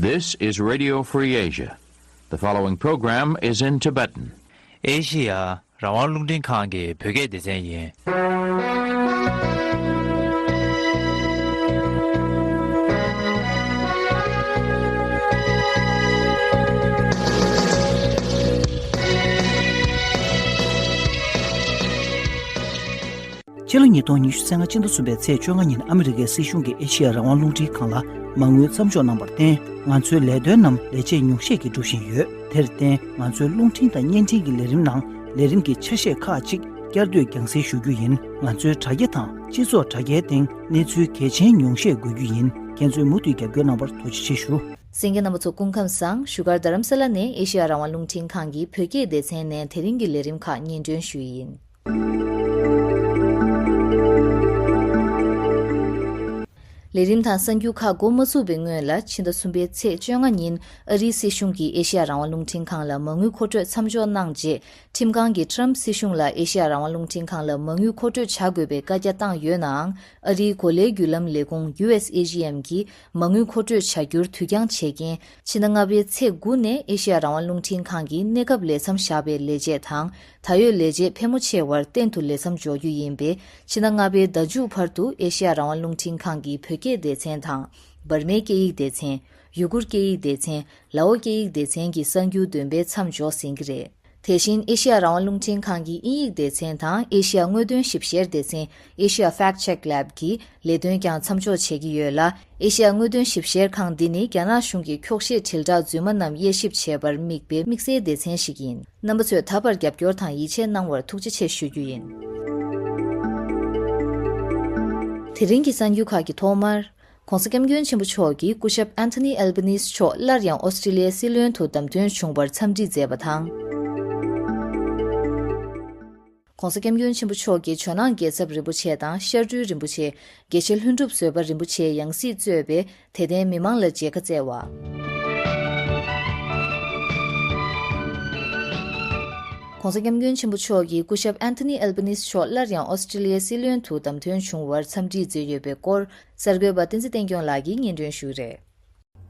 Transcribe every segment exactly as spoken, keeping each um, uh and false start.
This is Radio Free Asia. The following program is in Tibetan. ཨེ་ཤི་ཡ་རང་དབང་རླུང་འཕྲིན་ཁང་གི་བོད་སྐད་སྡེ་ཚན་ཡིན། ཕྱི་ལོ་ཉིས་སྟོང་ཉི་ཤུ་རྩ་ལྔ་སྤྱི་ཟླ་གསུམ་པའི་ཚེས་བཅོ་ལྔ་ཉིན་ཨ་མི་རི་ཀའི་སྲིད་གཞུང་གིས་ཨེ་ཤི་ཡ་རང་དབང་རླུང་འཕྲིན་ཁང་ལ་མ་དངུལ་མཚམས་འཇོག་གནང་བར་བརྟེན། ང་ཚོའི་ལས་དོན་རྣམས་ལས་བྱེད་ཉུང་ཤས་ཀྱིས་སྒྲུབ་བཞིན་ཡོད། དེར་བརྟེན། ང་ཚོའི་རླུང་འཕྲིན་དང་བརྙན་འཕྲིན་གྱི་ལས་རིམ་ནང་ལས་རིམ་གྱི་ཆ་ཤས་ཁག་ཅིག་བསྐྱར་ཟློས་རྒྱང་སྲིང་ཞུ་རྒྱུ་ཡིན། ང་ཚོའི་དྲ་རྒྱ་དང་སྤྱི་ཚོགས་དྲ་རྒྱའི་སྟེང་གནས་ཚུལ་གལ་ཆེན་ཉུང་ཤས་འགོད་རྒྱུ་ཡིན། ཁྱེད་ཚོས་མུ་མཐུད་རྒྱབ་སྐྱོར་གནང་བར་ཐུགས་རྗེ་ཆེ་ཞུ། གསན་མཁན་རྣམ་པ་ཚོ་སྐུ་ཁམས་བཟང་། བཞུགས་སྒར་རྡ་རམ་ས་ལ་ནས་ཨེ་ཤི་ཡ་རང་དབང་རླུང་འཕྲིན་ཁང་གི་བོད་སྐད་སྡེ་ཚན་ནས་དེ་རིང་གི་ལས་རིམ་ཁག་སྙན་སྒྲོན་ཞུ་ཡི་ཡིན། ལས་རིམ་དང་གསར་འགྱུར་ཁག་འགོ་མ་ཚུགས་པའི་སྔོན་ལ། ཕྱི་ཟླ་གསུམ་པའི་ཚེས་བཅོ་ལྔ་ཉིན་ཨ་རིའི་སྲིད་གཞུང་གིས་ཨེ་ཤི་ཡ་རང་དབང་རླུང་འཕྲིན་ཁང་ལ་མ་དངུལ་མཁོ་སྤྲོད་མཚམས་འཇོག་གནང་རྗེས། ཁྲིམས་ཁང་གིས་ཊམ་སྲིད་གཞུང་ལ་ཨེ་ཤི་ཡ་རང་དབང་རླུང་འཕྲིན་ཁང་ལ་མ་དངུལ་མཁོ་སྤྲོད་བྱ་དགོས་པའི་བཀའ་རྒྱ་བཏང་ཡོད་ནའང་། ཨ་རིའི་གོ་ལའི་བརྒྱུད་ལམ་ལས་ཁུངས་ཡུ་ཨེས་ཨེ་ཇི་ཨེམ་གྱིས་མ་དངུལ་མཁོ་སྤྲོད་བྱ་རྒྱུར་དུས་འགྱངས་བྱས་རྐྱེན། ཕྱི་ཟླ་ལྔ་པའི་ཚེས་དགུ་ནས་ཨེ་ཤི་ཡ་རང་དབང་རླུང་འཕྲིན་ཁང་གིས་གནས་སྐབས་ལས་མཚམས་བཞག་པའི་ལས་བྱེད་དང་། ད་ཡོད་ལས་བྱེད་ཕལ་མོ་ཆེ་བར་གཏན་དུ་ལས་མཚམས་འཇོག་རྒྱུ་ཡིན་པས། ཕྱི་ཟླ་ལྔ་པའི་ཟླ་མཇུག་བར་དུ་ཨེ་ཤི་ཡ་རང་དབང་རླུང་འཕྲིན་ཁང་གི་བོད་སྐད་སྡེ་ཚན་དང་། འབར་མའི་སྐད་ཡིག་སྡེ་ཚན། ཡུ་གུར་སྐད་ཡིག་སྡེ་ཚན། ལའོ་སྐད་ཡིག་སྡེ་ཚན་གྱི་གསར་འགྱུར་འདོན་སྤེལ་མཚམས་འཇོག་ཟིན་གྱི་རེད། དེ་བཞིན་ཨེ་ཤི་ཡ་རང་དབང་རླུང་འཕྲིན་ཁང་གི་དབྱིན་ཡིག་སྡེ་ཚན་དང་ཨེ་ཤི་ཡ་དངོས་དོན་ཞིབ་བཤེར་སྡེ་ཚན། Asia Fact Check Lab གིས་ལས་དོན་ཀྱང་མཚམས་འཇོག་བྱེད་ཀྱི་ཡོད་ལ། ཨེ་ཤི་ཡ་དངོས་དོན་ཞིབ་བཤེར་ཁང་འདི་ནི་རྒྱ་ནག་གཞུང་གི་འཁྱོག་བཤད་དྲིལ་བསྒྲགས་རྫུན་མ་རྣམས་དབྱེ་ཞིབ་བྱེད་པར་དམིགས་པའི་དམིགས་བསལ་སྡེ་ཚན་ཞིག་ཡིན། རྣམ་པ་ཚོས་ད་བར་རྒྱབ་སྐྱོར་དང་ཡིད་ཆེས་གནང་བར་ཐུགས་རྗེ་ཆེ་ཞུ་རྒྱུ་ཡིན། དེ་རིང་གི་གསར་འགྱུར་ཁག་གི་ཐོག་མར། ༸གོང་ས་༸སྐྱབས་མགོན་ཆེན་པོ་མཆོག་གིས་སྐུ་ཞབས་Anthony Albanese མཆོག་སླར་ཡང་ཨོ་སི་ཀྲི་ལི་ཡའི་སྲིད་བློན་དུ་བདམས་ཐོན་བྱུང་བར་འཚམས་འདྲི་མཛད་པ་དང་། ༸གོང་ས་༸སྐྱབས་མགོན་ཆེན་པོ་མཆོག་གིས་ཇོ་ནང་རྒྱལ་ཚབ་རིན་པོ་ཆེ་དང་ཤར་སྤྲུལ་རིན་པོ་ཆེ། དགེ་བཤེས་ལྷུན་གྲུབ་བཟོད་པ་རིན་པོ་ཆེའི་ཡང་སྲིད་གཙོས་པའི་དད་ལྡན་མི་མང་ལ་མཇལ་ཁ་བསྩལ་བ། ༸གོང་ས་༸སྐྱབས་མགོན་ཆེན་པོ་མཆོག་གིས་སྐུ་ཞབས་Anthony Albanese མཆོག་སླར་ཡང་ཨོ་སི་ཀྲི་ལི་ཡའི་སྲིད་བློན་དུ་བདམས་ཐོན་བྱུང་བར་འཚམས་འདྲི་མཛད་ཡོད་པའི་སྐོར། གསར་འགོད་པ་བསྟན་འཛིན་བསྟན་སྐྱོང་ལགས་ཀྱིས་སྙན་སྒྲོན་ཞུ་གི་རེད།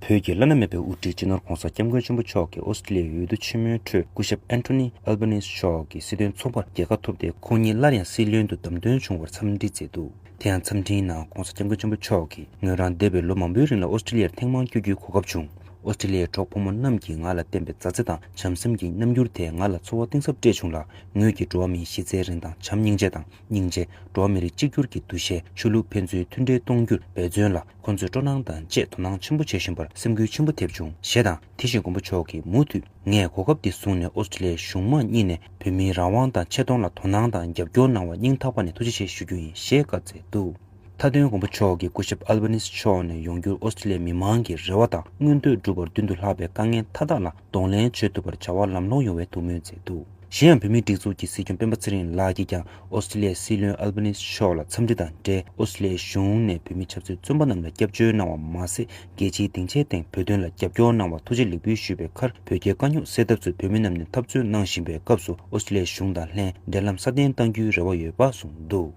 བོད་ཀྱི་བླ་ན་མེད་པའི་དབུ་ཁྲིད་སྤྱི་ནོར་༸གོང་ས་༸སྐྱབས་མགོན་ཆེན་པོ་མཆོག་གིས་ཨོ་སི་ཀྲི་ལི་ཡའི་འོས་བསྡུ་ཆེན་མོའི་ཁྲོད་སྐུ་ཞབས་Anthony Albanese མཆོག་གི་སྲིད་དོན་ཚོགས་པར་རྒྱལ་ཁ་ཐོབ་སྟེ། ཁོང་ཉིད་སླར་ཡང་སྲིད་བློན་དུ་བདམས་ཐོན་བྱུང་བར་འཚམས་འདྲི་མཛད་འདུག་དེ་ཡང་འཚམས་འདྲིའི་ནང་༸གོང་ས་༸སྐྱབས་མགོན་ཆེན་པོ་མཆོག་གིས། ངོས་རང་འདས་པའི་ལོ་མང་པོའི་རིང་ལ་ཨོ་སི་ཀྲི་ལི་ཡར་ཐེངས་མང་བསྐྱོད་རྒྱུའི་གོ་སྐབས་བྱུང་། ཨོ་སི་ཀྲི་ལི་ཡའི་གྲོགས་ཕོ་མོ་རྣམས་ཀྱིས་ང་ལ་བསྟན་པའི་མཛའ་བརྩེ་དང་བྱམས་སེམས་ཀྱི་རྣམ་འགྱུར་དེས་ང་ལ་ཚོར་བ་གཏིང་ཟབ་སྤྲད་བྱུང་ལ། ངོས་ཀྱིས་འགྲོ་བ་མིའི་གཞི་རྩའི་རིན་ཐང་། བྱམས་སྙིང་རྗེ་དང་སྙིང་རྗེ། འགྲོ་བ་མི་རིགས་གཅིག་གྱུར་གྱི་འདུ་ཤེས། ཆོས་ལུགས་ཕན་ཚུན་མཐུན་འབྲེལ་གཏོང་རྒྱུར་འབད་བརྩོན་ལ། ཁོང་ཚོས་སྤྲོ་སྣང་དང་བཅས་དོ་སྣང་ཆེན་པོ་བྱེད་བཞིན་པར་སེམས་འགུལ་ཆེན་པོ་ཐེབས་བྱུང་ཞེས་དང་། དེ་བཞིན་མགོན་པོ་མཆོག་གིས་མུ་མཐུད། ངས་གོ་སྐབས་འདི་བཟུང་ནས་ཨོ་སི་ཀྲི་ལི་ཡའི་གཞུང་མང་གཉིས་ནས་བོད་མིའི་རང་དབང་དང་ཆེ་མཐོང་ལ་དོ་སྣང་དང་རྒྱབ་སྐྱོར་གནང་བར་སྙིང་ཐག་པ་ནས་ཐུགས་རྗེ་ཆེ་ཞུ་རྒྱུ་ཡིན་ཞེས་བཀའ་སྩལ་འདུག་མཐའ་དོན་མགོན་པོ་མཆོག་གིས་སྐུ་ཞབས་ཨལ་བྷ་ནིས་མཆོག་ནས་ཡོང་རྒྱུར་ཨོ་སི་ཀྲི་ལི་ཡའི་མི་མང་གི་རེ་བ་དང་མངོན་འདོད་འགྲུབ་པར་མདུན་དུ་ལྷགས་པའི་དཀའ་ངལ་མཐའ་དག་ལ་གདོང་ལེན་བྱེད་ཐུབ་པར་བྱ་བ་ལམ་ལྷོང་ཡོང་བའི་ཐུགས་སྨོན་མཛད་འདུག་གཞན་ཡང་། བོད་མིའི་སྒྲིག་འཛུགས་ཀྱི་སྲིད་སྐྱོང་སྤེན་པ་ཚེ་རིང་ལགས་ཀྱིས་ཀྱང་ཨོ་སི་ཀྲི་ལི་ཡའི་སྲིད་བློན་ཨལ་བྷ་ནིས་མཆོག་ལ་འཚམས་འདྲི་དང་འབྲེལ། ཨོ་སི་ཀྲི་ལི་ཡའི་གཞུང་ནས་བོད་མི་ཆབ་སྲིད་བཙོན་པ་རྣམས་ལ་སྐྱབས་བཅོལ་གནང་བ་མ་ཟད། རྒྱལ་སྤྱིའི་སྡིངས་ཆའི་སྟེང་བོད་དོན་ལ་རྒྱབ་སྐྱོར་གནང་བར་ཐུགས་རྗེ་ལེགས་འབུལ་ཞུས་པའི་ཁར། བོད་རྒྱའི་དཀའ་རྙོག་སེལ་ཐབས་སུ་བོད་མི་རྣམས་ནས་འཐབ་རྩོད་གནང་བཞིན་པའི་སྐབས་སུ། ཨོ་སི་ཀྲི་ལི་ཡའི་གཞུང་དང་ལྷན་འབྲེལ་ལམ་སྲ་བརྟན་གཏང་རྒྱུའི་རེ་བ་ཡོད་པ་གསུངས་འདུག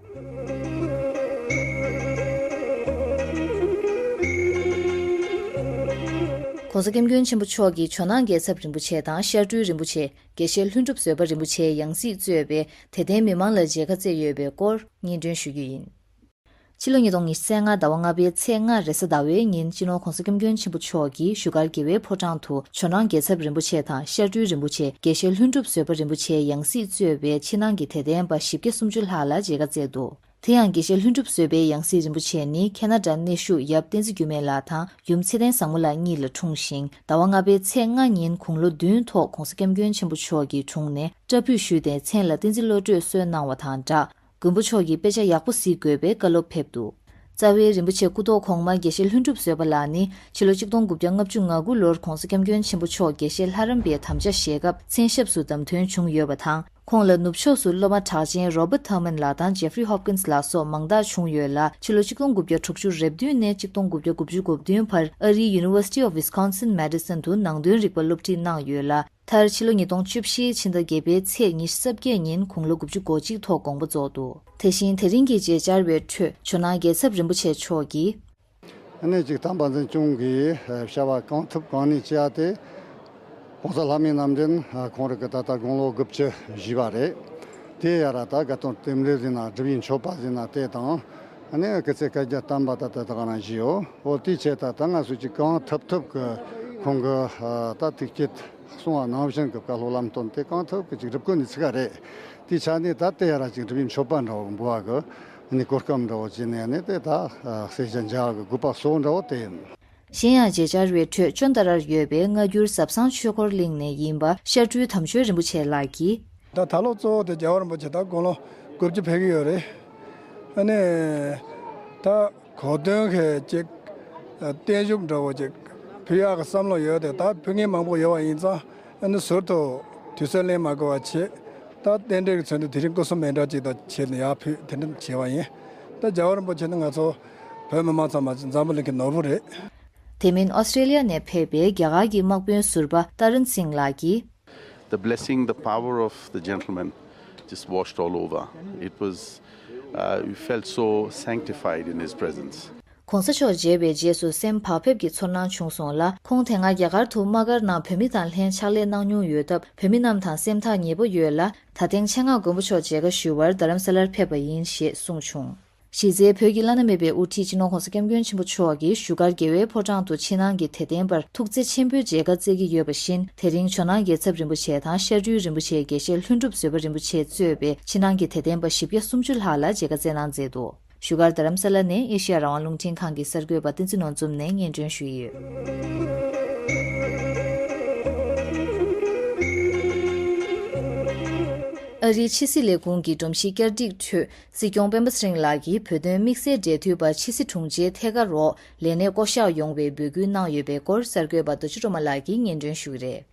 ༸གོང་ས་༸སྐྱབས་མགོན་ཆེན་པོ་མཆོག་གིས་ཇོ་ནང་རྒྱལ་ཚབ་རིན་པོ་ཆེ་དང་ཤར་སྤྲུལ་རིན་པོ་ཆེ། དགེ་བཤེས་ལྷུན་གྲུབ་བཟོད་པ་རིན་པོ་ཆེའི་ཡང་སྲིད་གཙོས་པའི་དད་ལྡན་མི་མང་ལ་མཇལ་ཁ་བསྩལ་ཡོད་པའི་སྐོར་སྙན་སྒྲོན་ཞུ་རྒྱུ་ཡིན། ཕྱི་ལོ་ཉིས་སྟོང་ཉི་ཤུ་རྩ་ལྔ་ཟླ་བ་ལྔ་པའི་ཚེས་ལྔ་རེས་གཟའ་ཟླ་བའི་ཉིན། སྤྱི་ནོར་༸གོང་ས་༸སྐྱབས་མགོན་ཆེན་པོ་མཆོག་གིས་བཞུགས་སྒར་རྒྱལ་བའི་ཕོ་བྲང་དུ་ཇོ་ནང་རྒྱལ་ཚབ་རིན་པོ་ཆེ་དང་ཤར་སྤྲུལ་རིན་པོ་ཆེ། དགེ་བཤེས་ལྷུན་གྲུབ་བཟོད་པ་རིན་པོ་ཆེའི་ཡང་སྲིད་གཙོས་པའི་ཕྱི་ནང་གི་དད་ལྡན་པ་བཞི་བརྒྱ་སུམ་ཅུ་ལྷག་ལ་མཇལ་ཁ་བསྩལ་འདུག་དེ་ཡང་། དགེ་བཤེས་ལྷུན་གྲུབ་བཟོད་པའི་ཡང་སྲིད་རིན་པོ་ཆེ་ནི་ཁེ་ན་ཌར་གནས་བཞུགས་ཡབ་བསྟན་འཛིན་འགྱུར་མེད་ལགས་དང་ཡུམ་ཚེ་བརྟན་བཟང་མོ་ལགས་གཉིས་ལ་འཁྲུངས་ཤིང་། ཟླ་བ་ལྔ་པའི་ཚེས་ལྔ་ཉིན་དགུང་ལོ་བདུན་ཐོག་༸གོང་ས་༸སྐྱབས་མགོན་ཆེན་པོ་མཆོག་གི་དྲུང་ནས་སྐྲ་ཕུད་ཞུས་ཏེ་མཚན་ལ་བསྟན་འཛིན་བློ་གྲོས་གསོལ་གནང་བ་དང་སྦྲགས། མགོན་པོ་མཆོག་གིས་དཔེ་ཆ་ཡག་པོ་གཟིགས་དགོས་པའི་བཀའ་སློབ་ཕེབས་འདུག་རྩ་བའི་རིན་པོ་ཆེ་སྐུ་ཐོག་གོང་མ་དགེ་བཤེས་ལྷུན་གྲུབ་བཟོད་པ་ལགས་ནི་ཕྱི་ལོ་ཆིག་སྟོང་དགུ་བརྒྱ་ལྔ་བཅུ་ང་དགུ་ལོར་༸གོང་ས་༸སྐྱབས་མགོན་ཆེན་པོ་མཆོག་དགེ་བཤེས་ལྷ་རམས་པའི་དམ་བཅའ་བཞེས་སྐབས་མཚན་ཞབས་སུ་བདམས་ཐོན་བྱུང་ཡོད་པ་དང་། ཁོང་ལ་ནུབ་ཕྱོགས་སུ་སློབ་མ་གྲགས་ཅན་Robert Thurman ལགས་དང་Jeffrey Hopkins ལགས་སོགས་མང་དག་བྱུང་ཡོད་ལ། ཕྱི་ལོ་ཆིག་སྟོང་དགུ་བརྒྱ་དྲུག་ཅུ་རེ་བདུན་ནས་ཆིག་སྟོང་དགུ་བརྒྱ་དགུ་བཅུ་གོ་བདུན་བར་ཨ་རིའི་University of Wisconsin Madison དུ་ནང་དོན་རིག་པ་སློབ་ཁྲིད་གནང་ཡོད་ལ། མཐར་ཕྱི་ལོ་ཉིས་སྟོང་བཅུ་བཞིའི་ཕྱི་ཟླ་བརྒྱད་པའི་ཚེས་ཉི་ཤུ་རྩ་བརྒྱད་ཉིན་དགུང་ལོ་དགུ་བཅུ་གོ་གཅིག་ཐོག་དགོངས་པ་རྫོགས་འདུག་དེ་བཞིན་དེ་རིང་གི་མཇལ་བཅར་བའི་ཁྲོད་ཇོ་ནང་རྒྱལ་ཚབ་རིན་པོ་ཆེ་མཆོག་གིས། ཨ་ནི་ཅིག་དམ་པ་འཛིན་སྐྱོང་གི་བྱ་བ་གང་ཐུབ་གང་ནུས་བྱས་ཏེ། ༸གོང་ས་ལྷ་མིའི་རྣམ་འདྲེན་ཁོང་རང་གི་ད་ལྟ་དགུང་ལོ་དགུ་བཅུ་བཞེས་པ་རེད། དེ་ཡར་ད་དགའ་སྟོན་རྟེན་འབྲེལ་ཟེར་ན་སྒྲུབ་པའི་མཆོད་པ་ཟེར་ན་དེ་དང་། ཨ་ནི་སྐུ་ཚེ་བསྐལ་བརྒྱར་བརྟན་པ་ད་ལྟ་དེ་ག་རང་བཞེས་ཡོད། འོ་དེའི་ཆེད་ད་ལྟ་ང་ཚོས་ཅིག་གང་ཐུབ་ཐུབ་ཀྱི་ཁོང་གི་ད་ཐུགས་བསྐྱེད་གསུང་བ་ནང་བཞིན་གྱི་བཀའ་སློབ་ལམ་སྟོན་དེ་གང་ཐུབ་ཀྱི་ཅིག་སྒྲུབ་དགོས་ནི་ཚིག་ག་རེད། དེའི་ཆ་ནས་ད་ལྟ་ཡར་ཅིག་སྒྲུབ་པའི་མཆོད་པ་འདྲ་བོ་འབུལ་བ་གི་ནི་གོ་སྐབས་འདྲ་བོ་བྱས་ནས་ནི་དེ་ད་སེར་སྐྱ་མཇལ་བ་གི་དགོས་པ་གཙོ་བོ་འདྲ་བོ་དེ་ཡིན། གཞན་ཡང་མཇལ་བཅར་བའི་ཁྲོད་ཅོན་ཏ་རར་ཡོད་པའི་སྔ་འགྱུར་ཟབ་གསང་ཆོས་འཁོར་གླིང་ནས་ཡིན་པ་ཤར་སྤྲུལ་དམ་ཆོས་རིན་པོ་ཆེ་ལགས་ཀྱིས། ད་ད་ལོ་གཙོ་བོ་དེ་རྒྱལ་བ་རིན་པོ་ཆེ་ད་དགུང་ལོ་དགུ་བཅུ་ཕེབས་ཀྱི་ཡོད་རེད། ཨ་ནི་ད་གོ་སྟོན་གྱི་ཅིག་བརྟན་བཞུགས་འདྲ་བོ་ཅིག་ཕུལ་ཡག་གི་བསམ་བློ་ཡོད་དེ། ད་ཕུལ་མཁན་མང་པོ་ཡོད་པ་ཡིན་ཙང་། ཨ་ནི་ཟུར་དུ་དུས་ཚོད་ལེན་མ་དགོས་པ་བྱས། ད་རྟེན་འབྲེལ་གྱི་ཚུལ་དུ་དེ་རིང་སྐུ་གཟུགས་མེ་འདྲ་ཅིག་དང་བྱས་ནས་ཡར་ཕུལ་དེ་འདྲ་བྱས་པ་ཡིན། ད་རྒྱལ་བ་རིན་པོ་ཆེ་ནི་ང་ཚོ་བོད་མི་མང་ཚང་མ་འཛམ་བུ་གླིང་གི་ནོར་བུ་རེད། དེ་མིན་ཨོ་སི་ཀྲེ་ལི་ཡ་ནས་ཕེབས་པའི་རྒྱ་གར་གྱི་དམག་དཔོན་ཟུར་པ་ཏ་རན་སིང་ལགས་ཀྱིས། The blessing, the power of the gentleman just washed all over. It was, uh, we felt so sanctified in his presence. ༸གོང་ས་མཆོག་མཇལ་བའི་རྗེས་སུ་སེམས་བག་ཕེབས་ཀྱི་ཚོར་སྣང་བྱུང་སོང་ལ། ཁོང་དེ་སྔ་རྒྱ་གར་དུ་དམག་སྒར་ནང་བོད་མི་དང་ལྷན་ཕྱག་ལས་གནང་མྱོང་ཡོད་སྟབས། བོད་མི་རྣམས་དང་སེམས་ཐག་ཉེ་པོ་ཡོད་ལ། ད་ཐེངས་ཆེད་མངགས་མགོན་པོ་མཆོག་མཇལ་ཁ་ཞུ་བར་རྡ་རམ་ས་ལར་ཕེབས་པ་ཡིན་ཞེས་གསུངས་བྱུང་། གཞི་རྩའི་བོད་ཀྱི་བླ་ན་མེད་པའི་དབུ་ཁྲིད་སྤྱི་ནོར་༸གོང་ས་༸སྐྱབས་མགོན་ཆེན་པོ་མཆོག་གིས་བཞུགས་སྒར་རྒྱལ་བའི་ཕོ་བྲང་དུ་ཕྱི་ནང་གི་དད་ལྡན་པར་ཐུགས་བརྩེ་ཆེན་པོས་མཇལ་ཁ་བསྩལ་གྱི་ཡོད་པ་བཞིན། དེ་རིང་ཇོ་ནང་རྒྱལ་ཚབ་རིན་པོ་ཆེ་དང་ཤར་སྤྲུལ་རིན་པོ་ཆེ་དགེ་བཤེས་ལྷུན་གྲུབ་བཟོད་པ་རིན་པོ་ཆེ་གཙོས་པའི་ཕྱི་ནང་གི་དད་ལྡན་པ་བཞི་བརྒྱ་སུམ་ཅུ་ལྷག་ལ་མཇལ་ཁ་བསྩལ་གནང་མཛད་འདུག་བཞུགས་སྒར་རྡ་རམ་ས་ལ་ནས་ཨེ་ཤེ་ཡ་རང་དབང་རླུང་འཕྲིན་ཁང་གི་གསར་འགོད་པ་བསྟན་འཛིན་ནོར་འཛོམས་ནས་སྙན་སྒྲོན་ཞུས་ཡོད། ཨ་རིའི་ཕྱི་སྲིད་ལས་ཁུངས་ཀྱི་སྒྲོམ་གཞི་བསྐྱར་སྒྲིག་ཁྲོད། སྲིད་སྐྱོང་སྤེན་པ་ཚེ་རིང་ལགས་ཀྱིས་བོད་དོན་དམིགས་བསལ་འབྲེལ་མཐུད་པ་ཕྱི་སྲིད་དྲུང་ཆེའི་ཐད་ཀར་འོག་ལས་གནས་བསྐོ་གཞག་ཡོང་བའི་འབོད་སྐུལ་གནང་ཡོད་པའི་སྐོར་གསར་འགོད་པ་རྡོ་རྗེ་སྒྲོལ་མ་ལགས་ཀྱིས་སྙན་སྒྲོན་ཞུ་གི་རེད།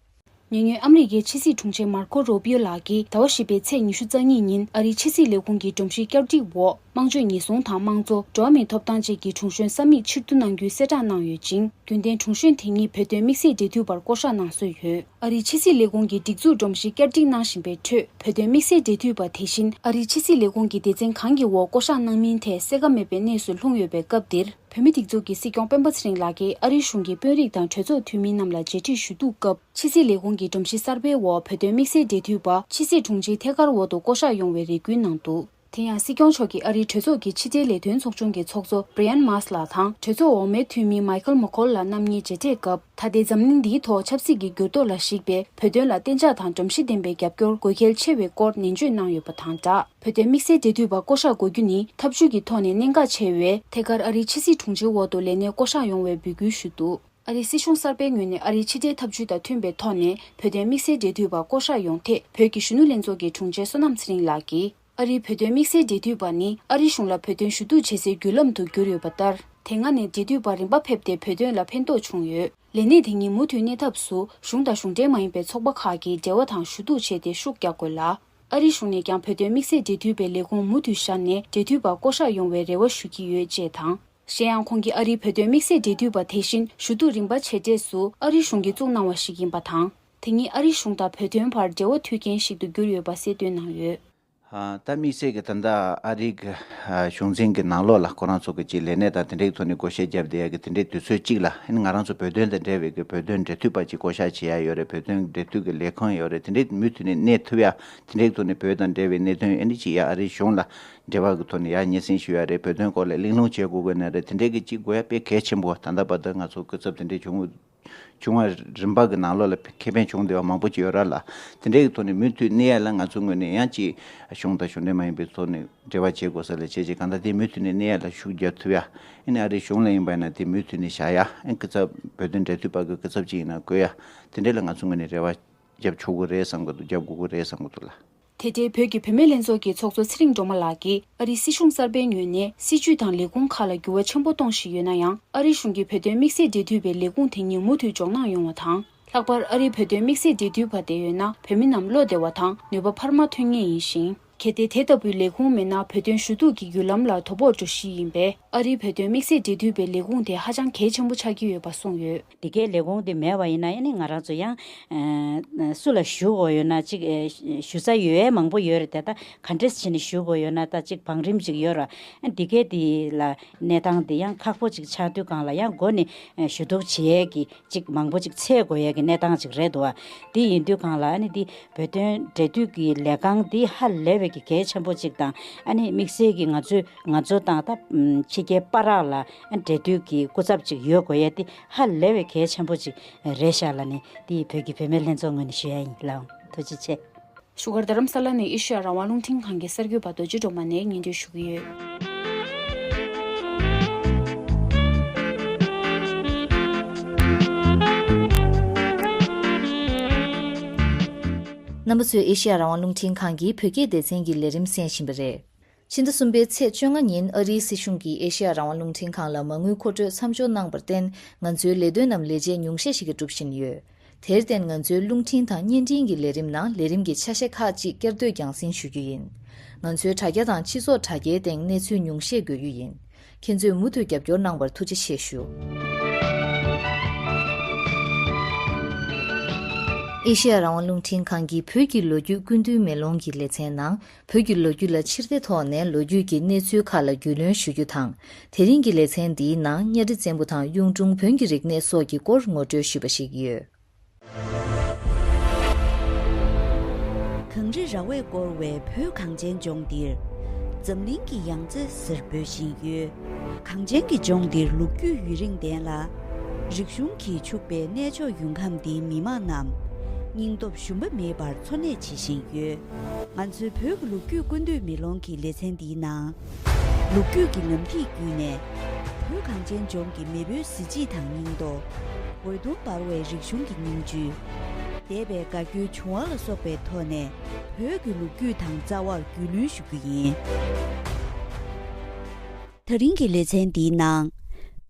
ཉེ་སྔོན་ཨ་མི་རི་ཀའི་ཕྱི་སྲིད་དྲུང་ཆེ་མར་ཁོ་རོ་པིའོ་ལགས་ཀྱིས་ཟླ་བ་བཞི་པའི་ཚེས་ཉི་ཤུ་རྩ་གཉིས་ཉིན་ཨ་རིའི་ཕྱི་སྲིད་ལས་ཁུངས་ཀྱི་སྒྲོམ་གཞི་བསྐྱར་སྒྲིག་འོག་དམངས་སྤྱོད་ཉེན་སྲུང་དང་དམངས་གཙོ། འགྲོ་བ་མིའི་ཐོབ་ཐང་བཅས་ཀྱི་དྲུང་གཞོན་ས་མིག་ཕྱིར་བསྡུ་གནང་རྒྱུའི་གསལ་བསྒྲགས་གནང་ཡོད་ཅིང་། རྒྱུན་ལྡན་དྲུང་གཞོན་དེ་ཉིད་བོད་དོན་དམིགས་བསལ་འབྲེལ་མཐུད་པར་བསྐོ་གཞག་གནང་སྲོལ་ཡོད། ཨ་རིའི་ཕྱི་སྲིད་ལས་ཁུངས་ཀྱི་སྒྲིག་འཛུགས་སྒྲོམ་གཞི་བསྐྱར་སྒྲིག་གནང་བཞིན་པའི་ཁྲོད། བོད་དོན་དམིགས་བསལ་འབྲེལ་མཐུད་པ་དེ་བཞིན་ཨ་རིའི་ཕྱི་སྲིད་ལས་ཁུངས་ཀྱི་སྡེ་ཚན་གང་གི་འོག་བསྐོ་གཞག་གནང་མིན་ཐད་གསལ་ཁ་མེད་པའི་གནས་སུ་ལྷུང་ཡོད་པའི་སྐབས་འདིར། བོད་མིའི་སྒྲིག་འཛུགས་ཀྱི་སྲིད་སྐྱོང་སྤེན་པ་ཚེ་རིང་ལགས་ཀྱིས་ཨ་རིའི་གཞུང་གི་དཔོན་རིགས་དང་གྲོས་ཚོགས་འཐུས་མི་རྣམས་ལ་མཇལ་ཁྲིད་ཞུ་གཏུག་སྐབས། ཕྱི་སྲིད་ལས་ཁུངས་ཀྱི་སྒྲོམ་གཞི་གསར་པའི་འོག་བོད་དོན་དམིགས་བསལ་འབྲེལ་མཐུད་པ་ཕྱི་སྲིད་དྲུང་ཆེའི་ཐད་ཀར་འོག་ཏུ་བསྐོ་གཞག་ཡོང་བའི་རེ་སྐུལ་གནང་འདུག་དེ་ཡང་སྲིད་སྐྱོང་མཆོག་གིས་ཨ་རིའི་གྲོས་ཚོགས་ཀྱི་ཕྱི་འབྲེལ་ལས་དོན་ཚོགས་ཆུང་གི་ཚོགས་གཙོ་Brian Mast ལགས་དང་གྲོས་ཚོགས་འོག་མའི་འཐུས་མི་Michael McCaul ལ་གནང་མཁན་མཇལ་འཕྲད་སྐབས། ད་ལྟའི་འཛམ་གླིང་འདིའི་ཐོག་ཆབ་སྲིད་ཀྱི་འགྱུར་ལྡོག་ལ་གཞིགས་པའི་བོད་དོན་ལ་གཏན་འཇགས་དང་སྒྲོམ་གཞི་ལྡན་པའི་རྒྱབ་སྐྱོར་དགོས་གལ་ཆེ་བའི་སྐོར་ནན་བརྗོད་གནང་ཡོད་པ་དང་སྦྲགས། བོད་དོན་དམིགས་བསལ་འབྲེལ་མཐུད་པ་བསྐོ་གཞག་དགོས་རྒྱུ་ནི་ཐབས་ཇུས་ཀྱི་ཐོག་ནས་གནད་འགག་ཆེ་བས། ཐད་ཀར་ཨ་རིའི་ཕྱི་སྲིད་དྲུང་ཆེའི་འོག་ཏུ་ལས་གནས་བསྐོ་གཞག་ཡོང་བའི་འབོད་སྐུལ་ཞུས་འདུག་ཨ་རིའི་སྲིད་གཞུང་གསར་པའི་ངོས་ནས་ཨ་རིའི་ཕྱི་འབྲེལ་ཐབས་ཇུས་དང་མཐུན་པའི་ཐོག་ནས་བོད་དོན་དམིགས་བསལ་འབྲེལ་མཐུད་པ་བསྐོ་གཞག་ཡོང་ཐད། བོད་ཀྱི་གཞོན་ནུ་ལྷན་ཚོགས་ཀྱི་དྲུང་ཆེ་བསོད་ནམས་ཚེ་རིང་ལགས་ཀྱིས། ཨ་རིའི་བོད་དོན་དམིགས་བསལ་འབྲེལ་མཐུད་པ་ནི་ཨ་རིའི་གཞུང་ལ་བོད་དོན་ཞུ་གཏུག་བྱེད་སའི་བརྒྱུད་ལམ་དུ་གྱུར་ཡོད་པ་ལྟར། དེ་སྔ་ནས་འབྲེལ་མཐུད་པ་རིམ་པ་ཕེབས་ཏེ་བོད་དོན་ལ་ཕན་ཐོགས་བྱུང་ཡོད། ལས་གནས་དེ་ཉིད་མུ་མཐུད་གནས་ཐབས་སུ་གཞུང་དང་གཞུང་འབྲེལ་མ་ཡིན་པའི་ཚོགས་པ་ཁག་གིས་འབྲེལ་བ་དང་ཞུ་གཏུག་བྱས་ཏེ་ཤུགས་རྒྱག་དགོས་ལ། ཨ་རིའི་གཞུང་ནས་ཀྱང་བོད་དོན་དམིགས་བསལ་འབྲེལ་མཐུད་པའི་ལས་ཁུངས་མུ་མཐུད་བཞག་ནས་འབྲེལ་མཐུད་པ་བསྐོ་གཞག་ཡོང་བའི་རེ་བ་ཞུ་གི་ཡོད་ཅེས་དང་། གཞན་ཡང་ཁོང་གིས་ཨ་རིའི་བོད་དོན་དམིགས་བསལ་འབྲེལ་མཐུད་པ་དེ་བཞིན་ཞུ་གཏུག་རིམ་པ་ཇེ་འདྲས་སུ་ཨ་རིའི་གཞུང་གིས་བཙུགས་གནང་བ་ཞིག་ཡིན་པ་དང་། དེ་ཉིད་ཨ་རིའི་གཞུང་དང་བོད་དོན་བར་འབྲེལ་བ་མཐུད་མཁན་ཞིག་ཏུ་གྱུར་ཡོད་པ་གསལ་སྟོན་གནང་ཡོད། ད་དམིགས་བསལ་གྱི་ད་ལྟ་ཨ་རིའི་གི་གཞུང་འཛིན་གྱི་ནང་ལོགས་ལ་ཁོ་རང་ཚོ་གི་ཅིག་ལས་གནས་དང་དེ་འདྲའི་ཐོག་ནས་བགོ་བཤའ་བརྒྱབ་བསྡད་ཡ་གི་དེ་འདྲའི་དུས་ཚོད་ཅིག་ལ། ཨ་ནི་ང་རང་ཚོ་བོད་དོན་དང་འབྲེལ་བའི་གི་བོད་དོན་འབྲེལ་མཐུད་པ་ཅིག་བསྐོ་གཞག་བྱེད་ཡ་ཡོད་རེད། བོད་དོན་འབྲེལ་མཐུད་ཀྱི་ལས་ཁང་ཡོད་རེད། དེ་འདྲའི་མུ་མཐུད་ནས་གནས་ཐུབ་ཡ། དེ་འདྲའི་ཐོག་ནས་བོད་དང་འབྲེལ་བའི་གནད་དོན་ཨ་ནི་ཅིག་ཡ་ཨ་རིའི་གཞུང་ལ་འབྲེལ་བ་གི་ཐོག་ནས་ཡ་སྙན་སེང་ཞུ་ཡ་རེད། བོད་དོན་སྐོར་ལ་གླེང་སློང་བྱེད་དགོས་ཀྱི་ན་རེད། དེ་འདྲའི་གི་ཅིག་དགོས་ཡ་དཔེ་གལ་ཆེན་པོ། ད་ལྟ་བར་དུ་ང་ཚོ་སྐུ་ཚབ་དེ་འདྲའི་བྱུང་བྱུང་བ་རིམ་པ་གི་ནང་ལོགས་ལ་ཁེ་ཕན་བྱུང་བསྡད་པ་མང་པོ་ཅིག་ཡོད་ར་ལ། དེ་འདྲའི་གི་ཐོག་ནས་མུ་མཐུད་གནས་ཡ་ལ་ང་ཚོ་ངོས་ནས་ཡང་ཅིག་གཞུང་དང་གཞུང་འབྲེལ་མ་ཡིན་པའི་ཐོག་ནས་འབྲེལ་བ་བྱེད་དགོས་ས་ལ་བྱས་རྗེས་གང་ལྟར་དེ་མུ་མཐུད་ནས་གནས་ཡ་ལ་ཤུགས་རྒྱག་ཐུབ་ཡ། ཨ་ནི་ཨ་རིའི་གཞུང་ལ་ཡིན་པ་ཡིན་ན་དེ་མུ་མཐུད་ནས་བཞག་ཡ། ཨ་ནི་སྐུ་ཚབ་བོད་དོན་འབྲེལ་མཐུད་པ་གི་སྐུ་ཚབ་ཅིག་ཡིན་ན་བསྐོ་ཡ། དེ་འདྲ་ལ་ང་ཚོ་ངོས་ནས་རེ་བ་རྒྱབ་ཆོག་གི་རེད་བསམ་གི་འདུག་རྒྱབ་དགོས་ཀྱི་རེད་བསམ་གི་འདུག་ལ། དེ་འབྲེལ་བོད་ཀྱི་བུད་མེད་ལྷན་ཚོགས་ཀྱི་ཚོགས་གཙོ་ཚེ་རིང་སྒྲོལ་མ་ལགས་ཀྱིས་ཨ་རིའི་སྲིད་གཞུང་གསར་པའི་ངོས་ནས་སྲིད་བྱུས་དང་ལས་ཁུངས་ཁག་ལ་འགྱུར་བ་ཆེན་པོ་གཏོང་བཞིན་ཡོད་ན་ཡང་། ཨ་རིའི་གཞུང་གིས་བོད་དོན་དམིགས་བསལ་འབྲེལ་མཐུད་པའི་ལས་ཁུངས་དེ་ཉིད་མུ་མཐུད་འཇོག་གནང་ཡོང་བ་དང་། ལྷག་པར་ཨ་རིའི་བོད་དོན་དམིགས་བསལ་འབྲེལ་མཐུད་པ་དེ་ཡོད་ན་བོད་མི་རྣམས་བློ་བདེ་བ་དང་ནུས་པ་འཕར་མ་ཐོན་ངེས་ཡིན་ཞིང་། གལ་ཏེ་དེ་ལྟ་བུའི་ལས་ཁུངས་མེད་ན་བོད་དོན་ཞུ་གཏུག་གི་བརྒྱུད་ལམ་ལ་དོ་ཕོག་འགྲོ་གཞི་ཡིན་པས། ཨ་རིའི་བོད་དོན་དམིགས་བསལ་འབྲེལ་མཐུད་པའི་ལས་ཁུངས་དེ་ཧ་ཅང་གལ་ཆེན་པོ་ཆགས་ཀྱི་ཡོད་པ་གསུངས་ཡོད། འདི་གའི་ལས་ཁུངས་དེ་མེད་པ་ཡིན་ན། ཨ་ནི་ང་རང་ཚོ་ཡང་ཨ་སུ་ལ་ཞུ་དགོས་ཡོད་ན་ཅིག་ཨ་ཞུ་ས་ཡོད་མང་པོ་ཡོད་རེད་དེ། ད་ག་འདྲས་བྱས་ནས་ཞུ་དགོས་ཡོད་ན་ད་ཅིག་བང་རིམ་ཅིག་ཡོད་ར། ཨ་འདི་གའི་དེ་ལ་གནས་སྟངས་དེ་ཡང་ཁག་པོ་ཅིག་ཆགས་དུས་སྒང་ལ། ཡང་སྒོ་ནས་ཨ་ཞུ་གཏུག་བྱེད་ཡས་ཀྱི་ཅིག་མང་པོ་ཅིག་འཚོལ་དགོས་ཡས་ཀྱི་གནས་སྟངས་ཅིག་རེད་འདུག་བ། དེ་ཡིན་དུས་སྒང་ལ་ཨ་ནི་དེ་བོད་དོན་འབྲེལ་མཐུད་ཀྱི་ལས་ཁང་འདི་ཧ་ལས་པའི་གི་གལ་ཆེན་པོ་ཅིག་དང་། ཨ་ནི་དམིགས་བསལ་གྱི་ང་ཚོས་ང་ཚོ་དང་ད་ཕྱི་རྒྱལ་བར་ལ་འབྲེལ་མཐུད་ཀྱི་སྐུ་ཚབ་ཅིག་ཡོད་དགོས་ཡས་དེ་ཧ་ལས་པའི་གལ་ཆེན་པོ་ཅིག་རེད་ཤག་ལབ་ནས་དེ་བོད་ཀྱི་བུད་མེད་ལྷན་ཚོགས་ངོས་ནས་ཞུ་ཡ་ཡིན་ལགས། ཐུགས་རྗེ་ཆེ། བཞུགས་སྒར་རྡ་རམ་ས་ལ་ནས་ཨེ་ཤེ་ཡ་རང་དབང་རླུང་འཕྲིན་ཁང་གི་གསར་འགོད་པ་རྡོ་རྗེ་སྒྲོལ་མ་ནས་སྙན་སྒྲོན་ཞུ་གི་ཡོད། རྣམ་པ་ཚོས་ཨེ་ཤེ་ཡ་རང་དབང་རླུང་འཕྲིན་ཁང་གི་བོད་སྐད་སྡེ་ཚན་གྱི་ལས་རིམ་གསན་བཞིན་པ་རེད། ཕྱི་ཟླ་གསུམ་པའི་ཚེས་བཅོ་ལྔ་ཉིན་ཨ་རིའི་སྲིད་གཞུང་གིས་ཨེ་ཤེ་ཡ་རང་དབང་རླུང་འཕྲིན་ཁང་ལ་མ་དངུལ་མཁོ་སྤྲོད་མཚམས་འཇོག་གནང་བར་བརྟེན། ང་ཚོའི་ལས་དོན་རྣམས་ལས་བྱེད་ཉུང་ཤས་ཤིག་གིས་སྒྲུབ་བཞིན་ཡོད། དེར་བརྟེན་ང་ཚོའི་རླུང་འཕྲིན་དང་བརྙན་འཕྲིན་གྱི་ལས་རིམ་ནང་ལས་རིམ་གྱི་ཆ་ཤས་ཁག་ཅིག་བསྐྱར་ཟློས་རྒྱང་སྲིང་ཞུ་རྒྱུ་ཡིན། ང་ཚོའི་དྲ་རྒྱ་དང་སྤྱི་ཚོགས་དྲ་རྒྱའི་སྟེང་གནས་ཚུལ་ཉུང་ཤས་འགོད་རྒྱུ་ཡིན། ཁྱེད་ཚོས་མུ་མཐུད་རྒྱབ་སྐྱོར་གནང་བར་ཐུགས་རྗེ་ཆེ་ཞུ། ཨེ་ཤེ་ཡ་རང་དབང་རླུང་འཕྲིན་ཁང་གི་བོད་ཀྱི་ལོ་རྒྱུས་སྐུ་མདུན་མེ་ལོང་གི་ལེ་ཚན་ནང་། བོད་ཀྱི་ལོ་རྒྱུས་ལ་ཕྱིར་བལྟའི་ཐོག་ནས་ལོ་རྒྱུས་ཀྱི་གནས་ཚུལ་ཁག་ལ་རྒྱུས་ལོན་ཞུ་རྒྱུ་དང་། དེ་རིང་གི་ལེ་ཚན་འདིའི་ནང་གཉའ་ཁྲི་བཙན་པོ་དང་གཡུང་དྲུང་བོན་གྱི་རིག་གནས་སོགས་ཀྱི་སྐོར་ངོ་སྤྲོད་ཞུས་པ་ཞིག་ཡོད། གངས་རི་ར་བས་བསྐོར་བའི་བོད་གངས་ཅན་ལྗོངས་འདིར། འཛམ་གླིང་གི་ཡང་རྩེ་ཟེར་འབོད་བཞིན་ཡོད། གངས་ཅན་གྱི་ལྗོངས་འདིར་ལོ་རྒྱུས་ཡུན་རིང་ལྡན་ལ། རིག་གཞུང་གིས་ཕྱུག་པའི་གནས་མཆོག་ཡུལ་ཁམས་འདིའི་མི་དམངས་རྣམས་སྙིང་སྟོབས་ཞུམ་པ་མེད་པར་འཚོ་གནས་བྱེད་བཞིན་ཡོད། ང་ཚོའི་བོད་ཀྱི་ལོ་རྒྱུས་ཀུན་བཏུས་མེ་ལོང་གི་ལེ་ཚན་འདིའི་ནང་། ལོ་རྒྱུས་ཀྱི་ལམ་ཐིག་བརྒྱུད་ནས། བོད་གངས་ཅན་ལྗོངས་ཀྱི་མེས་པོའི་གཟི་བརྗིད་དང་སྙིང་སྟོབས། འོད་སྟོང་འབར་བའི་རིག་གཞུང་གི་སྙིང་བཅུད། འདས་པའི་དགའ་སྐྱོའི་བྱུང་བ་ལ་སོགས་པའི་ཐོག་ནས། བོད་ཀྱི་ལོ་རྒྱུས་དང་རྩ་བར་རྒྱུས་ལོན་ཞུ་རྒྱུ་ཡིན། ད་རིང་གི་ལེ་ཚན་འདིའི་ནང་།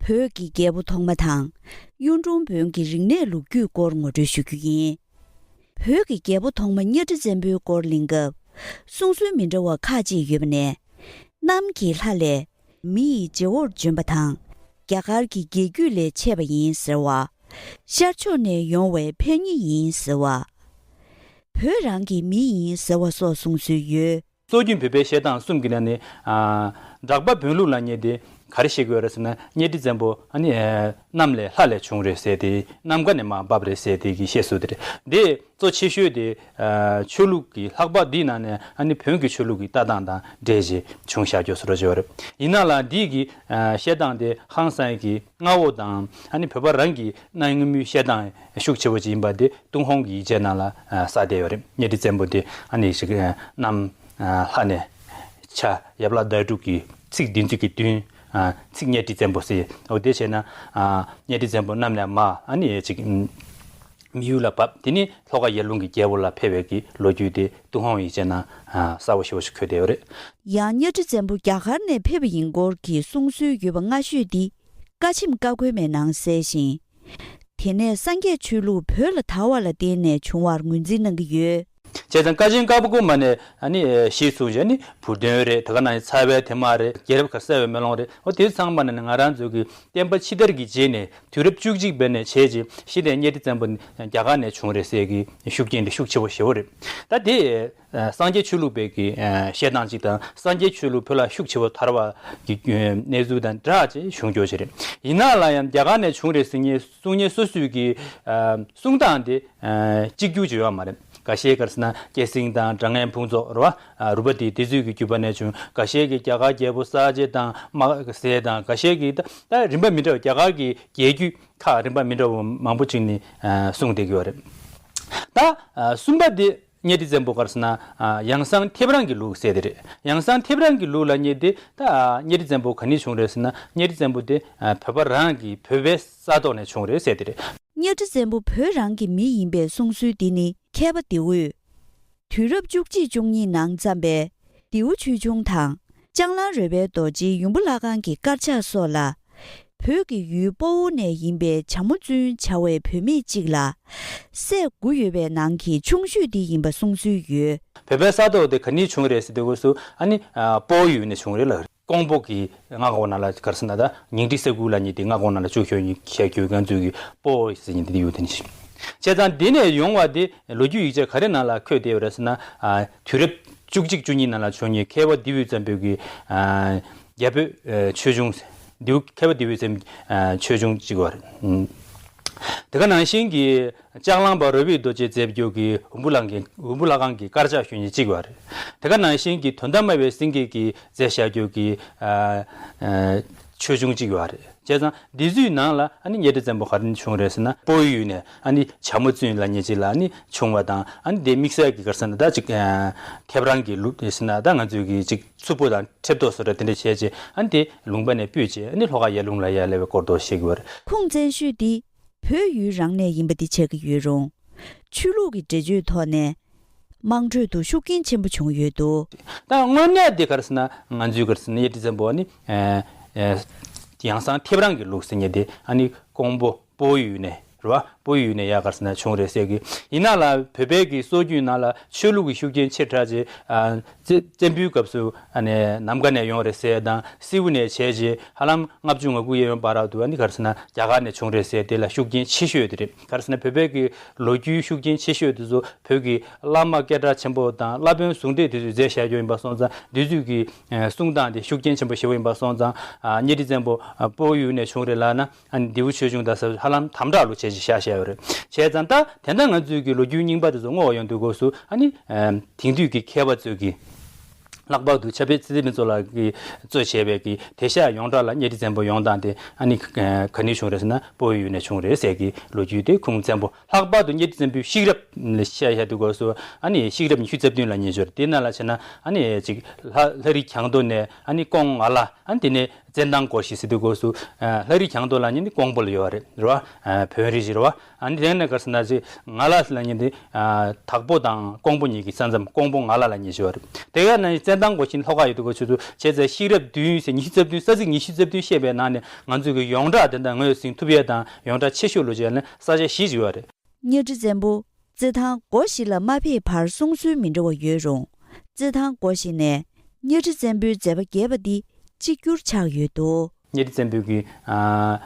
བོད་ཀྱི་རྒྱལ་པོ་ཐོག་མ་དང་། གཡུང་དྲུང་བོན་གྱི་རིག་གནས་ལོ་རྒྱུས་སྐོར་ངོ་སྤྲོད་ཞུ་རྒྱུ་ཡིན། བོད་ཀྱི་རྒྱལ་པོ་ཐོག་མ་གཉའ་ཁྲི་བཙན་པོའི་སྐོར་གླེང་སྐབས། གསུང་སྲོལ་མི་འདྲ་བ་ཁག་ཅིག་ཡོད་པ་ནས། གནམ་གྱི་ལྷ་ལས་མི་ཡི་རྗེ་བོར་བྱོན་པ་དང་། རྒྱ་གར་གྱི་རྒྱལ་རྒྱུད་ལས་མཆེད་པ་ཡིན་ཟེར་བ། ཤར་ཕྱོགས་ནས་ཡོང་བའི་ཕན་ཉེ་ཡིན་ཟེར་བ། བོད་རང་གི་མི་ཡིན་ཟེར་བ་སོགས་གསུང་སྲོལ་ཡོད། སྲོལ་རྒྱུན་བོད་པའི་བཤད་སྟངས་གསུམ་གྱི་ནང་ནས། ཨ། འབྲག་པ་བོན་ལུགས་ལབ་མཁན་དེ་ག་རེ་བཤད་ཀྱི་ཡོད་རེད་ཟེར་ན། གཉའ་ཁྲི་བཙན་པོ་ཨ་ནི་ཨ་གནམ་ལས་ལྷ་ལས་བྱུང་རེད་ཟེར་ཏེ། གནམ་ཁ་ནས་མར་བབས་རེད་ཟེར་ཏེ་གི་བཤད་སྲོལ་དེ་རེད། འདི་གཙོ་ཆེ་ཤོས་དེ། ཨ། ཆོས་ལུགས་ཀྱི་ལྷག་པ་འདིའི་ནང་ནས་ཨ་ནི་བོན་གྱི་ཆོས་ལུགས་ཀྱི་ལྟ་སྟངས་དང་འབྲེལ་བྱས་བྱུང་བཞག་རྒྱུ་བཟོ་འདྲ་ཅིག་ཡོད་རེད། ཡིན་ན་ལ་འདི་གི་ཨ་བཤད་སྟངས་དེ་ཧང་སང་གི་མངའ་འོག་དང་། ཨ་ནི་བོད་པ་རང་གི་གནའ་སྔ་མོའི་བཤད་སྟངས་ཤུགས་ཆེ་བོ་ཅིག་ཡིན་པ་དེ་ཏུན་ཧོང་གི་ཡིག་ཆའི་ནང་ལ་ཨ་གསལ་བསྡད་ཡོད་རེད། གཉའ་ཁྲི་བཙན་པོ་དེ་ཨ་ནི་ཞིག་ཨ་གནམ་ཨ་ལྷ་ནས། ཆ་ཡབ་ལྷ་ཟླ་དྲུག་གི་ཚིག་བདུན་ཚིག་གི་བདུན། ཨ། ཚིག་གཉའ་ཁྲི་བཙན་པོ་ཟེར། འོ་དེ་བྱས་ན། ཨ། གཉའ་ཁྲི་བཙན་པོ་གནམ་ནས་མར་ཨ་ནི་ཅིག་མི་ཡུལ་ལ་བབས། དེ་ནི་ལྷོ་ཁ་ཡར་ཀླུང་གི་རྒྱལ་པོ་ལ་ཕེབས་པའི་གི་ལོ་རྒྱུས་དེ་ཏུན་ཧོང་ཡིག་ཆའི་ནང་ཨ་གསལ་པོ་ཞེ་པོ་ཞིག་འཁོད་བསྡད་ཡོད་རེད། ཡང་གཉའ་ཁྲི་བཙན་པོ་རྒྱ་གར་ནས་ཕེབས་པ་ཡིན་སྐོར་གྱི་གསུང་སྲོལ་ཡོད་པ་སྔ་ཤོས་འདི་ཀ་ཆེམས་ཀ་ཁོལ་མའི་ནང་གསལ་ཞིང་། དེ་ནས་སངས་རྒྱས་ཆོས་ལུགས་བོད་ལ་དར་བ་ལ་བརྟེན་ནས་བྱུང་བར་ངོས་འཛིན་གནང་གི་ཡོད། བྱས་ཙང་ཀ་ཆེམས་ཀ་ཁོལ་མ་ནས་ཨ་ནི་གཞིར་བཟུང་བྱས་ནི་བུ་སྟོན་རེད། དེ་ག་ནང་བཞིན་ཚ་བའི་དེབ་དམར་རེད། རྒྱལ་རབས་གར་གསལ་བའི་མེ་ལོང་རེད། འོ་དེ་ཚང་མ་ནས་ནི་ང་རང་ཚོ་གི་བསྟན་པ་ཕྱི་དར་གྱི་རྗེས་ནས་དུས་རབས་བཅུ་གཅིག་པའི་ནས་བྱས་རྗེས་གཞི་ནས་གཉའ་ཁྲི་བཙན་པོ་ནི་རྒྱ་གར་ནས་བྱུང་རེད་ཟེར་གི་ཤུགས་རྐྱེན་དེ་ཤུགས་ཆེ་བོ་ཞེ་བོ་རེད། ད་དེ་ཨ་སངས་རྒྱས་ཆོས་ལུགས་པའི་གི་ཨ་བཤད་སྟངས་གཅིག་དང་། སངས་རྒྱས་ཆོས་ལུགས་བོད་ལ་ཤུགས་ཆེ་བོ་དར་བ་གི་གནས་ཚུལ་དང་འདྲ་ཅིག་བྱུང་ཡོད་ཅིག་རེད། ཡིན་ན་ལ་ཡང་རྒྱ་གར་ནས་བྱུང་རེད་ཟེར་མཁན་གསུང་མཁན་སོ་སོའི་གི་ཨ་གསུང་སྟངས་དེ་ཨ་གཅིག་གྱུར་ཅིག་ཡོད་མ་རེད། འགའ་ཤས་ག་རེ་ཟེར་ན་སྐྱེད་སྲིང་དང་བགྲང་ངན་ཕུན་ཚོགས་རེད་བ། ཨ་རུ་པ་དེ་དེ་ཚོའི་གི་རྒྱུད་པ་ནས་བྱུང་། འགའ་ཤས་ཀྱིས་རྒྱ་གར་རྒྱལ་པོ་གསལ་བྱེད་དང་དམག་ཟས་དང་། འགའ་ཤས་ཀྱིས་ད་ད་རིམ་པ་མི་འདྲ་བ། རྒྱ་གར་གྱི་རྒྱལ་རྒྱུད་ཁག་རིམ་པ་མི་འདྲ་བ་མང་པོ་ཅིག་ནས་ཨ་གསུངས་བསྡད་ཀྱི་ཡོད་རེད། ད་ཨ་གསུམ་པ་དེ་གཉའ་ཁྲི་བཙན་པོ་ག་རེ་ཟེར་ན་ཨ་ཡང་གསང་ཐེའུ་རང་གི་ལུགས་ཟེར་དེ་རེད། ཡང་གསང་ཐེའུ་རང་གི་ལུགས་ལབ་མཁན་དེ་ད་ཨ་གཉའ་ཁྲི་བཙན་པོ་ག་ནས་བྱུང་རེད་ཟེར་ན། གཉའ་ཁྲི་བཙན་པོ་དེ་ཨ་བོད་པ་རང་གི་བོད་པའི་ས་ཐོག་ནས་བྱུང་རེད་ཟེར་དེ་རེད། གཉའ་ཁྲི་བཙན་པོ་བོད་རང་གི་མི་ཡིན་པའི་གསུང་སྲོལ་འདི་ནི་མཁས་པ་ལྡེའུས་དུས་རབས་བཅུ་གཅིག་བཅུ་གཉིས་ནང་བརྩམས་པའི་ལྡེའུ་ཆོས་འབྱུང་དང་། ལྕང་གླང་རོལ་པའི་རྡོ་རྗེ་ཡུམ་བུ་བླ་སྒང་གི་དཀར་ཆག་སོགས་ལ་ བོད་ཀྱི་ཡུལ་སྤོ་བོ་ནས་ཡིན་པའི་བྱ་མོ་བཙུན་བྱ་བའི་བུད་མེད་ཅིག་ལ། སྲས་དགུ་ཡོད་པའི་ནང་གི་ཆུང་ཤོས་དེ་ཡིན་པ་གསུང་སྲོལ་ཡོད། བོད་པའི་ས་ཐོག་དེ་ག་ནས་བྱུང་རེད་ཟེར་དུས་སྐབས་སུ་ཨ་ནི་སྤོ་བོའི་ཡུལ་ནས་བྱུང་རེད་ལ། ཀོང་པོ་གི་མངའ་ཁོངས་ནང་ལ་ག་རེ་ཟེར་ན་ད་ཉིང་ཁྲི་ས་ཁུལ་ལབ་མཁན་དེ་མངའ་ཁོངས་ནང་ལ་བཅུག་ཤོག་ཡིན་བཤད་རྒྱུ་ང་ཚོས་ཀྱི་སྤོ་བོ་ཟེར་མཁན་དེ་ཡོད་དེ་ནི། བྱས་ཙང་འདི་ནས་ཡོང་བ་དེ་ལོ་རྒྱུས་ཡིག་ཆ་ག་རེ་ནང་ལ་འཁོད་བསྡད་ཡོད་རེད་ཟེར་ན། ཨ། དུས་རབས་བཅུ་གཅིག་བཅུ་གཉིས་ནང་ལ་བྱུང་མཁན་མཁས་པ་ལྡེའུ་བཙན་པོའི་གི། ཨ། རྒྱ་བོད་ཨ་ཆོས་འབྱུང་། ལྡེའུ་མཁས་པ་ལྡེའུ་བཙན་ཨ་ཆོས་འབྱུང་གཅིག་ཡོད་རེད། ཨ། དེ་ག་ནང་བཞིན་གྱི་ལྕགས་ལམ་པ་རོ་བིད་རྡོ་རྗེས་མཛད་རྒྱུ་གི་འོམ་བུ་ལྷ་ཁང་གི། འོམ་བུ་ལྷ་ཁང་གི་དཀར་ཆག་ཞུ་མཁན་གཅིག་ཡོད་རེད། དེ་ག་ནང་བཞིན་གྱི་དོན་དམ་སྨྲ་བའི་སེང་གེ་གིས་མཛད་བཞག་རྒྱུ་གི། ཨ། ཨ། ཆོས་འབྱུང་གཅིག་ཡོད་རེད། བྱས་ཙང་འདི་ཚོའི་ནང་ལ་ཨ་ནི་གཉའ་ཁྲི་བཙན་པོ་ག་རེ་ནས་བྱུང་རེད་ཟེར་ན། སྤོ་བོའི་ཡུལ་ནས་ཨ་ནི་བྱ་མོ་བཙུན་ལབ་མཁན་ཅིག་ལ་ཨ་ནི་བྱུང་བ་དང་། ཨ་ནི་དེ་དམིགས་བསལ་གྱི་ག་རེ་ཟེར་ན་ད་ཅིག་ཨ། ཐེབས་རང་གི་ལུགས་ཟེར་ན་ད་ང་ཚོའི་གི་ཅིག་མཚུར་ཕུ་དང་ཁྲེབ་ཏོག་བཟོ་འདྲ་དེ་འདྲ་བྱས་རྗེས་ཨ་ནི་དེ་ལུང་པ་ནས་སྤོས་རྗེས་ཨ་ནི་ལྷོ་ཁ་ཡར་ཀླུང་ལ་ཡར་སླེབས་པའི་སྐོར་དུ་བཤད་ཀྱི་ཡོད་རེད། ཁུངས་བཙན་ཤོས་འདི་བོད་ཡུལ་རང་ནས་ཡིན་པ་འདི་ཆགས་ཀྱི་ཡོད་རུང་། ཆོས་ལུགས་ཀྱི་འགྲེལ་བརྗོད་ཐོག་ནས། དམངས་ཁྲོད་དུ་ཤུགས་རྐྱེན་ཆེན་པོ་བྱུང་ཡོད་འདུག། ད་དངོས་གནས་དེ་ག་རེ་ཟེར་ན་ང་ཚོའི་ག་རེ་ཟེར་ན་གཉའ་ཁྲི་བཙན་པོ་ཨ་ནི། ཨ། ཨ། ཡང་སང་ཐེབས་རང་གི་ལུགས་ཟེར་མཁན་དེ་ཨ་ནི་ཀོང་པོ་སྤོ་བོའི་ཡུལ་ནས་རེད་བ། སྤོ་བོའི་ཡུལ་ནས་ཡར་ག་རེ་ཟེར་ན་བྱུང་རེད་ཟེར་གི། ཡིན་ན་ལ་བོད་པའི་གི་སྲོལ་རྒྱུན་ནང་ལ་ཆོས་ལུགས་ཀྱི་ཤུགས་རྐྱེན་ཆེ་དྲགས་ཅིག། ཨ། བཙན། བཙན་པོའི་སྐབས་སུ་ཨ་ནི་ནམ་མཁའ་ནས་ཡོང་རེད་ཟེར་དང་། སེའུ་ནས་བྱས་རྗེས་ཧ་ལམ་ལྔ་བཅུ་ང་དགུ་ཡས་མས་བར་དུ་ཨ་ནི་ག་རེ་ཟེར་ན་རྒྱ་གར་ནས་བྱུང་རེད་ཟེར། དེ་ལ་ཤུགས་རྐྱེན་ཆེ་ཤོས་དེ་རེད། ག་རེ་ཟེར་ན་བོད་པའི་གི་ལོ་རྒྱུས་ཤུགས་རྐྱེན་ཆེ་ཤོས་དེ་ཚོ་བོད་ཀྱི་བླ་མ་སྐད་གྲགས་ཆེན་པོ་དང་བླ་དཔོན་ཟུང་འབྲེལ་དེ་ཚོས་མཛད་བཞག་རྒྱུ་ཡིན་པ་སོང་ཙང་། དེ་ཚོས་ཀྱི་གསུང་སྟངས་དེ་ཤུགས་རྐྱེན་ཆེན་པོ་ཞེ་པོ་ཡིན་པ་སོང་ཙང་། ཨ། གཉའ་ཁྲི་བཙན་པོ་སྤོ་བོའི་ཡུལ་ནས་བྱུང་རེད་ལབ་ན། ཨ་ནི་ལྡེའུ་ཆོས་འབྱུང་དང་ཟེར་ཧ་ལམ་དམ་དྲག་ལུགས་བྱས་ཅིག་བཞག་བཞག་ཡོད་རེད། བྱས་ཙང་ད་དེ་འདྲ་ང་ཚོའི་གི་ལོ་རྒྱུས་རྙིང་པ་དེ་ཚོ་བསྔོགས་ཡོང་དུས་སྐབས་སུ་ཨ་ནི། ཨ། དེང་དུས་ཀྱི་མཁས་པ་ཚོས་ཀྱི། ལྷག་པར་དུ་ཕྱྭ་སྤེལ་ཚེ་བརྟན་ཕུན་ཚོགས་ལགས་ཀྱིས་གཙོས་བྱས་པའི་གི་དེ་ཤ་ཡོངས་གྲགས་ལ་གཉའ་ཁྲི་བཙན་པོ་ཡོང་སྟངས་དེ་ཨ་ནི། ཨ། ག་ནས་བྱུང་རེད་ཟེར་ན་སྤོ་བོའི་ཡུལ་ནས་བྱུང་རེད་ཟེར་གི་ལོ་རྒྱུས་དེ་ཁུངས་བཙན་པོ། ལྷག་པར་དུ་གཉའ་ཁྲི་བཙན་པོའི་གཤེགས་རབས་ལ་བཤད་བཞག་དུས་སྐབས་སུ་ཨ་ནི་གཤེགས་རབས་ཉི་ཤུ་རྩ་བདུན་ལབ་མཁན་ཅིག་ཡོད་རེད། དེ་ནང་ལ་བྱས་ན་ཨ་ནི་ཅིག་ལྷ། ལྷ་རི་གྱང་ཏོ་ནས་ཨ་ནི་ཀོང་ང་ལ། ཨ་ནི་དེ་ནས་བཙན་ཐང་སྒོ་བཞི་ཟེར་དུས་སྐབས་སུ། ཨ། ལྷ་རི་གྱང་ཏོ་ལབ་མཁན་ནི་ཀོང་པོ་ལ་ཡོད་རེད། རེད་བ། ཨ། བོན་རི་ཞིག་རེད་བ། ཨ་ནི་དེ་ནས་ག་རེ་ཟེར་ན་ཅིག་ང་ལ་ལབ་མཁན་དེ། ཨ། དྭགས་པོ་དང་ཀོང་པོ་གཉིས་ཀྱི་ས་མཚམས་ཀོང་པོ་ང་ལ་ལབ་མཁན་ཞིག་ཡོད་རེད། དེ་ག་ནང་བཞིན་བཙན་ཐང་སྒོ་བཞི་ལྷོ་ཁ་ཡོད་དུས་སྐབས་སུ་བྱས་ཙང་གཤེགས་རབས་བདུན་ཟེར་ཉི་ཤུ་རྩ་བདུན། ས་ཚིགས་ཉི་ཤུ་རྩ་བདུན་བཤད་པའི་ནང་ནས་ང་ཚོས་ཀྱི་ཡོངས་གྲགས་དེ་འདྲ་ངོས་ཟིན་ཐུབ་ཡས་དང་ཡོངས་གྲགས་ཆེ་ཤོས་ལོ་རྒྱུས་ལ་ས་ཆ་བཞི་ཅིག་ཡོད་རེད། གཉའ་ཁྲི་བཙན་པོ་བཙན་ཐང་སྒོ་བཞི་ལ་མ་ཕེབས་བར་གསུང་སྲོལ་མི་འདྲ་བ་ཡོད་རུང་། བཙན་ཐང་སྒོ་བཞི་ནས་གཉའ་ཁྲི་བཙན་པོའི་མཛད་པ་རྒྱས་པ་འདི་གཅིག་གྱུར་ཆགས་ཡོད་འདུག། གཉའ་ཁྲི་བཙན་པོའི་གི། ཨ།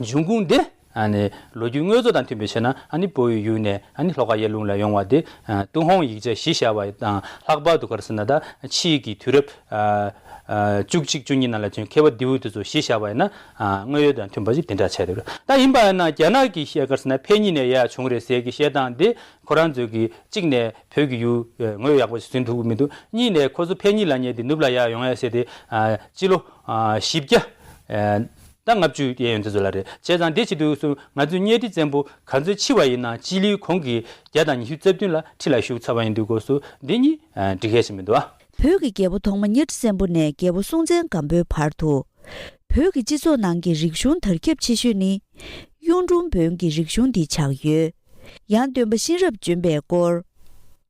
འབྱུང་ཁུངས་དེ། ཨ་ནི་ལོ་རྒྱུས་དངོས་གཙོ་དང་མཐུན་པའི་ཆ་ནས་ཨ་ནི་སྤོ་བོའི་ཡུལ་ནས་ཨ་ནི་ལྷོ་ཁ་ཡར་ཀླུང་ལ་ཡོང་བ་དེ། ཨ། ཏུན་ཧོང་ཡིག་ཆ་གཞི་བཞག་པ་དང་ལྷག་པར་དུ་ག་རེ་ཟེར་ན་ད་ཕྱིས་ཀྱི་དུས་རབས། ཨ། ཨ། བཅུ་གཅིག་བཅུ་གཉིས་ནང་ལ་བྱོན་མཁས་པ་ལྡེའུ་དེ་ཚོ་གཞི་བཞག་པ་ཡིན་ན། ཨ། དངོས་ཡོད་དང་མཐུན་པ་ཞིག་དེ་འདྲ་ཆགས་འདུག། ད་ཡིན་པ་ཡིན་ན་རྒྱ་ནག་གི་བཤད་ག་རེ་ཟེར་ན་ཕན་ཉིན་ནས་ཡར་བྱུང་རེད་ཟེར་གི་བཤད་སྟངས་དེ་ཁོ་རང་ཚོས་ཀྱི་གཅིག་ནས་བོད་ཀྱི་ཡུལ་ངོས་ཡག་པོ་ཞིག་ཟིན་ཐུབ་ཀྱི་མི་འདུག། གཉིས་ནས་ཁོ་ཚོ་ཕན་ཉིན་ལབ་མཁན་དེ་ནུབ་ལ་ཡར་ཡོང་ཡ་ཟེར་དེ། ཨ། སྤྱི་ལོ། ཨ། བཞི་བརྒྱ། ཨ། ད་ལྔ་བཅུ་ཡས་ཡོད་འདི་ཚོ་ལ་རེད། བྱས་ཙང་དེ་བྱེད་དུས་སུ་ང་ཚོའི་གཉའ་ཁྲི་བཙན་པོ་ག་ཚོད་འཆི་བ་ཡིན་ན་སྤྱི་ལོའི་གོང་གི་བརྒྱ་དང་ཉི་ཤུ་རྩ་བདུན་ལ་ཁྲི་ལ་བཞུགས་ཚར་བ་ཡིན་དུས་སྐབས་སུ་འདི་གཉིས། ཨ། འགྲིག་གལ་ཆེ་མི་འདུག་ཨ། བོད་ཀྱི་རྒྱལ་པོ་ཐོག་མ་གཉའ་ཁྲི་བཙན་པོ་ནས་རྒྱལ་པོ་སྲོང་བཙན་སྒམ་པོའི་བར་དུ། བོད་ཀྱི་སྤྱི་ཚོགས་ནང་གི་རིག་གཞུང་དར་ཁྱབ་ཆེ་ཤོས་ནི་གཡུང་དྲུང་བོན་གྱི་རིག་གཞུང་འདི་ཆགས་ཡོད། ཡང་སྟོན་པ་གཤེན་རབ་བྱོན་པའི་སྐོར།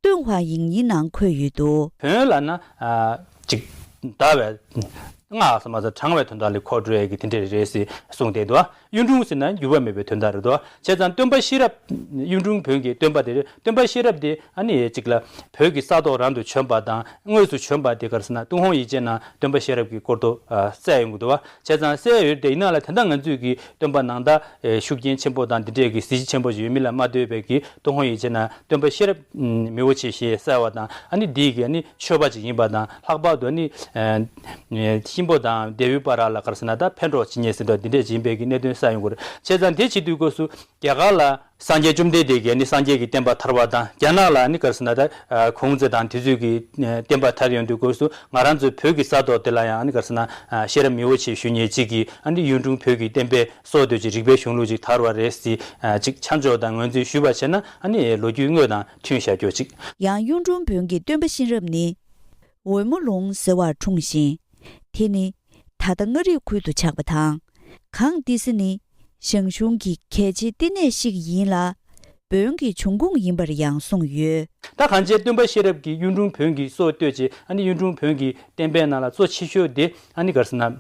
ཏུན་ཧོང་ཡིག་རྙིང་ནང་འཁོད་ཡོད་འདུག། བོན་ལབ་ན། ཨ། ཅིག་དར་བའི། སྔགས་ཟེར་མ་ཟད་དྲང་བའི་དོན་དག་ལ་གོ་འགྲོ་ཡས་ཀྱི་དེ་འདྲ་རེད་ཟེར་གསུངས་བསྡད་འདུག། གཡུང་དྲུང་ཟེར་ན་འགྱུར་བ་མེད་པའི་དོན་དག་རེད་འདུག། བྱས་ཙང་སྟོན་པ་གཤེན་རབ། གཡུང་དྲུང་བོན་གྱི་སྟོན་པ་དེ་རེད། སྟོན་པ་གཤེན་རབ་དེ་ཨ་ནི་ཅིག་ལ་བོད་ཀྱི་ས་ཐོག་རང་དུ་བྱོན་པ་དང་དངོས་སུ་བྱོན་པ་དེ་ག་རེ་ཟེར་ན་ཏུན་ཧོང་ཡིག་ཆའི་ནང་སྟོན་པ་གཤེན་རབ་ཀྱི་སྐོར་དུ། ཨ། གསལ་ཡོང་གི་འདུག་བ། བྱས་ཙང་གསལ་ཡོད་དེ་ཡིན་ན་ལ་དེ་འདྲ་ང་ཚོས་ཀྱི་སྟོན་པ་ནང་ད། ཨེ། ཤུགས་རྐྱེན་ཆེན་པོ་དང་འདི་འདྲས་ཀྱི་གཟི་བརྗིད་ཆེན་པོ་ཞིག་ཡོད་མིན་ལ་མ་ལྟོས་པའི་གི་ཏུན་ཧོང་ཡིག་ཆའི་ནང་སྟོན་པ་གཤེན་རབ་མི་བོ་ཆེ་ཞེས་གསལ་བ་དང་ཨ་ནི་འདི་གི་ཨ་ནི་ཆོས་པ་ཅིག་ཡིན་པ་དང་ལྷག་པར་དུ་ཨ་ནི། ཨེ། གཤིན་པོ་དང་ལྡེའུ་བར་ལ་ག་རེ་ཟེར་ན་ད་ཕན་གྲོགས་བྱེད་མཁན་ཟེར་འདྲ་འདི་འདྲས་ཡིན་པའི་གི་གནད་དོན་གསལ་ཡོང་གི་རེད། བྱས་ཙང་དེ་བྱེད་དུས་སྐབས་སུ་རྒྱ་གར་ལ། སངས་རྒྱས་བཅོམ་ལྡན་འདས་ཀྱིས་ནི་སངས་རྒྱས་ཀྱི་བསྟན་པ་དར་བ་དང་རྒྱ་ནག་ལ་ནི་ག་རེ་ཟེར་ན་ད་ཁུང་ཙེ་དང་དེ་ཚོས་ཀྱི་བསྟན་པ་དར་ཡོང་དུས་སྐབས་སུ་ང་རང་ཚོའི་བོད་ཀྱི་ས་ཐོག་དེ་ལ་ཡང་ནི་ག་རེ་ཟེར་ན་གཤེན་རབ་མི་བོ་ཆེ་ཞུ་མཁན་གཅིག་གིས་ཨ་ནི་གཡུང་དྲུང་བོན་གྱི་བསྟན་པའི་སྲོག་བསྡོས་ཀྱི་རིག་པའི་གཞུང་ལུགས་ཅིག་དར་བ་རེད་ཟེར་ཅིག་ཆ་འཇོག་དང་ངོས་འཛིན་ཞུས་པ་བྱས་ན་ཨ་ནི་ལོ་རྒྱུས་དངོས་དང་མཐུན་བཞག་རྒྱུ་ཅིག། ཡང་གཡུང་དྲུང་བོན་གྱི་སྟོན་པ་གཤེན་རབ་ནི་འོལ་མོ་ལུང་ཟེར་བར་འཁྲུངས་ཤིང་། དེ་ནི་ད་ལྟ་མངའ་རིས་ཁུལ་དུ་ཆགས་པ་དང་། གངས་ཏི་སེ་ནི་ཞང་ཞུང་གི་གལ་ཆེའི་བསྟི་གནས་ཤིག་ཡིན་ལ། བོན་གྱི་འབྱུང་ཁུངས་ཡིན་པར་ཡང་གསུངས་ཡོད། ད་གང་ཅི་སྟོན་པ་གཤེན་རབ་ཀྱིས་གཡུང་དྲུང་བོན་གྱི་སྲོག་བསྡོས་རྗེས་ཨ་ནི་གཡུང་དྲུང་བོན་གྱི་བསྟན་པའི་ནང་ལ་གཙོ་ཆེ་ཤོས་དེ་ཨ་ནི་ག་རེ་ཟེར་ན།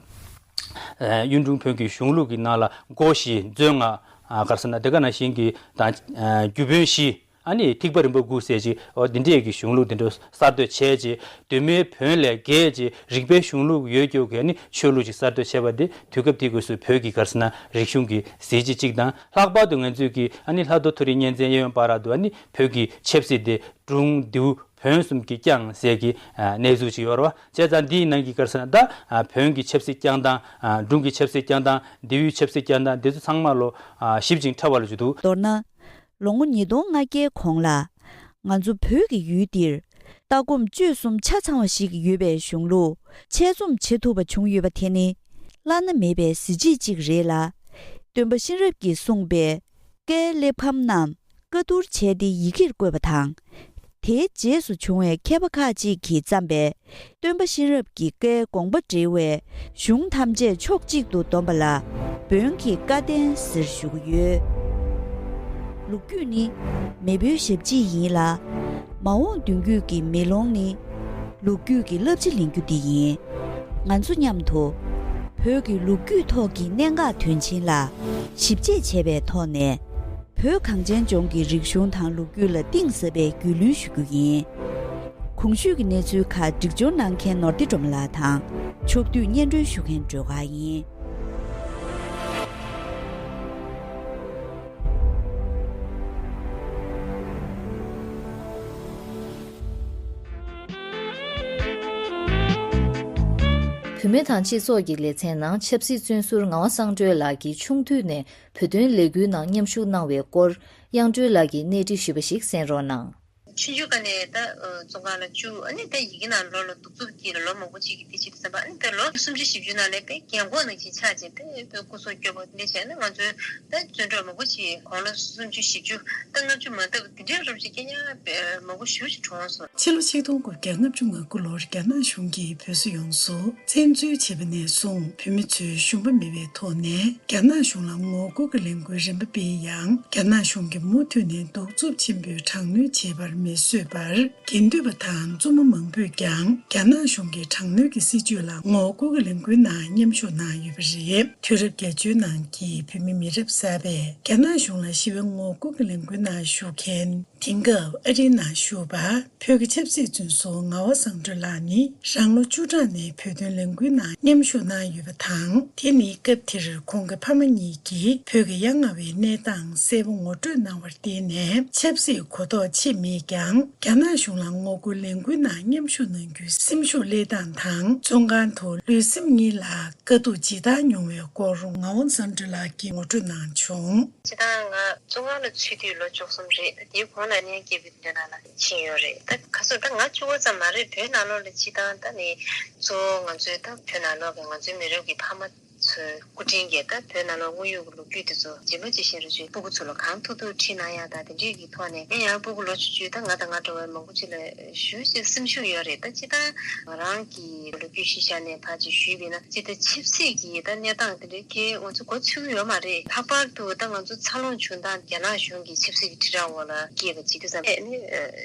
གཡུང་དྲུང་བོན་གྱི་གཞུང་ལུགས་ཀྱི་ནང་ལ་སྒོ་བཞི་མཛོད་ལྔ། ག་རེ་ཟེར་ན་དེ་ག་ནང་བཞིན་གྱི་ད་རྒྱུ་བོན་བཞི། ཨ་ནི་ཐེག་པ་རིམ་པ་དགུ་ཟེར་ཅིག་འོ་འདི་འདྲས་ཀྱི་གཞུང་ལུགས་འདི་འདྲ་གསར་གཏོད་བྱས་ཅིག་གདོད་མའི་བོན་ལས་བརྒལ་ཅིག་རིག་པའི་གཞུང་ལུགས་ཡོད་རྒྱུ་གི་ཨ་ནི་ཆོས་ལུགས་ཅིག་གསར་གཏོད་བྱས་པ་འདི་དུས་སྐབས་དེ་དུས་སུ་བོད་ཀྱི་ག་རེ་ཟེར་ན་རིག་གཞུང་གི་གཟི་བརྗིད་ཅིག་དང་། ལྷག་པར་དུ་ང་ཚོས་ཀྱི་ཨ་ནི་ལྷ་རྡོ་མཐོ་རིས་གཉན་བཙན་གཡས་གཡོན་བར་དུ་ཨ་ནི་བོད་ཀྱི་ཆབ་སྲིད་དེ་དྲུང་ལྡེའུ་བོན་གསུམ་གྱིས་བསྐྱངས་ཟེར་གྱི་གནས་ཚུལ་ཅིག་ཡོད་རེད་བ། བྱས་ཙང་འདིའི་ནང་གི་ག་རེ་ཟེར་ན་ད་བོན་གྱི་ཆབ་སྲིད་བསྐྱངས་སྟངས། སྒྲུང་གི་ཆབ་སྲིད་བསྐྱངས་སྟངས། ལྡེའུའི་ཆབ་སྲིད་བསྐྱངས་སྟངས་འདི་ཚོ་ཚང་མ་ལོ་ཞིབ་ཅིང་ཕྲ་བ་ལ་འཇུག་འདུག་མདོར་ན། ལོ་ངོ་ཉིས་སྟོང་ལྔ་བརྒྱའི་གོང་ལ། ང་ཚོ་བོད་ཀྱི་ཡུལ་འདིར། ལྟ་སྒོམ་སྤྱོད་གསུམ་ཆ་ཚང་བ་ཞིག་ཡོད་པའི་གཞུང་ལུགས་ཆེད་རྩོམ་བྱེད་ཐུབ་པ་བྱུང་ཡོད་པ་དེ་ནི། བླ་ན་མེད་པའི་གཟི་བརྗིད་ཅིག་རེད་ལ། སྟོན་པ་གཤེན་རབ་ཀྱིས་གསུངས་པའི། བཀའི་གླེགས་བམ་རྣམས་བཀའ་བསྡུར་བྱས་ཏེ་ཡི་གེར་བཀོད་པ་དང་། དེའི་རྗེས་སུ་བྱུང་བའི་མཁས་པ་ཁག་ཅིག་གིས་བརྩམས་པའི་སྟོན་པ་གཤེན་རབ་ཀྱི་བཀའི་དགོངས་པ་འགྲེལ་བའི་གཞུང་ཐམས་ཅད་ཕྱོགས་གཅིག་ཏུ་བསྡོམས་པ་ལ་བོན་གྱི་བཀའ་བསྟན་ཟེར་ཞུ་གི་ཡོད། ལོ་རྒྱུས་ནི་མེས་པོའི་ཞབས་ཕྱི་ཡིན་ལ། མ་འོངས་མདུན་སྐྱོད་ཀྱི་མེ་ལོང་ནི་ལོ་རྒྱུས་ཀྱི་བསླབ་བྱ་ལེན་རྒྱུ་འདི་ཡིན། ང་ཚོ་མཉམ་དུ་བོད་ཀྱི་ལོ་རྒྱུས་ཐོག་གི་གནད་འགག་དོན་ཆེན་ལ་ཞིབ་དཔྱད་བྱས་པའི་ཐོག་ནས། བོད་གངས་ཅན་ལྗོངས་ཀྱི་རིག་གཞུང་དང་ལོ་རྒྱུས་ལ་གཏིང་ཟབ་པའི་རྒྱུས་ལོན་ཞུ་རྒྱུ་ཡིན། གོང་ཞུས་ཀྱི་གནས་ཚུལ་ཁག་སྒྲིག་སྦྱོར་གནང་མཁན་ནོར་བདེ་སྒྲོལ་མ་ལགས་དང་ཕྱོགས་བསྡུས་སྙན་སྒྲོན་ཞུ་མཁན་སྒྲོལ་དཀར་ཡིན། བུད་མེད་དང་སྤྱི་ཚོགས་ཀྱི་ལེ་ཚན་ནང་ཆབ་སྲིད་བཙོན་ཟུར་ངག་དབང་གསང་སྒྲོན་ལགས་ཀྱིས་ཆུང་དུས་ནས་བོད་དོན་ལས་འགུལ་ནང་མཉམ་ཞུགས་གནང་བའི་སྐོར། དབྱངས་སྒྲོན་ལགས་ཀྱིས་གནས་འདྲི་ཞུས་པ་ཞིག་གསན་རོགས་གནང་། ཆུང་ཆུང་སྒང་ནས་ད་བཙོན་ཁང་ལ་བཅུག་ཨ་ནི་ད་ཡི་གེ་ནང་ལོ་ལ་གདུག་རྩུབ་སྐྱེས་ལ་ལོ་མང་པོ་ཅིག་གི་དེ་བྱེད་དུ་བསམ་པ། ཨ་ནི་ད་ལོ་སུམ་ཅུ་བཞི་བཅུ་ནང་ལས་པའི་རྒན་གོག་ནང་བཞིན་ཆགས་ཅིང་དེ་དཔེ་སྐུ་སྲོག་སྐྱོབ་པ་འདི་བྱས་ན་ང་ཚོའི་ད་བཙོན་གྲོགས་མང་པོ་ཅིག་དགུང་ལོ་སུམ་ཅུ་བཞི་བཅུ་ད་ལྔ་བཅུ་མ་འདབ་འདི་འདྲའི་རབས་ཅིག་སྐྱེ་ཉག་མང་པོ་ཞེ་པོ་ཅིག་གྲོངས་སོང་། ཕྱི་ལོ་ཆིག་སྟོང་དགུ་བརྒྱ་ལྔ་བཅུ་ང་དགུ་ལོར་རྒྱ་ནག་གཞུང་གིས་བོད་སོག་ཡོངས་སུ་བཙན་འཛུལ་བྱས་པ་ནས་བཟུང་བོད་མི་ཚོས་ཞུམ་པ་མེད་པའི་ཐོག་ནས་རྒྱ་ནག་གཞུང་ལ་ངོ་རྒོལ་གྱི་ལས་འགུལ་རིམ་པ་སྤེལ་ཡང་། རྒྱ་ནག་གཞུང་གིས་མུ་མཐུད་ནས་གདུག་རྩུབ་ཆེན་པོས་དྲག་གནོན་བྱས་པར་མི་བཟོད་པར། དགེ་འདུན་པ་དང་བཙུན་མོ་མང་པོས་ཀྱང་རྒྱ་ནག་གཞུང་གི་དྲག་གནོན་གྱི་སྲིད་བྱུས་ལ་ངོ་རྒོལ་གྱི་ལས་འགུལ་ནང་མཉམ་ཞུགས་གནང་ཡོད་པ་རེད། དུས་རབས་བརྒྱད་ཅུའི་ནང་གི་བོད་མི་མི་རབས་གསར་པས་རྒྱ་ནག་གཞུང་ལ་ཞི་བའི་ངོ་རྒོལ་གྱི་ལས་འགུལ་ནང་ཞུགས་མཁན། དེང་སྐབས་ཨ་རིའི་ནང་བཞུགས་པ་བོད་ཀྱི་ཆབ་སྲིད་བཙོན་ཟུར་ངག་དབང་བཟང་སྒྲོན་ལགས་ནི་རང་ལོ་བཅུ་གྲངས་ནས་བོད་དོན་ལས་འགུལ་ནང་མཉམ་ཞུགས་གནང་ཡོད་པ་དང་། དེ་ནི་སྐབས་དེར་ཁོང་གི་ཕ་མ་གཉིས་ཀྱིས་བོད་ཀྱི་ཡ་ང་བའི་གནས་སྟངས་གསལ་པོ་ངོ་སྤྲོད་གནང་བར་བརྟེན་ནས་ཆབ་སྲིད་གོ་རྟོགས་ཆེ་མེད་ཀྱང་། རྒྱ་ནག་གཞུང་ལ་ངོ་རྒོལ་ལས་འགུལ་ནང་མཉམ་ཞུགས་གནང་རྒྱུའི་སེམས་ཤུགས་སླེབས་སྟངས་དང་། བཙོན་ཁང་དུ་ལུས་སེམས་གཉིས་ལ་དཀའ་སྡུག་ཇི་ལྟར་མྱོང་བའི་སྐོར་ངག་དབང་བཟང་སྒྲོན་ལགས་ཀྱིས་ངོ་སྤྲོད་གནང་བྱུང་། སྤྱིར་བཏང་ང་བཙོན་ཁང་ལ་ཚུད་དུས་ལོ་བཅུ་གསུམ་རེད། དེའི་གོང་ལ་གནས་སྐྱིད་པའི་དེ་ནང་ལ་ཕྱིན་ཡོད་རེད། ད་ག་སོ་ད་ང་བཅུ་པ་ཙམ་མ་རེད། བོད་ནང་ལོགས་ལ་སྤྱིར་བཏང་ད་ནི་གཙོ་བོ་ང་ཚོའི་ད་བོད་ནང་ལོགས་ཀྱི་ང་ཚོའི་མི་རབས་ཀྱི་ཕ་མ་ཚོའི་སྐུ་དྲིན་གྱིས་ད་བོད་ནང་ལོགས་དངོས་ཡོད་ཀྱི་ལོ་རྒྱུས་དེ་ཚོ་རྗེས་མ་ཇི་བཞིན་རེ་བྱས་སྤུ་གུ་ཚོ་ལ་གང་ཐུབ་ཐུབ་ཁྲིད་གནང་ཡག་དང་དེ་འདྲས་ཀྱི་ཐོག་ནས་ཨེ་ཡང་སྤུ་གུ་ལོ་ཆུང་ཆུང་ད་ང་དང་ང་འདྲ་བའི་མང་པོ་ཅིག་ལ་ཞུ་ཞེས་སེམས་ཤུགས་ཡོད་རེད། ད་སྤྱིར་བཏང་ང་རང་གི་ལོ་རྒྱུས་གཞི་བཞག་ནས་ཕར་ཅིག་ཞུས་པ་ཡིན་ན་སྤྱིར་བཏང་ཆབ་སྲིད་ཀྱི་ད་གནས་སྟངས་དེ་འདྲའི་གལ་ང་ཚོ་མགོ་ཚོད་ཀྱི་ཡོད་མ་རེད། ལྷག་པར་དུ་ད་ང་ཚོ་འཚར་ལོངས་བྱུང་སྟངས་རྒྱ་ནག་གཞུང་གི་ཆབ་སྲིད་ཀྱི་ཁྲིམས་ར་འོག་ལ་སྐྱེས་པ་ཅིག་དེ་ཙམ་ཨེ་ནི་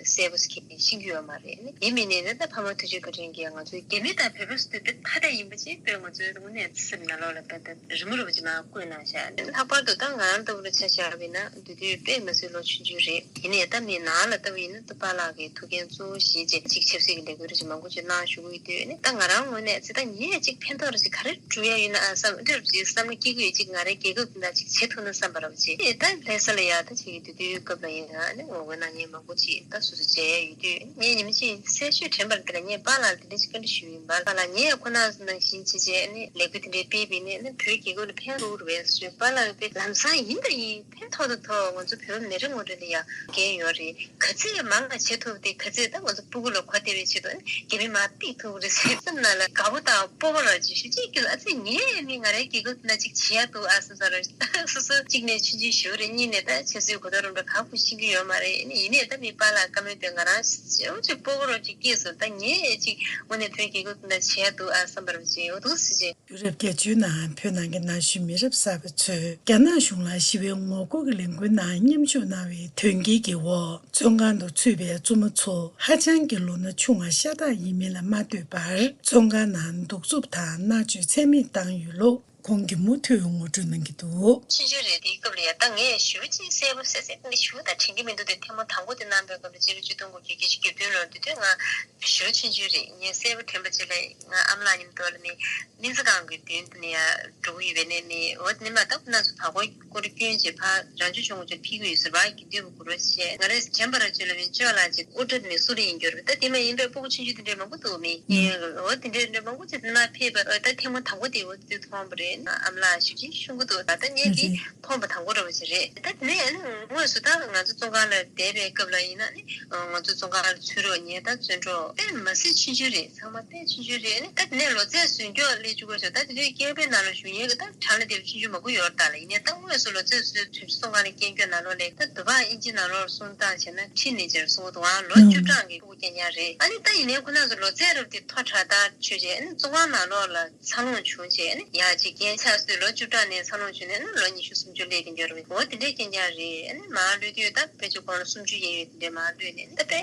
གསལ་པོ་ཞིག་ཤེས་ཀྱི་ཡོད་མ་རེད། ཨེ་ནི་དེ་མིན་ནས་ད་ཕ་མ་ཐུགས་རྗེ་བཀའ་དྲིན་གྱིས་ང་ཚོའི་རྒྱ་མི་དང་བོད་པ་སུ་དེ་ཐ་དད་ཡིན་པ་ཅིག་དཔེ་ང་ཚོའི་དངོས་གནས་སེམས་ནང་ལོགས་ལ་ད་ད་རི་མོ་རུ་བ་ཅིག་མར་བརྐོས་གནང་ཤག་ལྷག་པར་དུ་ད་ང་རང་ལྟ་བུ་ལ་ཆ་བཞག་པ་ཡིན་ན། དེ་དུས་དཔེ་ང་ཚོའི་ལོ་ཆུང་ཆུང་རེད། དེ་ནས་ད་མི་ནང་ལ་ལྟ་བུ་ཡིན་ན་ད་པཱ་ལགས་ཀྱི་ཐུགས་འགན་གཙོ་བོ་བཞེས་བྱས་ཅིག་ཆབ་སྲིད་ཀྱི་ལས་འགུལ་རེ་ཅིག་མང་པོ་ཅིག་གནང་བཞུགས་ཀྱི་ཡོད་དུས་ནི། ད་ང་རང་ངོས་ནས་ཅི་ད་ངས་ཅིག་ཕན་ཐོགས་རེ་ཅིག་ག་རེ་སྒྲུབ་ཡ་ཡོད་ན་ཨ་བསམ་འདི་རུ་ཅིག་བསམ་བློ་སྐྱེ་གི་ཡོད། ཅིག་ང་རའི་རྒྱལ་ཁབ་འདི་ན་ཅིག་བྱེད་ཐུབ་ན་བསམ་པ་རུ་ཅིག་ཨེ་ད་ལྷ་ས་ལ་ཡ་ད་ཅིག་དེ་དུས་སྐབས་ལ་ཡིན་ན་ནི་ངོ་རྒོལ་གནང་མཁན་མང་པོ་ཅིག་ད་སོ་སོ་མཇལ་ཡ་ཡོད་དུས་ངས་ཉི་མ་གཅིག་གསལ་ཤོས་དྲན་པར་འདི་ལ་ངས་པཱ་ལགས་ལ་དེ་འདྲ་ཅིག་བཀའ་འདྲི་ཞུས་ཡིན་པ། པཱ་ལགས་ངས་ཡ་ཁོ་ན་ནང་བཞིན་བྱས་བྱས་ནི་ལས་འགུལ་དེ་འདྲའི་སྤེལ་བས་ནི་ནི་བོད་རྒྱལ་ཁབ་ལ་ཕན་ཐོགས་རེད་པས་ཟེར། པཱ་ལགས་པས་ལམ་སང་ཡིན་ད་ཡིན། ཕན་ཐོགས་ད་ཐོགས་ང་ཚོ་བོད་པ་མི་རེ་ངོ་རེ་ལ་ཡང་འགན་ཡོད་རེད། ག་ཚད་མང་ང་བྱེད་ཐུབ་དེ་ག་ཚད་ད་ང་ཚོ་སྤུ་གུ་ལ་གོ་བདེ་བའི་ཆེད་དུ་རྒྱ་མི་མར་བཏེག་ཐུབ་རེད་ཟེར་སེམས་ནང་ལ་དགའ་པོ་དང་སྤོབས་པ་རང་ཅིག་ཞུ་ཅིག་གི་ཨ་ཙི་ངས་ནི་ང་རའི་རྒྱལ་ཁབ་ན་ཅིག་བྱེད་ཡ་འདུག་ཨ་བསམ་ས་ར། སོ་སོ་གཅིག་ནས་ཆུང་ཆུང་ཞུ་རེད། གཉིས་ནས་ད་ཆབ་སྲིད་གོ་རྟོགས་རམ་འདྲ་ག་གུ་ཤེས་ཀྱི་ཡོད་མ་རེད། ནི་ཡིན་ནས་ད་མི་པཱ་ལགས་བཀའ་མོལ་དེ་ང་རང་ཞེ་པོ་ཅིག་སྤོབས་པ་རང་ཅིག་སྐྱེས་སོང་། ད་ངས་ཅིག་དངོས་གནས་བོད་རྒྱལ་ཁབ་ན་བྱེད་ཡ་འདུག་ཨ་བསམ་པ་རང་ཅིག་ཡོད་འདུག་ཟེར་ཅིག་དུས་རབས་བརྒྱད་ཅུའི་ ནང་བོད་ནང་གི་ན་གཞོན་མི་རབས་གསར་པ་ཚོས་རྒྱ་ནག་གཞུང་ལ་ཞི་བའི་ངོ་རྒོལ་གྱི་ལས་འགུལ་ནང་མཉམ་ཞུགས་གནང་བའི་དོན་རྐྱེན་གྱི་འོག་བཙོན་ཁང་དུ་ཚུད་པའི་བཙུན་མ་ཚོ་ཧ་ཅང་གི་ལོ་ན་ཆུང་བ་ཤ་སྟག་ཡིན་མིན་ལ་མ་ལྟོས་པར་བཙོན་ཁང་ནང་གདུག་རྩུབ་དང་མནར་གཅོད་ཚད་མེད་བཏང་ཡོད་ལུགས་ཁོང་གིས་མུ་མཐུད་ངོ་སྤྲོད་གནང་གི་འདུག། ཆུང་ཆུང་རེད། དེའི་སྐབས་ལ་ཡ་ད་ངས་ཞུ་ཅིག་གསལ་པོ་གསལ་གསལ་ངས་ཞུ་ད་དྲན་གྱི་མི་འདུག་སྟེ། ཐེངས་མ་དང་པོ་དེ་གནང་པའི་སྐབས་ལ་སྤྱི་ལོ་ཆིག་སྟོང་དགུ་བརྒྱ་བརྒྱད་ཅུ་གྱ་བདུན་ལོར་དེ་དུས་ང་ཞུ་ཆུང་ཆུང་རེད། ངས་གསལ་པོ་དྲན་པ་ཅིག་ལ་ང་ཨ་མ་ལགས་མཉམ་དུ་ལ་མི་སྨན་རྩིས་ཁང་གི་མདུན་དུ་ནས་ཡ་འགྲོ་གི་ཡོད་པའི་ནས་མི་འོ་དེ་ནས་མ་ད་ཁོ་རྣམ་ཚོ་བ་གོ་སྐོར་སྐྱོན་བྱས་ཕར་རང་ཆུང་ཆུང་ངུ་ཚོ་ཕིག་གི་ཡོད་ཟེར་བ་གི་འདུས་པ་གུ་རོ་བྱས། ང་རེས་དྲན་པ་ར་ཆོས་ལ་བན་ཅོ་ལགས་ཀྱི་དབུ་སྐྲ་མི་སུ་རེ་ཡིན་འགྱུར་བ་ད་དེ་མ་ཡིན་པའི་སྤུ་གུ་ཆུང་ཆུང་དེ་འདྲའི་མང་པོ་འདུག་མི་ཨེ་འོ་དེ་འདྲའི་འདྲ་མང་པོ་ཅིག་དེ་མ་ཕེབས་པ་ད་ཐེངས་མ་དང་པོ་དེ་འོ་དེ་མཐོང་པ་རེད། ཨ་མ་ལགས་ཞིབ་ཅིང་ཤུང་གི་འདུག་ད་ད་ངས་དེ་མཐོང་པ་དང་པོ་འདྲ་བ་ཞིག་རེད། ད་དེ་ནས་ཨ་ནི་དངོས་སུ་ད་ང་ཚོ་བཙོན་ཁང་ལ་བསྡད་པའི་སྐབས་ལ་ཡིན་ན་ནི་ང་ཚོ་བཙོན་ཁང་ལ་ཚུད་རོགས་ཉེ་ད་བཙོན་གྲོགས་དཔེ་མ་སྲིད་ཆུང་ཆུང་རེད། ཚང་མ་དཔེ་ཆུང་ཆུང་རེད། ཨ་ནི་ད་དེ་ནས་ལོ་ཚད་ཟུན་སྐྱོག་སླེབས་བཅུག་ག་ཞོག་ད་དེ་དུས་སྐྱེས་པའི་ནང་ལ་བཞུགས་ཉེ་གི་ད་གྲངས་ལ་དེ་ཆུང་ཆུང་མང་པོ་ཡོད་རེད་ད་ལ། ཡིན་ནའི་ད་དངོས་སུ་ལོ་ཚད་ཟུན་ཆུང་ཆུང་བཙོན་ཁང་ལ་སྐྱེལ་སྐྱོད་ནང་ལོགས་ལས་ད་དུ་བ་ཨིན་ཇི་ནང་ལོགས་ལ་སུན་ཏང་བྱས་ན་ཁྲི་ནས་ཅར་སོང་དུའང་ལོ་བཅུ་གྲངས་ཀྱི་སྐྱེ་ཉག་རེད། ཨ་ནི་ད་ཡིན་ནའི་ཁོ་རྣམ་ཚོ་ལོ་ཚད་རབས་དེ་མཐོ་དྲགས་ཐག་ཆོད་རྗེས་ཨ་ནི་བཙོན་ཁང་ནང་ལོགས་ལ་འཚར་ལོངས་བྱུང་རྗེས་ཨ་ནི་ཡ་གཅིག་རྒན་ཆགས་སྲིད། ལོ་བཅུ་གྲངས་ནས་འཚར་ལོངས་བྱུང་ནས་ཨ་ནི་ལོ་ཉི་ཤུ་སུམ་ཅུ་སླེབས་ཀྱི་འགྱུར་བའི་འོ་དེ་འདྲའི་རྐྱེན་རྐྱང་རེད། ཨ་ནི་མར་ལུས་དུས་ད་ཕལ་ཆེར་དགུང་ལོ་སུམ་ཅུ་ཡན་ཡོད་དེ་འདྲའི་མར་ལུས་ནས་ད་དཔེ་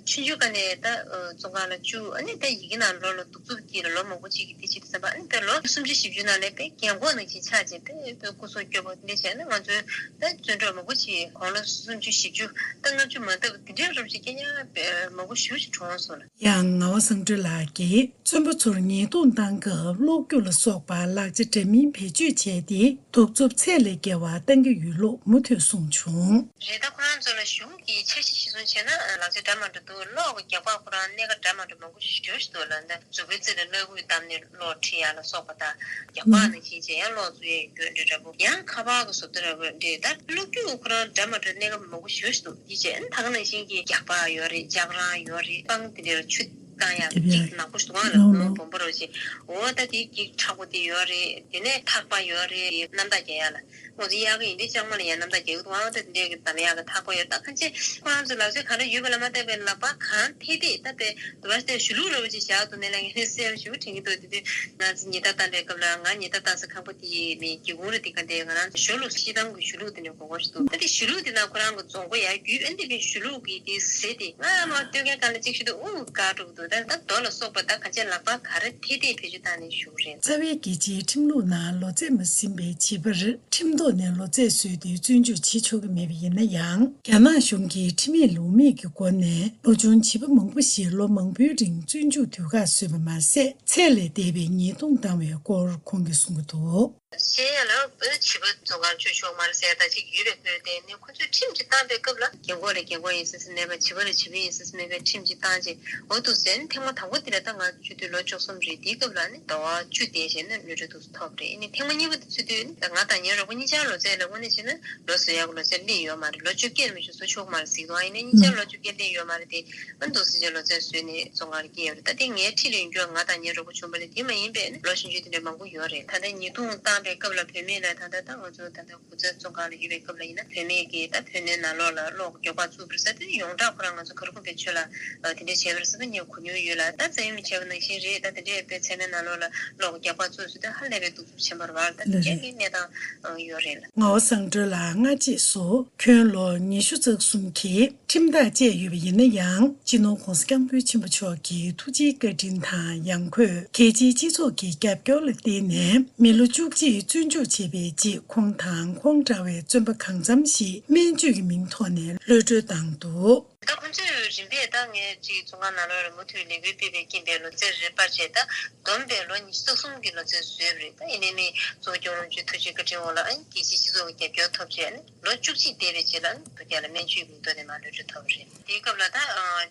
ཆུང་ཆུང་སྒང་ནས་ད་བཙོན་ཁང་ལ་བཅུག་ཨ་ནི་ད་ཡི་གེ་ནང་ལོགས་ལ་གདུག་རྩུབ་ཀྱིས་ལ་ལོ་མང་པོ་ཅིག་གི་དེ་བྱེད་དུ་བསམ་པ་ཨ་ནི་ད་ལོ་སུམ་ཅུ་བཞི་བཅུ་ནང་ལས་དཔེ་རྒན་གོག་ནང་བཞིན་ཆགས་བྱས་དཔེ་དཔེ་སྐུ་སྲོག་སྐྱོབ་པ་འདི་བྱས་ན་ང་ཚོའི་ད་བཙོན་གྲོགས་མང་པོ་ཅིག་དགུང་ལོ་སུམ་ཅུ་བཞི་བཅུ་ད་ལྔ་བཅུ་མ་ཐུབ་དེ་འདྲའི་རབས་ཅིག་སྐྱེ་ཉག་དཔེ་མང་པོ་ཞེ་པོ་ཅིག་གྲོངས་སོང་ལ། ཡང་ངག་དབང་བཟང་གྲོལ་ལགས་ཀྱིས་བཙོན་པ་ཚོར་ཉེས་རྡུང་བཏང་སྐབས་གློག་སྐྱུག་ལ་སོགས་པ་ལག་ཆ་འདྲ་མིན་བེད་སྤྱོད་བྱས་ཏེ་གདུག་རྩུབ་ཚད་ལས་བརྒལ་བ་བཏང་གི་ཡོད་ལུགས་མུ་མཐུད་གསུངས་བྱུང་། རེད། ད་ཁོ་རང་ཚོ་ལ་གཞུང་གིས་འཆར་གཞི་གཞིར་བཟུང་བྱས་ན་ལག་ཆ་འདྲ་མ་འདྲ་འདུག་གློག་གི་རྒྱག་པ་ཁོ་རང་གནད་འགག་འདྲ་མ་འདྲ་མང་པོ་ཞིག་ཞུ་ཞིག་འདུག་ལ། འདི་མཛུབ་གུའི་རྩེ་ལ་སྣ་ཁུག་བསྡམས་ནས་གློག་ཁྲིད་ཡ་ལ་སོགས་པ་དང་རྒྱག་པ་ནང་བཞིན་བྱས་ཡང་གློག་བཙུགས་ཡས་རྒྱུ་འབྲས་འདྲ་པོ་ཡང་ཁ་པར་གྱི་བཟོ་ལྟ་འདྲ་པོ་འདྲ། ད་གློག་སྐྱུག་ཁོ་རང་འདྲ་མ་འདྲ་གནད་འགག་མང་པོ་ཞིག་ཞུ་ཞིག་འདུག་འདི་བྱས་ད་ག་ནང་བཞིན་གྱི་རྒྱག་པ་ཡོད་རེད། ལྕགས་རང་ཡོད་རེད། སྤང་དེ་འདྲ་ལ་ཆུ་བཏང་ཡ་འགྱིག་ནག་པོ་ཞིག་འདུག་གང་ལ་ལོ་ལོ་སྦོམ་པོ་རོ་ཞིག་འོ་ད་དེ་འགྱིག་མཁྲེགས་པོ་དེ་ཡོད་རེད། དེ་ནས་ཐག་པ་ཡོད་རེད། གནམ་ཐག་རྒྱག་ཡ་ལ། ང་ཚོ་གཡག་གི་ཡིན་དུས་ལྕང་མ་ལ་ཡང་གནམ་ཐག་རྒྱག་གི་འདུག་ཨང་། ད་དེ་འདྲའི་གི་འདམ་གཡག་གི་ཐག་པ་ཡོད། ད་ཁ་ཆེ་ཁོ་རང་ཚོ་ལག་ཆ་ག་རེ་ཡོད་པ་ལ་མ་ལྟོས་པའི་ལག་པ་གང་ཐད་ཐད་ད་དཔེ་དུ་བ་ཞིག་གཞུ་ལུག་ར་བ་ཅིག་བཞག་འདུག་ནས་ལ་ངས་གསལ་པོ་ཞེ་པོ་དྲན་གྱི་འདུག་དེ་དུས་ང་ཚོ་ཉལ་ཐ་བཏང་པའི་སྐབས་ལ་ང་ཉལ་ཐ་བཏང་ས་ཁང་པ་དེ་མི་སྒེའུ་ཁུང་ར་དེ་ག་འདྲའི་ང་རང་ཚོ་ཞོ་ལུག་ཤི་ཐང་གི་གཞུ་ལུག་དེ་འདྲ་གོ་གོ་ཞིག་འདུག་ད་དེ་གཞུ་ལུག་དེ་ན་ཁོ་རང་གི་རྫོང་སྒོ་ཡར་བརྒྱུད་ཨ་ནི་དེ་གཞུ་ལུག་གི་དེ་ཟེ་དེ་ང་མ་སྟོད་ཁའི་སྒང་ལ་གཅིག་ཞུ་འདུག་ཨུ་དཀའ་འགྲོ་གི་འདུག་ད་ད་རྡོ་ལ་སོགས་པ་ད་ག་ཆེ་ལག་པ་ག་རེ་ཐད་ཐད་བེད་སྤྱོད་བཏང་ནས་བཞུགས་རེད། རྩ་བའི་རྒྱལ་སྤྱིའི་ཁྲིམས་ལུགས་ནང་ལོ་ཚད་མ་ཟིན་པའི་བྱིས་པར་ཁྲིམས་ཐོག་ནས་ལོ་ཚད་བཟོས་ཏེ་བཙོན་འཇུག་བྱེད་ཆོག་གི་མེད་པ་ཡིན་ན་ཡང་། རྒྱ་ནག་གཞུང་གིས་ཁྲིམས་ཡིག་ལུགས་མེད་ཀྱི་སྒོ་ནས་ལོ་ཆུང་བྱིས་པ་མང་པོ་ཞིག་ལོ་མང་པོའི་རིང་བཙོན་འཇུག་དུས་བཀག་བཟོས་པ་མ་ཟད། ཚད་ལས་འདས་པའི་ཉེས་རྡུང་བཏང་བའི་སྐོར་ཁོང་གིས་གསུང་གི་འདུག། གཞན་ཡང་ལ་བྱིས་པ་བཙོན་ཁང་བཅུག་ཆོག་མ་རེད་ཟེར་ད་ཅིག་ཡོད་པའི་སྐོར་དེ་ནི་ཁོ་ཚོས་ཁྲིམས་ཅིག་བཏང་པའི་སྐབས་ལ་རྒན་གོག་ལ་རྒན་གོག་ཡིན་ས་ས་མེད་པ་བྱིས་པ་ལ་བྱིས་པ་ཡིན་ས་ས་མེད་པའི་ཁྲིམས་ཅིག་བཏང་རྗེས་འོ་འདུག་ཟེར་ནི་ཐེངས་མ་དང་པོ་དེ་ལ་ད་ང་བཅུ་དུས་ལོ་བཅུ་གསུམ་རེད། དེའི་སྐབས་ལ་ནི་ཟླ་བ་བཅུ་བསྡད་བྱས་ནས་གློད་གྲོལ་འདུག་སེ་ཐོབ་རེད། ནི་ཐེངས་མ་གཉིས་པ་དེ་ཚུད་དུས་ནི་ད་ང་དང་ངའི་རོགས་པ་གཉིས་ཆར་ལོ་ཚད་ལ་དངོས་གནས་བྱས་ན་ལོ་བཟོ་ཡག་གི་ལོ་ཚད་སླེབས་ཡོད་མ་རེད། ལོ་བཅོ་བརྒྱད་ལ་མི་ཆོག་བཟོ་ཆོག་མ་རེད་ཟེར་གི་འདུག་ཨ་ཡིན་ནའི་གཉིས་ཆར་ལོ་བཅོ་བརྒྱད་སླེབས་ཡོད་མ་རེད་དེ། ཨ་འདུག་སེ་བྱས་ལོ་ཚད་བཟོས་ནས་བཙོན་ཁང་ལ་སྐྱེལ་ཡོད་རེད། ད་དེ་ངའི་འཁྲིས་ལ་ཡོང་རྒྱུ་ང་དང་ངའི་རོགས་པ་ཆུང་བ་ལས་དེ་མ་ཡིན་པའི་ནི་ལོ་ཆུང་ཆུང་དེ་འདྲ་མང་པོ་ཡོད་རེད། ད་ལྟ་ཉེས་རྡུང་བཏང་པའི་སྐབས་ལ་བུད་མེད་ལ་ད་ལྟ་ད་ང་ཚོ་ད་ལྟ་གུ་ཚ་བཙོན་ཁང་ལ་ཡོད་པའི་སྐབས་ལ་ཡིན་ན་བུད་མེད་ཀྱིས་ད་བུད་མེད་ནང་ལོགས་ལ་གློག་གི་རྒྱག་པ་བཙུགས་པ་རེད་ཟེར་དེ་ཡོངས་གྲགས་ཁོ་རང་ང་ཚོ་ག་རེ་ཁུངས་བེད་སྤྱོད་ལ་དེ་འདྲ་བྱས་པ་རེད་ཟེར་ད་ངས་གོ་མྱོང་ཡོད་ལ། ད་འཛམ་གླིང་མི་བྱས་པ་ནང་བཞིན་རེད། ད་དེ་འདྲའི་དཔེ་ཚལ་མའི་ནང་ལོགས་ལ་གློག་གི་རྒྱག་པ་བཙུགས་ཟེར་དུས་ཧ་ལས་པའི་གདུག་རྩུབ་ཆེན་པོ་རེད་བ། ད་དེ་འདྲའི་གནས་སྟངས་ཡོད་རེད་ལ། ངག་དབང་བཟང་གྲོལ་ལགས་སྔ་རྗེས་སུ་ཁྱོན་ལོ་ཉི་ཤུ་རྩ་གསུམ་གྱི་ཁྲིམས་ཐག་བཅད་ཡོད་པ་ཡིན་ན་ཡང་། སྤྱི་ནོར་༧གོང་ས་༧སྐྱབས་མགོན་ཆེན་པོ་མཆོག་གི་ཐུགས་རྗེའི་བཀའ་དྲིན་དང་ཡང་སྒོས་རྒྱལ་སྤྱིའི་སྤྱི་ཚོགས་ཀྱི་རྒྱབ་སྐྱོར་ལ་བརྟེན་ནས་མི་ལོ་བཅུ་གཅིག་བཙོན་འཇུག་བྱས་པའི་རྗེས་ཁོང་དང་ཁོང་འདྲ་བའི་བཙོན་པ་གང་འཚམ་ཞིག་སྨན་བཅོས་ཀྱི་མིང་ཐོག་ནས་གློད་གྲོལ་བཏང་འདུག། ད་ཁོང་ཚོས་རིམ་པས་ད་ངས་ཅིག་བཙོན་ཁང་ནང་ལོགས་ལ་མུ་མཐུད་ལས་འགུལ་སྤེལ་བའི་རྐྱེན་པས་ལོ་ཚད་རེ་སྤར་བྱས་ད་བསྡོམས་པས་ལོ་ཉི་ཤུ་རྩ་གསུམ་གྱི་ལོ་ཚད་བཟོས་པ་རེད། ད་ཡིན་ནའི་མི་གཙོ་བོ་སྐྱབས་མགོན་རིན་པོ་ཆེའི་ཐུགས་རྗེ་བཀའ་དྲིན་འོག་ལ་ཨ་ནི་རྒྱལ་སྤྱིའི་སྤྱི་ཚོགས་ཀྱི་རྒྱབ་སྐྱོར་ཐོབ་བྱས་ཨ་ནི་ལོ་བཅུ་གཅིག་འདས་པའི་རྗེས་ལ་ཨ་ནི་དུ་རྒྱ་ལ་སྨན་བཅོས་མིང་ཐོག་ནས་མར་གློད་གྲོལ་ཐོབ་པ་རེད། དེའི་སྐབས་ལ་ད་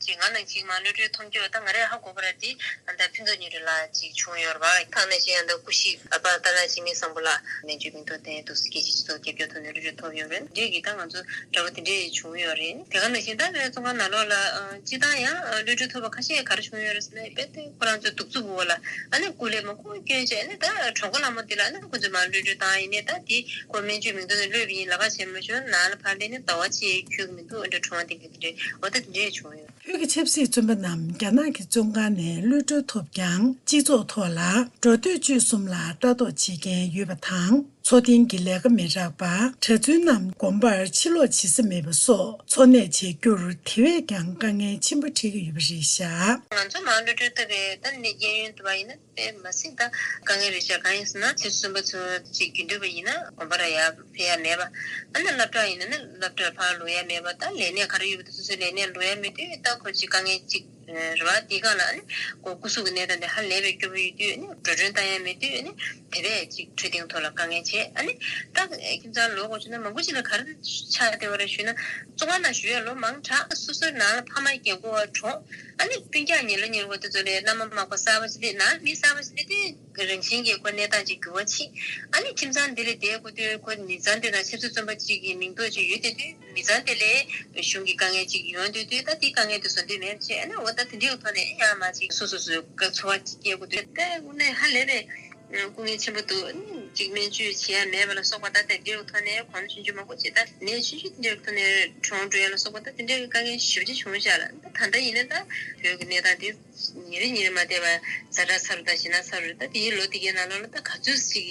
ཅིག་ང་ནང་ཅིག་མར་གློད་གྲོལ་ཐོབ་རྒྱུ་ད་ང་རས་ཧ་གོ་བ་ར་དེ་ད་ཕུན་ཚོགས་ཉི་སྒྲོན་ལགས་ཅིག་བྱུང་ཡོད་རེད་བ། ད་ནང་བཞིན་ཡང་ད་སྐུ་གཤེགས་ཨ་ཕ་ཏཱ་ལ་འཇིགས་མེད་བཟང་པོ་ལགས་སྨན་བཅོས་མིང་ཐོག་ནས་འདུག་སེ་རྒྱལ་སྤྱིའི་སྤྱི་ཚོགས་རྒྱབ་སྐྱོར་ཐོག་ནས་གློད་གྲོལ་ཐོབ་ཡོད་རེད། འདི་གི་ད་ང་ཚོ་འདྲ་པོ་དེ་འདྲས་བྱུང་ཡོད་རེད། དེ་ག་ནང་བཞིན་ད་བོད་བཙོན་ཁང་ནང་ལོགས་ལ་ཨ་སྤྱི་བཏང་ཡང་ཨ་གློད་གྲོལ་ཐོབ་པ་ཁ་ཤས་ག་རེ་བྱུང་ཡོད་རེད་ཟེར་ན་དཔེ་དེ་ཁོ་རང་ཚོའི་གདུག་རྩུབ་འོག་ལ་ཨ་ནི་སྐུ་ལས་མང་པོ་བསྐྱོན་བྱས་ཨ་ནི་ད་གྲོང་ཁོ་ལྷ་མོ་དེ་ལ་ཨ་ནི་ཁོ་ཚོས་མར་གློད་གྲོལ་བཏང་ཡིན་ནའི་ད་དེ་ཁོ་སྨན་བཅོས་མིང་ཐོག་ནས་གློད་པ་ཡིན་ལབ་ཁ་བྱས་མ་བྱུང་ནང་ལ་ཕར་སླེབས་ནས་ཟླ་བ་གཅིག་འཁྱོལ་གི་མི་འདུག་ཨ་འདྲ་གྲོངས་པ་དེ་འདྲ་དེ་འདྲའི་འོ་ད་དེ་འདྲས་བྱུང་ཡོད། བོད་ཀྱི་ཆབ་སྲིད་བཙོན་པ་རྣམས་རྒྱ་ནག་གི་བཙོན་ཁང་ནས་གློད་གྲོལ་ཐོབ་ཀྱང་། སྤྱི་ཚོགས་ཐོག་ལ་འགྲོ་སྡོད་སྤྱོད་གསུམ་ལ་ལྟ་རྟོག་བྱེད་མཁན་ཡོད་པ་དང་། འཚོ་རྟེན་གྱི་ལས་ཀ་མི་རག་པ། གྲྭ་བཙུན་རྣམས་དགོན་པར་ཕྱིར་ལོག་བྱེད་ས་མེད་པ་སོགས་འཚོ་གནས་བྱེད་རྒྱུར་དེ་བས་ཀྱང་དཀའ་ངལ་ཆེན་པོ་འཕྲད་ཀྱི་ཡོད་པ་རེད་བཞག་ང་ཚོ་མར་གློད་གྲོལ་ཐོབ་པའི་ད་གནས་གཡས་གཡོན་དུ་བ་ཡིན་ན། དཔེ་མ་སྲིད་ད་དཀའ་ངལ་རེད་ཤག་གང་ཡིན་ཟེར་ན། ཆབ་སྲིད་བཙོན་པ་ཚོ་ཅིག་རྒྱུན་སྡོད་པ་ཡིན་ན་དགོན་པ་ར་ཡར་ཕེབས་ཡ་མེད་པ། ཨ་ནི་སློབ་གྲྭ་ཡིན་ན་ནི་སློབ་གྲྭར་ཕར་ལོག་ཡ་མེད་པ། ད་ལས་གནས་ག་རེ་ཡོད་པ་དེ་ཚོ་ཚོའི་ལས་གནས་ལོག་ཡ་མེད་དུས། ད་ཁོ་ཅིག་དཀའ་ངལ་ཅིག་རེད་བ། དེའི་སྒང་ལ་ཨ་ནི་ཁོ་སྐུ་གཟུགས་ཀྱི་གནས་སྟངས་དེ་ཧ་ལས་པའི་སྐྱོ་པོ་ཡོད་དུས། ཨ་ནི་འགྲོ་གྲོན་བཏང་ཡ་མེད་དུས། ཨ་ནི་དེ་བས་ཅིག་འཕྲོད་བསྟེན་ཐོག་ལ་དཀའ་ངལ་ཆེ། ཨ་ནི་ད་ཁྱིམ་ཚང་ལོག་དགོས་བྱུང་ན་མང་པོ་ཅིག་ལ་ག་རེ་ཆགས་བསྡད་པ་རེད་ཞུས་ན། བཙོན་ཁང་ནང་བཞུགས་ཡ་ལོ་མང་དྲགས། སོ་སོའི་ནང་ལ་ཕ་མ་རྒན་གོག་གྲོངས། ཨ་ནི་སྤུན་ཀྱག་ཉེ་ལོ་ཉེ་བོ་དེ་ཚོ་ལས་མནའ་མ་མ་དགོས། གསར་པ་ཞིག་སླེབས། ནང་མི་གསར་པ་ཞིག་སླེབས་དུས་རང་བཞིན་གྱིས་ཁོ་གནས་སྟངས་ཅིག་འགྱུར་བ་ཕྱིན། ཨ་ནི་ཁྱིམ་ཚང་འདི་ལ་བསྡད་དགོས་དུས། ཁོ་མི་ཚང་དེ་དང་ཆབ་སྲིད་བཙོན་པ་ཅིག་གི་མིང་འདོགས་ཅིག་ཡོད་བསྡད་དུས། མི་ཚང་དེ་ལ་གཞུང་གི་དཀའ་ངལ་ཅིག་ཡོང་བསྡད་དུས། ད་དེའི་དཀའ་ངལ་དེ་བཟོ་འདོད་མེད་པ་བྱས། ཨ་ནི་འོ་ད་དེ་འདྲའི་ཐོག་ནས་ཡང་མ་ཅིག་སོ་སོ་སོའི་འཚོ་བ་ཅིག་སྐྱེལ་དགོས་དུས། ད་དངོས་གནས་ཧ་ལས་པའི་སྐུ་ངལ་ཆེན་པོ་འདུག་ཅིག་སྨན་བཅོས་བྱེད་ཡ་མེད་པ་ལ་སོགས་པ། ད་དེ་འདྲའི་ཐོག་ནས་གོམས་ཆུང་ཆུང་མང་པོ་ཅིག་ད་ནད་ཆུང་ཆུང་དེ་འདྲའི་ཐོག་ནས་གྲོངས་འགྲོ་ཡ་ལ་སོགས་པ། ད་དེ་འདྲའི་དཀའ་ངལ་ཞེ་པོ་ཅིག་བྱུང་ཤག་ལ། ད་ད་ལྟ་ཡིན་ན་ད་བོད་ཀྱི་གནས་སྟངས་དེ་ཉིན་རེ་ཉིན་རེ་མ་བསྡད་པར་ཛ་དྲག་ཚ་རུ་དང་ཞེད་སྣང་ཚ་རུ་རེད། ད་དེའི་ལོ་དེ་གའི་ནང་ལོགས་ལ་ད་ག་ཚོད་ཅིག་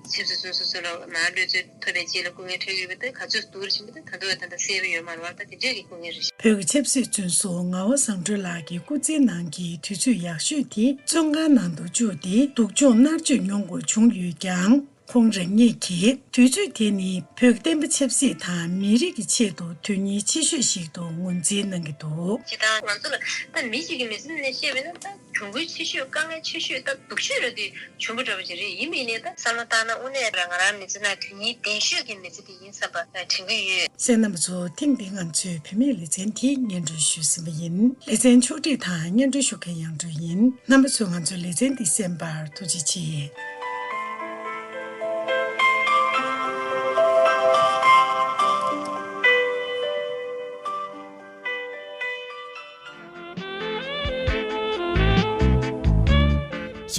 ཆབ་སྲིད་བཙོན་ཟུར་ཚོ་ལ་མར་གློད་གྲོལ་ཐོབ་པའི་རྗེས་ལ་སྐུ་ངལ་འཕྲད་ཀྱི་ཡོད་པ་དེ་ག་ཚོད་སྡུག་རུ་ཕྱིན་པ་དེ་ད་དུང་ད་ལྟ་གསལ་པོ་ཡོད་མ་རེད་བ། ད་དེ་འདྲའི་གི་སྐུ་ངལ་རེད་ཤག་བོད་ཀྱི་ཆབ་སྲིད་བཙོན་ཟུར་ངག་དབང་བཟང་གྲོལ་ལགས་ཀྱིས་སྐུ་ཚེའི་ནང་གི་དུས་ཚོད་ཡག་ཤོས་དེ་བཙོན་ཁང་ནང་དུ་བཅུག་སྟེ་སྡུག་སྦྱོང་མནར་གཅོད་མྱོང་དགོས་བྱུང་ཡོད་ཀྱང་། ཁོང་རང་ཉིད་ཀྱིས་དུས་ཚོད་དེ་ནི་བོད་བསྟན་པ་ཆབ་སྲིད་དང་མི་རིགས་ཀྱི་ཆེད་དུ་དོན་སྙིང་ཆེ་ཤོས་ཤིག་ཏུ་ངོས་འཛིན་གནང་གི་འདུག་སྤྱིར་བཏང་ང་ཚོ་ལ་ད་མི་གཅིག་གི་མི་ཚེ་ནས་བཤད་པ་ཡིན་ན། ད་གྱོང་གུན་ཆེ་ཤོས། དཀའ་ངལ་ཆེ་ཤོས། ད་སྡུག་ཤོས་ར་དེ་གྱོང་གུན་འདྲ་པོ་ཅིག་རེད། ཡིན་པ་ཡིན་ནའི་ད་བསམ་བློ་བཏང་ན་དངོས་གནས་ང་རང་མི་ཚེ་ནང་དོན་སྙིང་ལྡན་ཤོས་ཀྱི་མི་ཚེ་དེ་ཡིན་བསམ་པ་དྲན་གྱི་ཡོད། གསན་མཁན་རྣམ་པ་ཚོ། ཐེངས་འདིའི་ང་ཚོའི་བུད་མེད་ལེ་ཚན་དེ་སྙན་སྒྲོན་ཞུས་ཟིན་པ་ཡིན། ལེ་ཚན་ཕྱོགས་སྒྲིག་དང་སྙན་སྒྲོན་ཞུ་མཁན་དབྱངས་སྒྲོན་ཡིན། རྣམ་པ་ཚོས་ང་ཚོའི་ལེ་ཚན་འདི་གསན་པར་ཐུགས་རྗེ་ཆེ།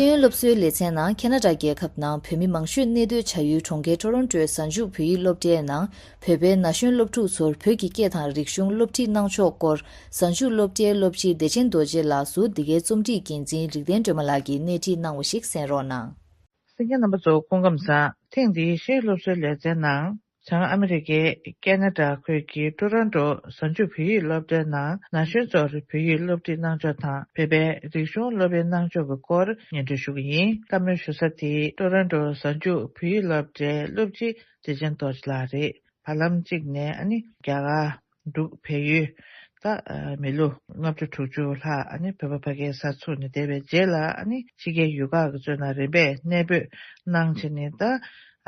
ཤེས་ཡོན་སློབ་གསོའི་ལེ་ཚན་ནང་། ཁེ་ན་ཌ་རྒྱལ་ཁབ་ནང་བོད་མི་མང་ཤོས་གནས་སྡོད་བྱ་ཡུལ་གྲོང་ཁྱེར་ཊོ་རོན་ཊོའི་གཟའ་མཇུག་བོད་ཡིག་སློབ་གྲྭའི་ནང་། བོད་པའི་ན་གཞོན་སློབ་ཕྲུག་ཚོར་བོད་ཀྱི་སྐད་དང་རིག་གཞུང་སློབ་ཁྲིད་གནང་ཕྱོགས་སྐོར། གཟའ་མཇུག་སློབ་གྲྭའི་སློབ་སྤྱི་བདེ་ཆེན་རྡོ་རྗེ་ལགས་སུ་འདི་གའི་རྩོམ་སྒྲིག་འགན་འཛིན་རིག་ལྡན་སྒྲོལ་མ་ལགས་ཀྱིས་སྣེ་ཁྲིད་གནང་བ་ཞིག་གསན་རོགས་གནང་། གསན་མཁན་རྣམ་པ་ཚོ་སྐུ་ཁམས་བཟང་། ཐེངས་འདིའི་ཤེས་ཡོན་སློབ་གསོའི་ལེ་ཚན་ནང་། བྱང་ཨ་མི་རི་ཀའི་ཁེ་ན་ཌ་ཁུལ་གྱི་ཊོ་རོན་ཊོ་གཟའ་མཇུག་བོད་ཡིག་སློབ་གྲྭའི་ནང་ན་གཞོན་ཚོར་བོད་ཡིག་སློབ་ཁྲིད་གནང་ཕྱོགས་དང་། བོད་པའི་རིག་གཞུང་སློབ་དཔེ་གནང་ཕྱོགས་ཀྱི་སྐོར་སྙན་སྒྲོན་ཞུ་གི་ཡིན། བཀའ་མོལ་ཞུ་ས་དེ་ཊོ་རོན་ཊོ་གཟའ་མཇུག་བོད་ཡིག་སློབ་གྲྭའི་སློབ་སྤྱི་བདེ་ཆེན་རྡོ་རྗེ་ལགས་རེད། བར་ལམ་གཅིག་ནས་ཨ་ནི་རྒྱ་གར་འབྲུག་བལ་ཡུལ། ད་མི་ལོ་ལྔ་བཅུ་དྲུག་ཅུ་ལྷག་ཨ་ནི་བོད་པ་ཕ་གིར་གསར་ཚུགས་ནས་བསྡད་པའི་རྗེས་ལ། ཨ་ནི་ཕྱི་རྒྱལ་ཡུལ་ཁག་གི་གཙོས་ན་རིམ་པས་གནས་སྤོས་གནང་བྱས་ནས། ད་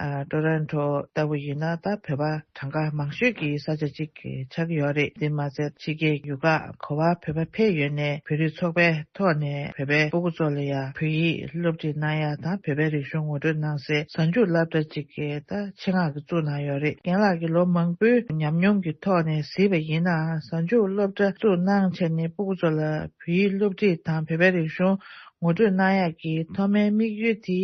ཊོ་རོན་ཊོ་ལྟ་བུ་ཡིན་ན་ད་བོད་པ་གྲངས་ཀ་མང་ཤོས་ཀྱི་ས་ཆ་གཅིག་ཆགས་ཀྱི་ཡོད་རེད། དེ་མ་ཟད་ཕྱི་རྒྱལ་ཡུལ་ཁག་ག་པར་བོད་པ་ཕེབས་ཡོད་ནའི་བོད་རིགས་ཚོགས་པའི་ཐོག་ནས་བོད་པའི་སྤུ་གུ་ཚོ་ལ་ཡང་བོད་ཡིག་སློབ་ཁྲིད་གནང་ཡ་དང་། བོད་པའི་རིག་གཞུང་ངོ་སྤྲོད་གནང་སའི་གཟའ་མཇུག་སློབ་གྲྭ་གཅིག་གི་ད་ཆེད་མངགས་ཀྱིས་བཙུགས་གནང་ཡོད་རེད། རྒན་ལགས་ཀྱིས་ལོ་མང་པོའི་ཉམས་མྱོང་གི་ཐོག་ནས་གཟིགས་པ་ཡིན་ན། གཟའ་མཇུག་སློབ་གྲྭ་བཙུགས་གནང་བྱས་ནས་སྤུ་གུ་ཚོ་ལ་བོད་ཡིག་སློབ་ཁྲིད་དང་བོད་པའི་རིག་གཞུང་ངོ་སྤྲོད་གནང་ཡག་གི་ཐོག་མའི་དམིགས་ཡུལ་དེ།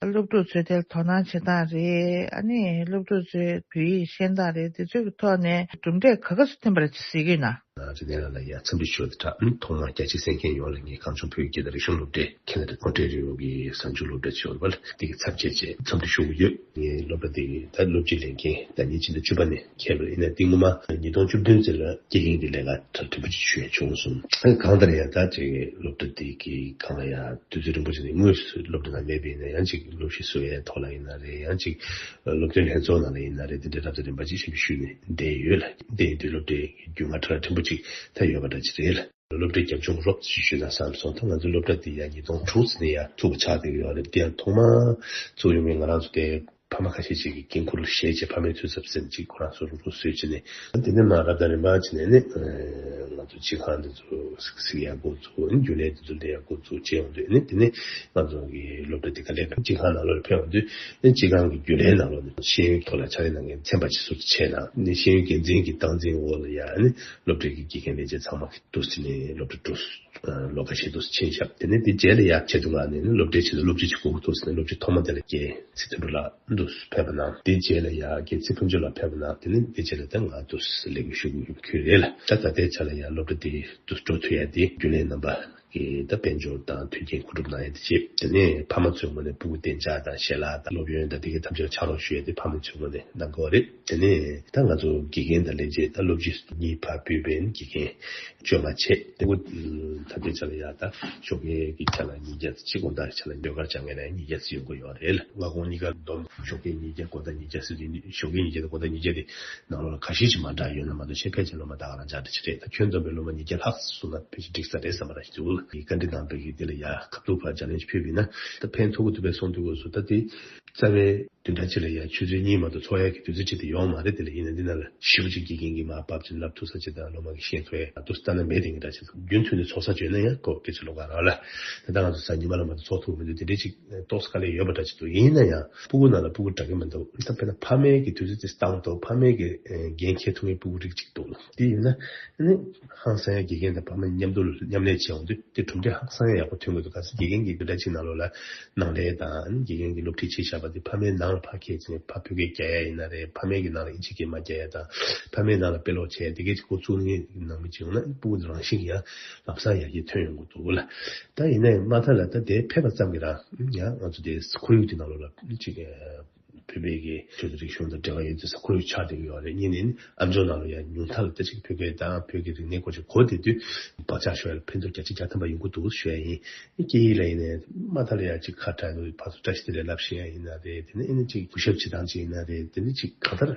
སློབ་ཕྲུག་ཚོའི་ཐད་དོ་སྣང་བྱེད་སྟངས་རེད། ཨ་ནི་སློབ་ཕྲུག་ཚོས་བོད་ཡིག་ཤེས་སྟངས་རེད། དེ་ཚོའི་ཐོག་ནས་གྲུབ་འབྲས་ག་ག་ཚོད་ཐོན་པ་རེད་ཅེས་གཟིགས་ཀྱི་ཡོད་ན། རིག་ལྡན་ལགས་ལ་ཡ་འཚམས་འདྲི་ཞུ་བ་དང་སྦྲགས། ཐོག་མར་རྒྱ་ཆེ་གསན་མཁན་ཡོངས་ལ་ངས་གངས་ལྗོངས་བོད་ཀྱི་རིག་གཞུང་སློབ་གྲྭའི་ཁེ་ན་ཌ་ཨོན་ཊ་རི་ཡོ་གི་གཟའ་མཇུག་སློབ་གྲྭའི་ཆེད་དུ་དེ་གི་ཚབ་བྱས་བྱས་འཚམས་འདྲི་ཞུ་གི་ཡོད། ངའི་སློབ་གྲྭ་དེ་གི་ད་སློབ་སྤྱི་ལས་འགན་ཟླ་ཉིན་ཕྱི་ཟླ་བཅུ་པ་ནས་འཁེལ་བ་ཡིན་ན། དེ་སྔོན་མ་ཉིས་སྟོང་བཅུ་བདུན་ཙམ་ལ་དགེ་རྒན་གྱི་ལས་ཀ་གྲ་སྒྲིག་པ་ཅིག་ཞུ་ཡ་བྱུང་སོང་། གང་ལྟར་ཡང་ད་ཅིག་སློབ་གྲྭ་དེ་གི་སྒང་ལ་ཡ་དུས་ཚོད་རིང་པོ་ཅིག་ནས་དངོས་སུ་སློབ་གྲྭ་ནང་མེད་པ་ཡིན་ན། ཡང་ཅིག་སློབ་གཞི་བཟོ་ཡའི་ཐོག་ལ་ཡིན་ན་རེད། ཡང་ཅིག་སློབ་སྟོན་ལྷན་ཚོགས་ནང་ལ་ཡིན་ན་རེད། དེ་འདྲའི་རབ་དང་རིམ་པ་ཅིག་ཞིབ་འཇུག་ཞུས་ནས་བསྡད་ཡོད་ལ། དེ་ཡིན་དུས་སློབ་གྲྭའི་རྒྱུས་མངའ་ཁྲ་ཕྲན་བུ་ཅིག་ད་ཡོད་པ་འདྲ་ཅིག་རེད་ལ། སློབ་གྲྭའི་རྒྱབ་ལྗོངས་རོབ་ཅིག་ཞུས་ན་བསམ་སོང་། ད་ང་ཚོའི་སློབ་གྲྭ་འདི་ཡང་ཉིས་སྟོང་དྲུག་ཙམ་ནས་ཡར་ཐུག་པ་ཆགས་བསྡད་ཡོད་རེད། དེ་ཡང་ཐོག་མར་བཙུགས་ཡོང་མཁན་ང་རང་ཚོ་དེ། ཕ་མ་ཁ་ཤས་ཅིག་གིས་འགན་ཁུར་བཞེས་བྱས། ཕ་མའི་འཐུས་ཚབ་ཟེར་ནས་ཅིག་ཁོ་རང་ཚོ་རུག་རུག་བཟོས་བྱས་ནས། དེ་ནས་མར་རབ་དང་རིམ་པ་བྱས་ནས་ནི་ང་ཚོ་སྤྱི་ཁང་འདི་ཚོ་གཟིགས་ཡག་འགོ་བཙུགས། རྒྱུན་ལས་འདི་ཚོ་སླེབས་ཡག་འགོ་བཙུགས་བྱས་ཡོང་དུས། ནི་དེ་ནས་ང་ཚོ་གི་སློབ་གྲྭ་འདི་ག་ལེ་ག་སྤྱི་ཁང་ནང་ལོགས་ལ་ཕེབས་ཡོང་དུས། ནི་སྤྱི་ཁང་གི་རྒྱུན་ལས་ནང་ལོགས་ནས་ཤེས་ཡོན་ཐོག་ལ་ཕྱག་ལས་གནང་མཁན་ཚན་པ་ཅིག་ཟུར་དུ་ཕྱེ་ན། ནི་ཤེས་ཡོན་འགན་འཛིན་གྱི་སྟངས་འཛིན་འོག་ལ་ཡ་ནི་སློབ་གྲྭའི་དགེ་རྒན་ལས་བྱེད་ཚང་མ་འདུ་བྱས་ནས་སློབ་གྲྭ་འགྲོ། ལོ་ཁ་ཤས་འདུག་ཕྱིན་བཞག་དེ་ནས་དེ་རྗེས་ལ་ཡ་ཆེད་དུ་ང་ནས་ནི་སློབ་གྲྭའི་ཆེད་དུ་སློབ་ཁྲིད་ཅིག་དགོས་ཀྱི་འདུག་ཟེར་ནས་སློབ་ཁྲིད་ཐོག་མ་དེ་ལ་རྒན་ཚེ་བརྟན་ཕྲུག་ལགས་འདུག་ཕེབས་པ་ན། དེ་རྗེས་ལ་ཡ་རྒན་ཚེ་ཕུན་ཚོགས་ལགས་ཕེབས་པ་ན། དེ་ནས་དེ་རྗེས་ལ་ད་ང་འདུག་ལས་ཀ་ཞུ་དགོས་ཡོད་ཁུལ་རེད་ལ། ད་ད་ལྟའི་ཆ་ལ་ཡ་སློབ་གྲྭ་དེ་འདུག་འགྲོ་ཐུབ་ཡ་དེ་རྒྱུན་ལས་རྣམ་པ་གིས་ད་དཔལ་འབྱོར་དང་མཐུན་རྐྱེན་མཁོ་སྒྲུབ་གནང་ཡ་དེ་བྱེད། དེ་ནས་ཕ་མ་ཚོའི་ངོས་ནས་སྤུ་གུ་བདེ་འཇགས་དང་ཞལ་ལག་དང་སློབ་ཡོན་དང་དེ་གའི་ཐམས་ཅད་ཕྱག་རོགས་ཞུ་ཡ་དེ་ཕ་མ་ཚོའི་ངོས་ནས་གནང་དགོས་རེད། དེ་ནས་ད་ང་ཚོ་དགེ་རྒན་དང་ལས་བྱེད་ད་སློབ་སྤྱི་གཉིས་ཕར་ཕུད་པའི་དགེ་རྒན་བཅོ་ལྔ་བྱས། དེ་ཁོ་ད་ལྟའི་ཆ་ལ་ཡ་ད་ཞོགས་ཀའི་གི་ཆ་ལ་ཉིས་བརྒྱ་ཙམ། དགོང་དག་གི་ཆ་ལ་ཟློས་གར་སྦྱང་མཁན་ལ་ཉིས་བརྒྱ་ཙམ་ཡོང་གི་ཡོད་རེད། སྔ་དགོང་གཉིས་ཀ་བསྡོམས་ཞོགས་ཀའི་ཉིས་བརྒྱ། དགོང་དག་ཉིས་བརྒྱ་ཟེར་དུས་ཞོགས་ཀའི་ཉིས་བརྒྱ་དང་དགོང་དག་ཉིས་བརྒྱ་དེ་ནང་ལོགས་ལ་ཁ་ཤས་ཅིག་མ་འདྲ་ཡོད་ན་མ་གཏོགས་ཆེ་ཕལ་ཆེར་སློབ་མ་ད་ག་རང་འཇགས་འདྲ་ཅིག་རེད། ད་ཁྱོན་བསྡོམས་པའི་སློབ་མ་ཉིས་བརྒྱ་ལྷག་སོང་ན་ཕལ་ཆེར་འགྲིག་ས་རེད་བསམ་པ་རང་ཞིག་འདུག་བཀའ་འདྲི་གནང་བའི་གི་དེ་ལ་ཡ་ཁ་ཐུག་ཕར་ཅ་ལེན་ཕུལ་བ་ཡིན་ན་ད་ཕན་ཐོགས་ཀྱི་འདུག་པས་གསུངས་དུས་སྐབས་སུ་ད་དེ་རྩ་བའི་བདུན་ཕྲག་གཅིག་ལ་ཡ་ཆུ་ཚོད་གཉིས་མ་གཏོགས་ཚོགས་ཡ་གི་དུས་ཚོད་ཅིག་དེ་ཡོད་མ་རེད། དེ་ལ་ཡིན་ན་འདི་ནང་ལ་ཞེ་པོ་ཅིག་དགེ་རྒན་གྱིས་མར་བབས་ཅིག་བསླབ་ཐུབ་ས་ཅིག་དང་སློབ་མ་གིས་ཤེས་ཐུབ་ཡ་འདུག་ས་ལྟ་ན་མེད། དེ་འདྲ་ཅིག་རྒྱུན་མཐུད་ནས་ཚོགས་ས་བྱོས་ན་ཡང་ཁོ་སྐད་ཆ་ལོགས་ཀ་རང་ལ། ད་ལྟ་ང་ཚོ་གཟའ་ཉི་མ་ལ་མ་གཏོགས་ཚོགས་ཐུབ་མི་འདུག་དེ་འདྲ་ཅིག་ཏོག་ཙམ་དཀའ་ལས་ཡོད་པ་འདྲ་ཅིག་འདུག་ཡིན་ན་ཡང་སྤུ་གུ་ནང་ལ་སྤུ་གུ་འདྲ་གི་མི་འདུག་ད་དཔེར་ན་ཕ་མའི་གི་དུས་ཚོད་དེ་བཏང་ཐུབ། ཕ་མའི་གི་འགན་འཁྱེར་ཐུབ་མཁན་སྤུ་གུ་རིགས་ཅིག་འདུག་དེ་ཡིན་ན་ཨ་ནི་ཧང་སང་ཡ་དགེ་རྒན་དང་ཕ་མ་མཉམ་དུ་མཉམ་ལས་བྱས་འོང་དུས་དེ་གྲུབ་འབྲས་ཧང་སང་ཡ་ཡག་པོ་ཐོན་གི་འདུག་གལ་སྲིད་དགེ་རྒན་གྱིས་བདུན་ཕྲག་གཅིག་ནང་ལོགས་ལ་ནང་ལས་དང་ཨ་ནི་དགེ་རྒན་གྱིས་སློབ་ཁྲིད་བྱས་བཞག་པ་དེ་ཕ་མའི་ནང་ལ་ཕར་འཁྱེར་ཚེ་ཕར་བོད་སྐད་རྒྱག་ཡ་ཡིན་ན་རེད། ཕ་མའི་གི་ནང་ལ་ཨིན་ཇི་སྐད་མ་རྒྱག་ཡ་དང་ཕ་མའི་ནང་ལ་དཔེ་ཀློག་བྱས་དེ་གའི་ཅིག་འགོ་བཙུགས་ནས་ནང་མི་བྱུང་ན་སྤུ་གུ་རང་བཞིན་གྱིས་ཡང་ལམ་སང་ཡར་རྒྱས་ཐོན་ཡོང་གི་འདུག་ལ། ད་ཡིན་ནའི་མ་མཐའ་ལ་ད་དེ་ཕེབས་པ་ཙམ་གྱིས་རང་ཡང་ང་ཚོ་དེ་ཁོར་ཡུག་དེ་ནང་ལོགས་ལ་ཅིག་བོད་པའི་གི་ཆོས་དང་རིག་གཞུང་དང་འབྲེལ་བ་ཡོད་ཚེ་ས་ཁོར་ཡུག་ཆགས་བསྡད་ཀྱི་ཡོད་རེད། གཉིས་ནས་ཨ་མཆོག་ནང་ལ་ཡང་ཉུང་མཐའ་ལ་ད་ཅིག་བོད་སྐད་དང་བོད་ཀྱི་རིག་གནས་སྐོར་ཅིག་གོ་བསྡད་དུས་བག་ཆགས་ཤོར་ཡ་ལ་ཕན་ཐོགས་བརྒྱ་ཆ་བརྒྱ་ཐམ་པ་ཡོང་གི་འདུག་ཞུ་ཡ་ཡིན། སྐད་ཡིག་ལ་ཡིན་ནའི་མ་མཐའ་ལ་ཡང་ཅིག་ཁ་བྲལ་ནས་ཕར་ཚུར་བཀྲ་ཤིས་བདེ་ལེགས་ལབ་ཤེས་ཡ་ཡིན་ན་རེད། དེ་ནས་ཨ་ནི་ཅིག་གུས་ཞབས་བྱེད་སྟངས་ཅིག་ཡིན་ན་རེད། དེ་ནས་ཅིག་གང་ལྟར་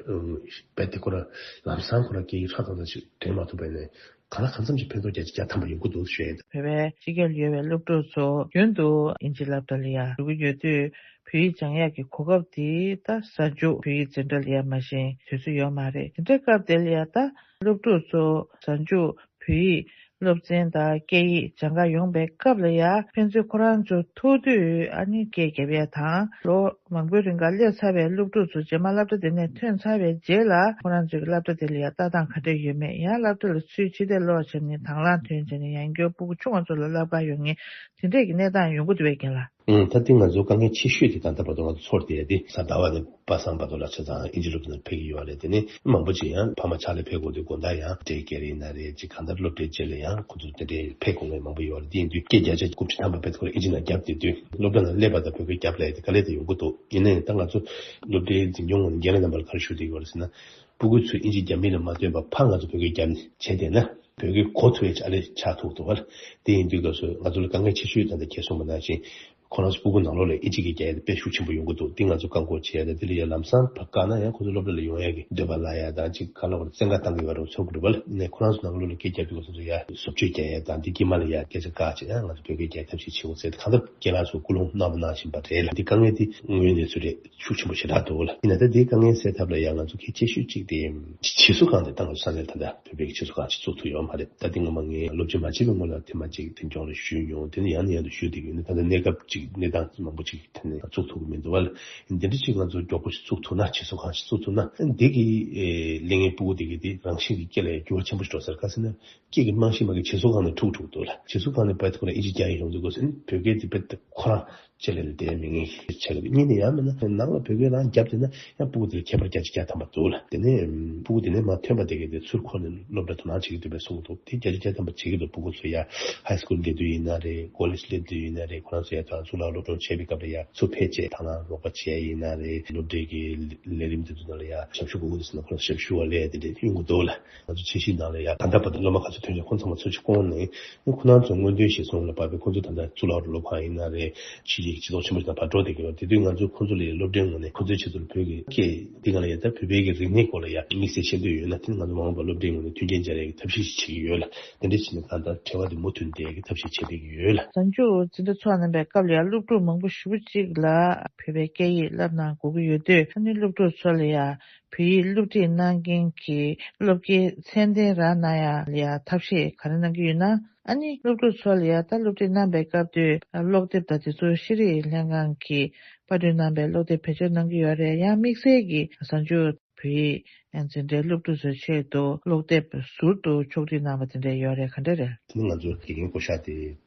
རྦད་དེ་ཁོ་རང་ལམ་སང་ཁོ་རང་སྐད་ཡིག་ཧྲག་ཐག་ཐག་ཅིག་དྲན་མ་ཐུབ་པ་ཡིན་ནའི་གང་ལ་གང་འཚམ་ཅིག་ཕན་ཐོགས་བརྒྱ་ཆ་བརྒྱ་ཐམ་པ་ཡོང་གི་འདུག་ཞུ་ཡ་ཡིན། བོད་པའི་སྤྱི་སྒེར་ལ་ཡོད་པའི་སློབ་ཕྲུག་ཚོ་རྒྱུན་དུ་ཨིན་ཇི་སློབ་གྲྭ་ལ་ཡ་འགྲོ་གི་ཡོད་དུས་བོད་ཡིག་སྦྱང་ཡག་གི་གོ་སྐབས་དེ་ད་གཟའ་མཇུག་བོད་ཡིག་འཛིན་གྲྭ་ལ་ཡ་མ་ཞེན་དུས་ཚོད་ཡོད་མ་རེད། དེ་འདྲའི་སྐབས་དེ་ལ་ཡ་ད་སློབ་ཕྲུག་ཚོ་གཟའ་མཇུག་བོད་ཡིག་སློབ་ཚན་དང་སྐད་ཡིག་སྦྱང་ག་ཡོང་པའི་སྐབས་ལ་ཡ་ཕན་ཚུན་ཁོ་རང་ཚོ་ཐུག་དུས་ཨ་ནི་སྐད་རྒྱབ་ཡ་དང་། ལོ་མང་པོའི་རིང་ག་སླེབས་ཚར་བའི་སློབ་ཕྲུག་ཚོ་རྗེས་མ་སློབ་གྲྭ་དེ་ནས་ཐོན་ཚར་བའི་རྗེས་ལ་ཁོ་རང་ཚོའི་སློབ་གྲྭ་དེ་ལ་ཡ་ལྟ་སྟངས་ག་འདྲ་ཡོད་མེད། ཡང་སློབ་གྲྭ་ལ་ཚུར་ཕྱི་བལྟས་ལོག་བྱས་ནས་དང་བླངས་ཐོན་བྱས་ནས་ཡང་བསྐྱར་སྤུ་གུ་ཆུང་བ་ཚོ་ལ་བསླབ་ག་ཡོང་མཁན་དེ་འདྲས་ཀྱི་གནས་སྟངས་ཡོང་གི་འདུག་པས་རྒན་ལགས། ཨང་། ད་ལྟ་ང་ཚོ་དཀའ་ངལ་ཆེ་ཤོས་དེ་ད་ལྟ་བར་དུ་ང་ཚོ་ཚོར་བསྡད་ཡ་དེ་གཟའ་ཟླ་བ་ནས་པ་སངས་བར་དུ་ལ་ཆ་ཚང་ཨིན་ཇི་སློབ་གྲྭ་ནང་ཕེབས་ཀྱི་ཡོད་རེད། དེ་ནས་མང་པོ་ཅིག་ཡང་ཕ་མ་ཕྱག་ལས་ཕེབས་དགོས་དུས་དགོང་དག་ཡང་འབྲས་སྐྱེལ་ཡིན་ན་རེད། ཅིག་གང་ལྟར་སློབ་གྲྭའི་རྗེས་ལ་ཡང་ཁོ་ཚོ་དེ་འདྲའི་ཕེབས་དགོས་མཁན་མང་པོ་ཡོད་རེད། དེ་ཡིན་དུས་སྐད་བརྒྱ་ཆ་དགུ་བཅུ་ཐམ་པ་དཔེ་ཁོ་རང་ཨིན་ཇི་ནང་བརྒྱབ་བསྡད་དུས་སློབ་གྲྭ་ནང་སླེབས་པ་དང་བོད་སྐད་བརྒྱབ་སླེབས་ཡ་དེ་དཀའ་ལས་དེ་ཡོང་གི་འདུག་ཡིན་ནའི་ད་ང་ཚོ་སློབ་གྲྭའི་འཛིན་སྐྱོང་ངོས་ནས་རྒན་ལགས་རྣམ་པ་ལ་ག་རེ་ཞུ་བསྡད་ཡོད་རེད་ཟེར་ན། སྤུ་གུ་ཚོས་ཨིན་ཇི་རྒྱབ་མིན་ལ་མ་ལྟོས་པར་ཕར་ང་ཚོ་བོད་སྐད་རྒྱབ་ནས་བྱས་བསྡད་ན་བོད་སྐད་གོ་ཐུབ་ཡ་ཅིག་ཨ་ལས་ཆགས་ཐུབ་འདུག་བ། དེ་ཡིན་དུས་སྐབས་སུ་ང་ཚོ་ལ་དཀའ་ངལ་ཆེ་ཤོས་ད་ལྟ་ཁྱེད་གསུངས་པ་ནང་བཞིན་ཁོ་རང་ཚོ་སྤུ་གུ་ནང་ལོགས་ལ་ཨིན་ཇི་སྐད་རྒྱག་ཡ་དེ་དཔེ་ཤུགས་ཆེན་པོ་ཡོང་གི་འདུག་དེ་ང་ཚོ་བཀག་འགོག་བྱེད་ཡ་དང་དེ་ལ་ཡ་ལམ་སང་ཕར་བཀག་ན་ཡང་ཁོ་ཚོ་སློབ་གྲྭ་ལ་ཡོང་ཡ་གི་འདོད་པ་བརླག་ཡ་དང་ཅིག་ག་ལ་བར་བཙན་བཀའ་བཏང་གི་ཡོད་རེད་ཚོར་གི་འདུག་བ། ཡིན་ནའི་ཁོ་རང་ཚོ་ནང་ལོགས་ལ་སྐད་རྒྱབ་དུས་སྐབས་སུ་ཡ་བཟོ་བཅོས་རྒྱག་ཡ་དང་དེ་དཀྱིལ་མ་ལ་ཡ་སྐད་ཆ་བཀག་བྱས་ཡ་ང་ཚོ་བོད་སྐད་རྒྱག་ཡ་ཐབས་ཤེས་བྱེད་དགོས་ཟེར་ཏེ་གང་ལྟར་རྒན་ལགས་ཚོ་སྐུལ་སློང་གནང་བ་ནང་བཞིན་པ་རེད་ལ། འདི་དཀའ་ངལ་འདི་དངོས་ཡོད་གནས་ཚུལ་རེད། ཤུགས་ཆེན་པོ་ཞེ་དྲག་འདུག་ལ། ཡིན་ན་ད་འདིའི་དཀའ་ངལ་སེལ་ཐབས་ལ་ཡང་ང་ཚོ་གལ་ཆེ་ཤོས་གཅིག་དེ་བྱེད་སྒོ་ཁང་དེ་ད་ང་ཚོ་ས་གནས་ད་ལྟ་བོད་པའི་བྱེད་སྒོ་ཁང་ཞིག་བཙུགས་ཐུབ་ཡོད་མ་རེད། ད་འདི་སྔོན་མ་ངས་སློབ་སྦྱོང་མ་བྱས་པའི་སྔོན་ལ་ཐེངས་མ་གཅིག་འཛིན་སྐྱོང་ལ་ཞུས་མྱོང་། དེ་ནས་ཡང་ནས་ཡང་དུ་ཞུས་བསྡད་ཀྱི་ཡོད། ད་ལྟ་གནས་སྐབས་གཅིག་གནས་སྟངས་མང་པོ་གཅིག་ཐད་ནས་བཙུགས་ཐུབ་ཀྱི་མི་འདུག་བ་ལ། འདི་འདྲ་གཅིག་ང་ཚོ་མགྱོགས་པོ་ཞིག་བཙུགས་ཐུབ་ན་བྱེད་སྒོ་ཁང་ཞིག་བཙུགས་ཐུབ་ན་འདི་གི་ལས་ངན་སྤུ་གུ་དེ་གི་དེ་རང་བཞིན་གྱི་སྐྱེ་ལ་འགྱུར་བ་ཆེན་པོ་ཞིག་འགྲོ་ས་རེད། ག་ཟེར་ན། སྐད་ཀྱི་རྨང་གཞི་མ་གི་བྱེད་སྒོ་ཁང་ནས་འཁྲུག་འཁྲུག་འདུག་ལ། བྱེད་སྒོ་ཁང་ནས་བར་དུ་ཁོ་ན་ཨིན་ཇི་རྒྱག་ཡིན་ཡོང་དུས་སྐབས་སུ་ནི་བོད་སྐད་དེ་བར་དུ་ཁོ་རང་ཅི་ལས་ལ་བསྡད་མི་ངན་ཞིག་ཆགས་ཀྱི་འདུག་གཉིས་ནས་ཡང་མིན་ན་ནང་ལ་བོད་སྐད་རང་རྒྱབ་བསྡད་ན་ཡང་སྤུ་གུ་དེ་ལ་ཁྱད་པར་བརྒྱ་ཆ་བརྒྱ་ཐམ་པ་འདུག་ལ། དེ་ནས་སྤུ་གུ་དེ་ནས་མ་ཐོན་པ་དེ་གས་དེ་ཚུར་འཁོར་ནས་སློབ་གྲྭ་དོ་སྣང་བྱེད་ཀྱི་འདུག་པའི་གསུང་གི་འདུག་དེ་བརྒྱ་ཆ་བརྒྱ་ཐམ་པ་བྱེད་ཀྱི་འདུག་སྤུ་གུ་ཚོ་ཡ་ཧའི་སྐུལ་སླེབས་དུས་ཡིན་ན་རེད། ཀོ་ལེཇ་སླེབས་དུས་ཡིན་ན་རེད། ཁོ་རང་ཚོ་ཡ་ད་གཙུག་ལག་སློབ་སྦྱོང་བྱེད་པའི་སྐབས་ལ་ཡ་ཚུར་ཕེབས་བྱས་དང་བླངས་རོགས་པ་བྱས་ཡིན་ན་རེད། སློབ་གྲྭའི་གི་ལས་རིམ་དེ་ཚོ་ནང་ལ་ཡ་ཞབས་ཞུ་དགོས་ཀྱི་འདུག་ཟེར་ན་ཁོ་རང་ཞབས་ཞུ་བ་ལས་དེ་འདྲས་གཡུག་གི་འདུག་ལ། ང་ཚོ་ཆེད་སྤྱོད་ནང་ལ་ཡ་ད་ལྟ་བར་དུ་སློབ་མ་ག་ཚོད་ཐོན་ཀྱང་ཁོང་ཚང་མ་ཚུར་ཕྱིར་བསྐོང་ནས་ཁོ་རང་ཚོ་སྔོན་ཐོན་གཞིར་བཟུང་ལ་བབས་པའི་ཁོང་ཚོ་ད་ལྟ་གཙུག་ལག་སློབ་ཁང་ཡིན་ན་རེད། ཕྱི་རྒྱལ་གྱི་སྤྱི་ཚོགས་ཆེན་པོ་ཞིག་ནང་ཕར་འགྲོ་བསྡད་ཀྱི་ཡོད། དེ་དུས་ང་ཚོ་ཁོང་ཚོ་ལ་ཡ་སློབ་གྲྭའི་ངོས་ནས་ཁོང་ཚོའི་ཆེད་དུ་བོད་ཀྱི་སྐད་འདི་ག་ལ་ཡ་ད་བོད་པའི་གི་རིག་གནས་སྐོར་ལ་ཡ་དམིགས་བསལ་ཤེས་འདོད་ཡོད་ན་དེ་ནི་ང་ཚོ་མ་འོངས་པར་སློབ་གྲྭའི་ངོས་ནས་མཐུན་རྐྱེན་སྦྱར་ཡ་གི་ཐབས་ཤེས་ཤིག་བྱེད་ཀྱི་ཡོད་ལ། དེ་འདྲ་བྱས་ནས་གང་ལྟར་འབྲེལ་བ་དེ་མུ་མཐུད་བསྡད་ཡ་གི་ཐབས་ཤེས་བྱེད་བསྡད་ཀྱི་ཡོད་ལ། གཟའ་མཇུག་འཛིན་གྲྭ་ཚོགས་གནང་པའི་སྐབས་ལ་ཡ་སློབ་ཕྲུག་མང་པོ་ཞེ་པོ་ཅིག་ལ་བོད་པའི་སྐད་ཡིག་བསླབ་གནང་དགོས་ཀྱི་ཡོད་དུས་ཨ་ནི་སློབ་ཕྲུག་ཚོ་ལ་ཡ་བོད་ཡིག་སློབ་ཁྲིད་གནང་མཁན་གྱི་སློབ་དགེའི་ཚད་ལྡན་རག་གནང་ཡ་ལ་ཡ་ཐབས་ཤེས་ག་རེ་གནང་གི་ཡོད་ན། ཨ་ནི་སློབ་ཕྲུག་ཚོ་ལ་ཡ་ད་སློབ་ཁྲིད་གནང་པའི་སྐབས་དུས་ཀློག་དེབ་དང་དེ་ཚོ་ཤེས་རིག་ལྷན་ཁང་གིས་པར་སྐྲུན་གནང་པའི་ཀློག་དེབ་བེད་སྤྱོད་གནང་གི་ཡོད་རེད། ཡང་དམིགས་བསལ་གྱི་གཟའ་མཇུག་བོད་ཡིག་ ཡང་འཛིན་གྲྭའི་སློབ་ཕྲུག་ཚོའི་ཆེད་དུ་ཀློག་དེབ་ཟུར་དུ་ཕྱོགས་སྒྲིག་གནང་བ་དེ་འདྲ་ཡོད་རེད། ག་འདྲ་རེད། དེ་ནི་ང་ཚོ་དགེ་རྒན་བསྐོ་བཞག་དེ་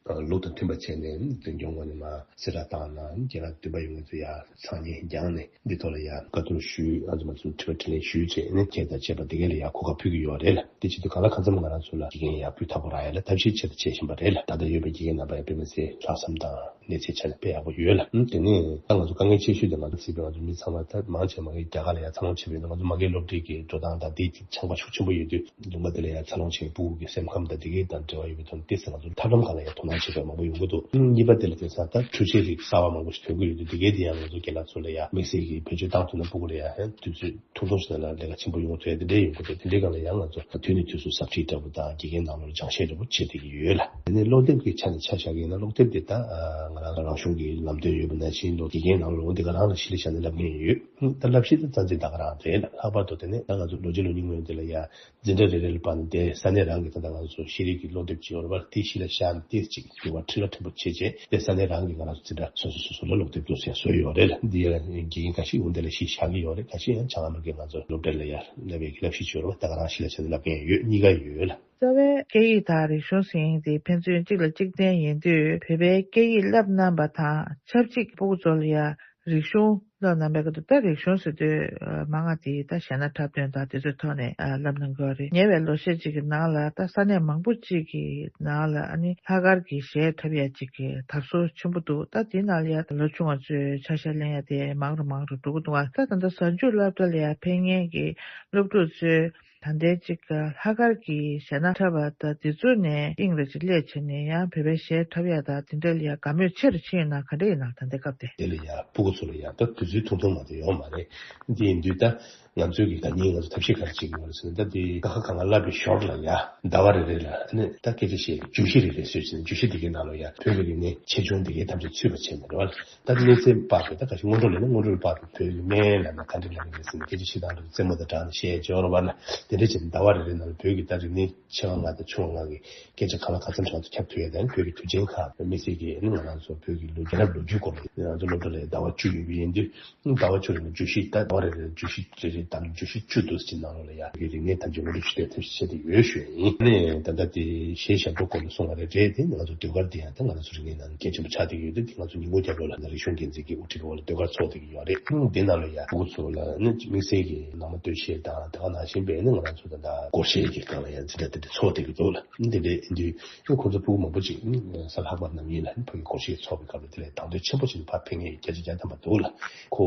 ལུགས་དང་མཐུན་པ་བྱས་ནས་འཛིན་སྐྱོང་ངོས་ནས་མ་གསལ་བསྒྲགས་བཏང་ན་རྒན་ལགས་འདུན་པ་ཡོད། ང་ཚོ་ཡ་ཚང་མས་སྦྱངས་ནས་འདི་ཐོག་ལ་ཡ་བཀའ་བསྡུར་ཞུས། ང་ཚོ་མ་ཚོ་དྲི་བ་དྲིས་ལན་ཞུས་བྱས་ནས་ཁྱེད་དང་བཅས་པ་འདི་གས་ལ་ཡ་གོ་སྐབས་ཕུལ་གྱི་ཡོད་རེད་ལ། དེ་བྱེད་དུས་གང་ལ་གང་འཚམ་ང་རང་ཚོ་ལ་དགེ་རྒན་ཡག་ཕུལ་ཐག་པ་རག་ཡ་ལ་ཐབས་ཤེས་ཆེད་དུ་བྱེད་བཞིན་པ་རེད་ལ། ད་ལྟ་ཡོད་པའི་དགེ་རྒན་རྣམ་པ་ཡང་དཔེ་མི་སྲིད་ལྷག་བསམ་དང་གནས་ཚད་ཆ་ནས་དཔེ་ཡག་པོ་ཡོད་ལ། ཨུམ། དེ་ནས་ད་ང་ཚོ་དཀའ་ངལ་ཆེ་ཤོས་དེ་ང་ཚོ་སྲིད་པའི་ང་ཚོ་མི་ཚང་མ་ད་མང་ཆེ་མ་གི་རྒྱ་གར་ལ་ཡ་འཚར་ལོངས་བྱེད་པ་ཡིན་ན། ང་ཚོ་མ་གིའི་སློབ་གྲྭའི་གི་འགྲོ་སྟངས་དང་དེའི་གི་ཆང་པ་ཤུགས་ཆེན་པོ་ཡོད་དུས། ལུང་པ་དེ་ལ་ཡ་འཚར་ལོངས་བྱེད་མཁན་ཕྲུ་གུ་གི་སེམས་ཁམས་དང་དེ་གའི་དང་འབྲེལ་བ་ཡོད་པའི་ཐོག་ནས་ཏོག་ཙམ་ང་ཚོ་ཐབས་ལམ་སྒང་ལ་ཡ་དོ་སྣང་བྱེད་མཁན་མང་པོ་ཡོང་གི་འདུག་ཨུམ། གཉིས་པ་དེ་ལ་དེང་སང་ད་འཕྲུལ་ཆས་རིགས་གསར་པ་མང་པོ་ཞིག་ཐོན་གྱི་ཡོད་དུས། དེ་གའི་དེ་ཡང་ང་ཚོ་རྒན་ལགས་ཚོ་ལ་ཡ་དམིགས་བསལ་གྱི་བེད་སྤྱོད་བཏང་ཐུབ་ན་ཕྲུ་གུ་ལ་ཡ་ཧན་དུས་ཚོད་ཐུང་ཐུང་ཞིག་ནང་ལ་ལས་ཀ་ཆེན་པོ་ཡོང་ཐུབ་ཡ་དེ་འདྲའི་ཡོང་གི་འདུག་དེ་འདྲའི་སྒང་ལ་ཡང་ང་ཚོ་དུས་ནས་དུས་སུ་ཟབ་ཁྲིད་འདྲ་པོ་དང་དགེ་རྒན་ནང་ལོགས་ལ་སྦྱང་བཤད་འདྲ་པོ་བྱེད་བསྡད་ཀྱི་ཡོད་ལ། དེ་ནས་ཀློག་དེབ་ཀྱི་ཆ་ནས་ཆ་བཞག་གི་ཡིན་ན། ཀློག་དེབ་དེ་ད་ང་རང་རང་གཞུང་གི་ལམ་སྟོན་ཡོད་པ་ནང་བཞིན་ལོ་དགེ་རྒན་ནང་ལོགས་འདི་ག་རང་ལ་གཞི་ལ་བཞག་ནས་བསླབ་མཁན་ཡོད། ད་བསླབ་གཞི་དེ་རྩ་འཛིན་ད་ག་རང་རེད་ལ། ལྷག་པར་དུ་དེ་ནས་ད་ང་ཚོ་ལོ་གཅིག་ལོ་གཉིས་སྔོན་དེ་ལ་ཡ་འཛིན་གྲྭ་རེ་རེ་ལ་བར་ནས་དེ་ས་གནས་རང་གི་ད་ལྟ་ང་ཚོ་ཤེས་རིག་གི་སློབ་དེབ་ཅིག་ཡོད་རེད་པ། དེ་གཞི་ལ་བཞག་ནས་དེ་གཅིག་འགྱུར་བ་འཕྲིན་ལས་མཐོན་པོ་བྱས་བྱས་དེ་ས་གནས་རང་གི་ང་རང་ཚོ་འཛིན་གྲྭ་སོ་སོ་སོ་སོ་ལ་སློབ་དེབ་ཏོག་ཙམ་བཟོས་ཡོད་རེད་ལ། འདི་ཡ་དགེ་རྒན་འགའ་ཞིག་འོ་འདི་ལ་གཞི་བཞག་གི་ཡོད་རེད། འགའ་ཞིག་ཡང་བྱང་ཨ་མི་རི་ཀའི་ང་ཚོ་སློབ་གྲྭ་ལ་ཡ་བསླབ་པའི་གི་བསླབ་གཞི་ཅིག་ཡོད་རེད་པ། ད་ག་རང་གཞི་ལ་བྱས་ནས་བསླབ་མཁན་ཡོད། གཉིས་ཀ་ཡོད་ལ། རྩ་བའི་སྐད་ཡིག་དང་རིག་གཞུང་ཟེར་མཁན་དེ་ཕན་ཚུན་གཅིག་ལ་གཅིག་བརྟེན་ཡིན་དུས། བོད་པའི་སྐད་ཡིག་བསླབ་གནང་པ་དང་ཆབས་ཅིག་ཕྲུ་གུ་ཚོ་ལ་ཡ་རིག་གཞུང་བསླབ་གནང་པའི་སྐབས་དུ། ད་རིག་གཞུང་ཟེར་དུས་མ་ང་དེ་ད་གཞས་སྣ་འཁྲབ་སྟོན་དང་དེ་ཚོའི་ཐོག་ནས་ཨ་བསླབ་གནང་གི་ཡོད་རེད། ཉེ་བའི་ལོ་ཤས་ཅིག་གི་ནང་ལ་ད་ས་གནས་མང་པོ་ཅིག་གི་ནང་ལ་ཨ་ནི་ལྷག་དཀར་གྱི་གཞས་འཁྲབ་ཡ་ཅིག་གི་དར་སྲོལ་ཆེན་པོ་འདུག་ད་དེའི་ནང་ལ་ཡ་ད་ལོ་ཆུང་བ་ཚོའི་ཆ་ཤས་ལེན་ཡ་དེ་མང་རུ་མང་རུ་འགྲོ་གི་འདུག་ད་ད་ལྟ་གཟའ་མཇུག་སློབ་གྲྭ་ལ་ཡ་ཕེབས་མཁན་གྱི་སློབ་ཕྲུག་ཚོས། ད་ལྟའི་ཅིག་ལྷག་དཀར་གྱི་གཞས་སྣ་འཁྲབ་པ་དང་དེ་ཚོ་ནས་དབྱིངས་རེ་ཅིག་སླེབས་བྱས་ནས་ཡང་བོད་པའི་གཞས་འཁྲབ་ཡ་དང་དེ་འདྲ་ལ་ཡ་དགའ་མོས་ཆེ་རུ་ཕྱིན་ཡོད་ན། ག་འདྲ་ཡིན་ན་ད་ལྟའི་སྐབས་དེ། དེ་ལ་ཡ་ཕྲུ་གུ་ཚོ་ལ་ཡ་ད་དུས་ཚོད་ཐུང་ཐུང་མ་གཏོགས་ཡོད་མ་རེད། འདི་ཡིན་དུས་ད་ང་ཚོའི་གི་ད་ནི་ང་ཚོ་ཐབས་ཤེས་ག་རེ་བྱེད་ཀྱི་ཡོད་རེད་ཟེར་ན། ད་དེ་ཀ་ཁ་ག་ང་བསླབ་པའི་ཞོར་ལ་ཡ་ཟླ་བ་རེ་རེ་ལ་ཨ་ནི་ད་སྐད་ཆ་བཤད་བརྗོད་གཞི་རེ་རེ་བཟོས་བྱས་ནས་བརྗོད་གཞི་དེ་གའི་ནང་ལ་ཡ་བོད་ཀྱི་རིག་གནས་ཆེ་ཆུང་དེ་གའི་ཐམས་ཅད་ཚུད་པ་བྱས་ནས་རེད་བ། ད་གནས་ཚད་དཔག་པའི་ད་ག་ཞིག་སྔོན་འགྲོ་ལས་ན་སྔོན་འགྲོ་ལ་དཔག་པའི་བོད་ཀྱི་སྨན་ལབ་ན་ག་འདྲ་ལབ་ཀྱི་རེད་ཟེར་ནས་སྐད་ཆ་བཤད་སྟངས་རེད། རྩེད་མོ་དང་སྦྲགས་ནས་བཤད་ཡ་ཅིག་ཡོད་རེད་བ་ལ། དེ་འདྲ་བྱས་ནས་ཟླ་བ་རེ་རེ་ནང་ལ་བོད་ཀྱི་ད་རིག་གནས་ཆེ་བ་ལྔ་དང་ཆུང་བ་ལྔ་གི་སྐད་ཆ་གང་ལ་ག་ཚོད་གྲངས་སུ་ཁྱབ་ཐུབ་ཡ་དང་། བོད་ཀྱི་དུས་ཆེན་ཁག་དམིགས་བསལ་གྱི་ཨ་ནི་ང་རང་ཚོ་བོད་ཀྱི་ལོ་རྒྱལ་རབས་ལོ་རྒྱུས་སྐོར་ལ་ང་ཚོ་སློབ་གྲྭ་ལ་ཟླ་བ་བཅུ་ཡོད་པ་ཡིན་དུས། ཟླ་བ་བཅུ་རེ་ནས་བརྗོད་གཞི་ད་ཟླ་བ་རེ་རེ་ནས་བརྗོད་གཞི་རེ་རེ་དང་བརྗོད་གཞི་བཅུ་དུ་ཕྱིན་ནང་ལོགས་ལ་ཡ་བོད་ཀྱི་རིག་གནས་ཐམས་ཅད་ངོ་སྤྲོད་ཞུ་ཐབས་ཐབས་ཤེས་བྱས་ཏེ་ཡོད་ཞུ་ཡ་ཡིན། ཨ་ནི་ད་ལྟ་དེ་གཞས་ཞབས་བྲོ་སྐོར་ལ་གསུངས་པ་རེད། རེད་དེ་ང་ཚོ་ཟློས་གར་འདི་ཡང་ད་ང་ཚོ་རིག་གནས་ནང་གལ་ཆེན་པོ་ཆགས་བསྡད་ཡོད་དུས། དེ་ང་ཚོ་ཉིན་གུང་རྒྱབ་ལོགས་ལ་ན་རིག་གཞུང་འགན་འཛིན་གྱི་དབུ་ཁྲིད་འོག་ལ་ཟློས་གར་ཚོགས་བསྡད་ཀྱི་ཡོད་རེད། ཨང་། འདི་ནང་ལ་ཡ་ཕྲུ་གུ་ཚོ་ལ་ནི་དམིགས་བསལ་གྱི་ནང་མ་སྟོད་གཞས་དང་དེ་ག་ནང་བཞིན་པའི་ནི་ང་རང་ཚོ་ད་ལྟ་སྒོར་གཞས་ཀྱི་སྒང་ལ་ཡ་འཛིན་གྲྭ་དེ་འདྲ་ཚོགས་བསྡད་ཀྱི་འདུག་ལ། འདི་འདྲ་ཡིན་དུས་ཁོང་ཚོ་ཕྲུ་གུ་མང་པོ་ཅིག་ནི་གཟའ་ལྷག་པ་ནམ་ཡིན་ལ་ནི་ཕ་གི་སྒོར་གཞས་ཚོགས་པའི་སྐབས་ལ་དེ་ལ་དང་དོད་ཆེན་པོ་བྱས་ནས་ཕར་ཕེབས་མཁན་བརྒྱ་ཆ་བརྒྱ་ཐམ་པ་འདུག་ལ། ཁོ་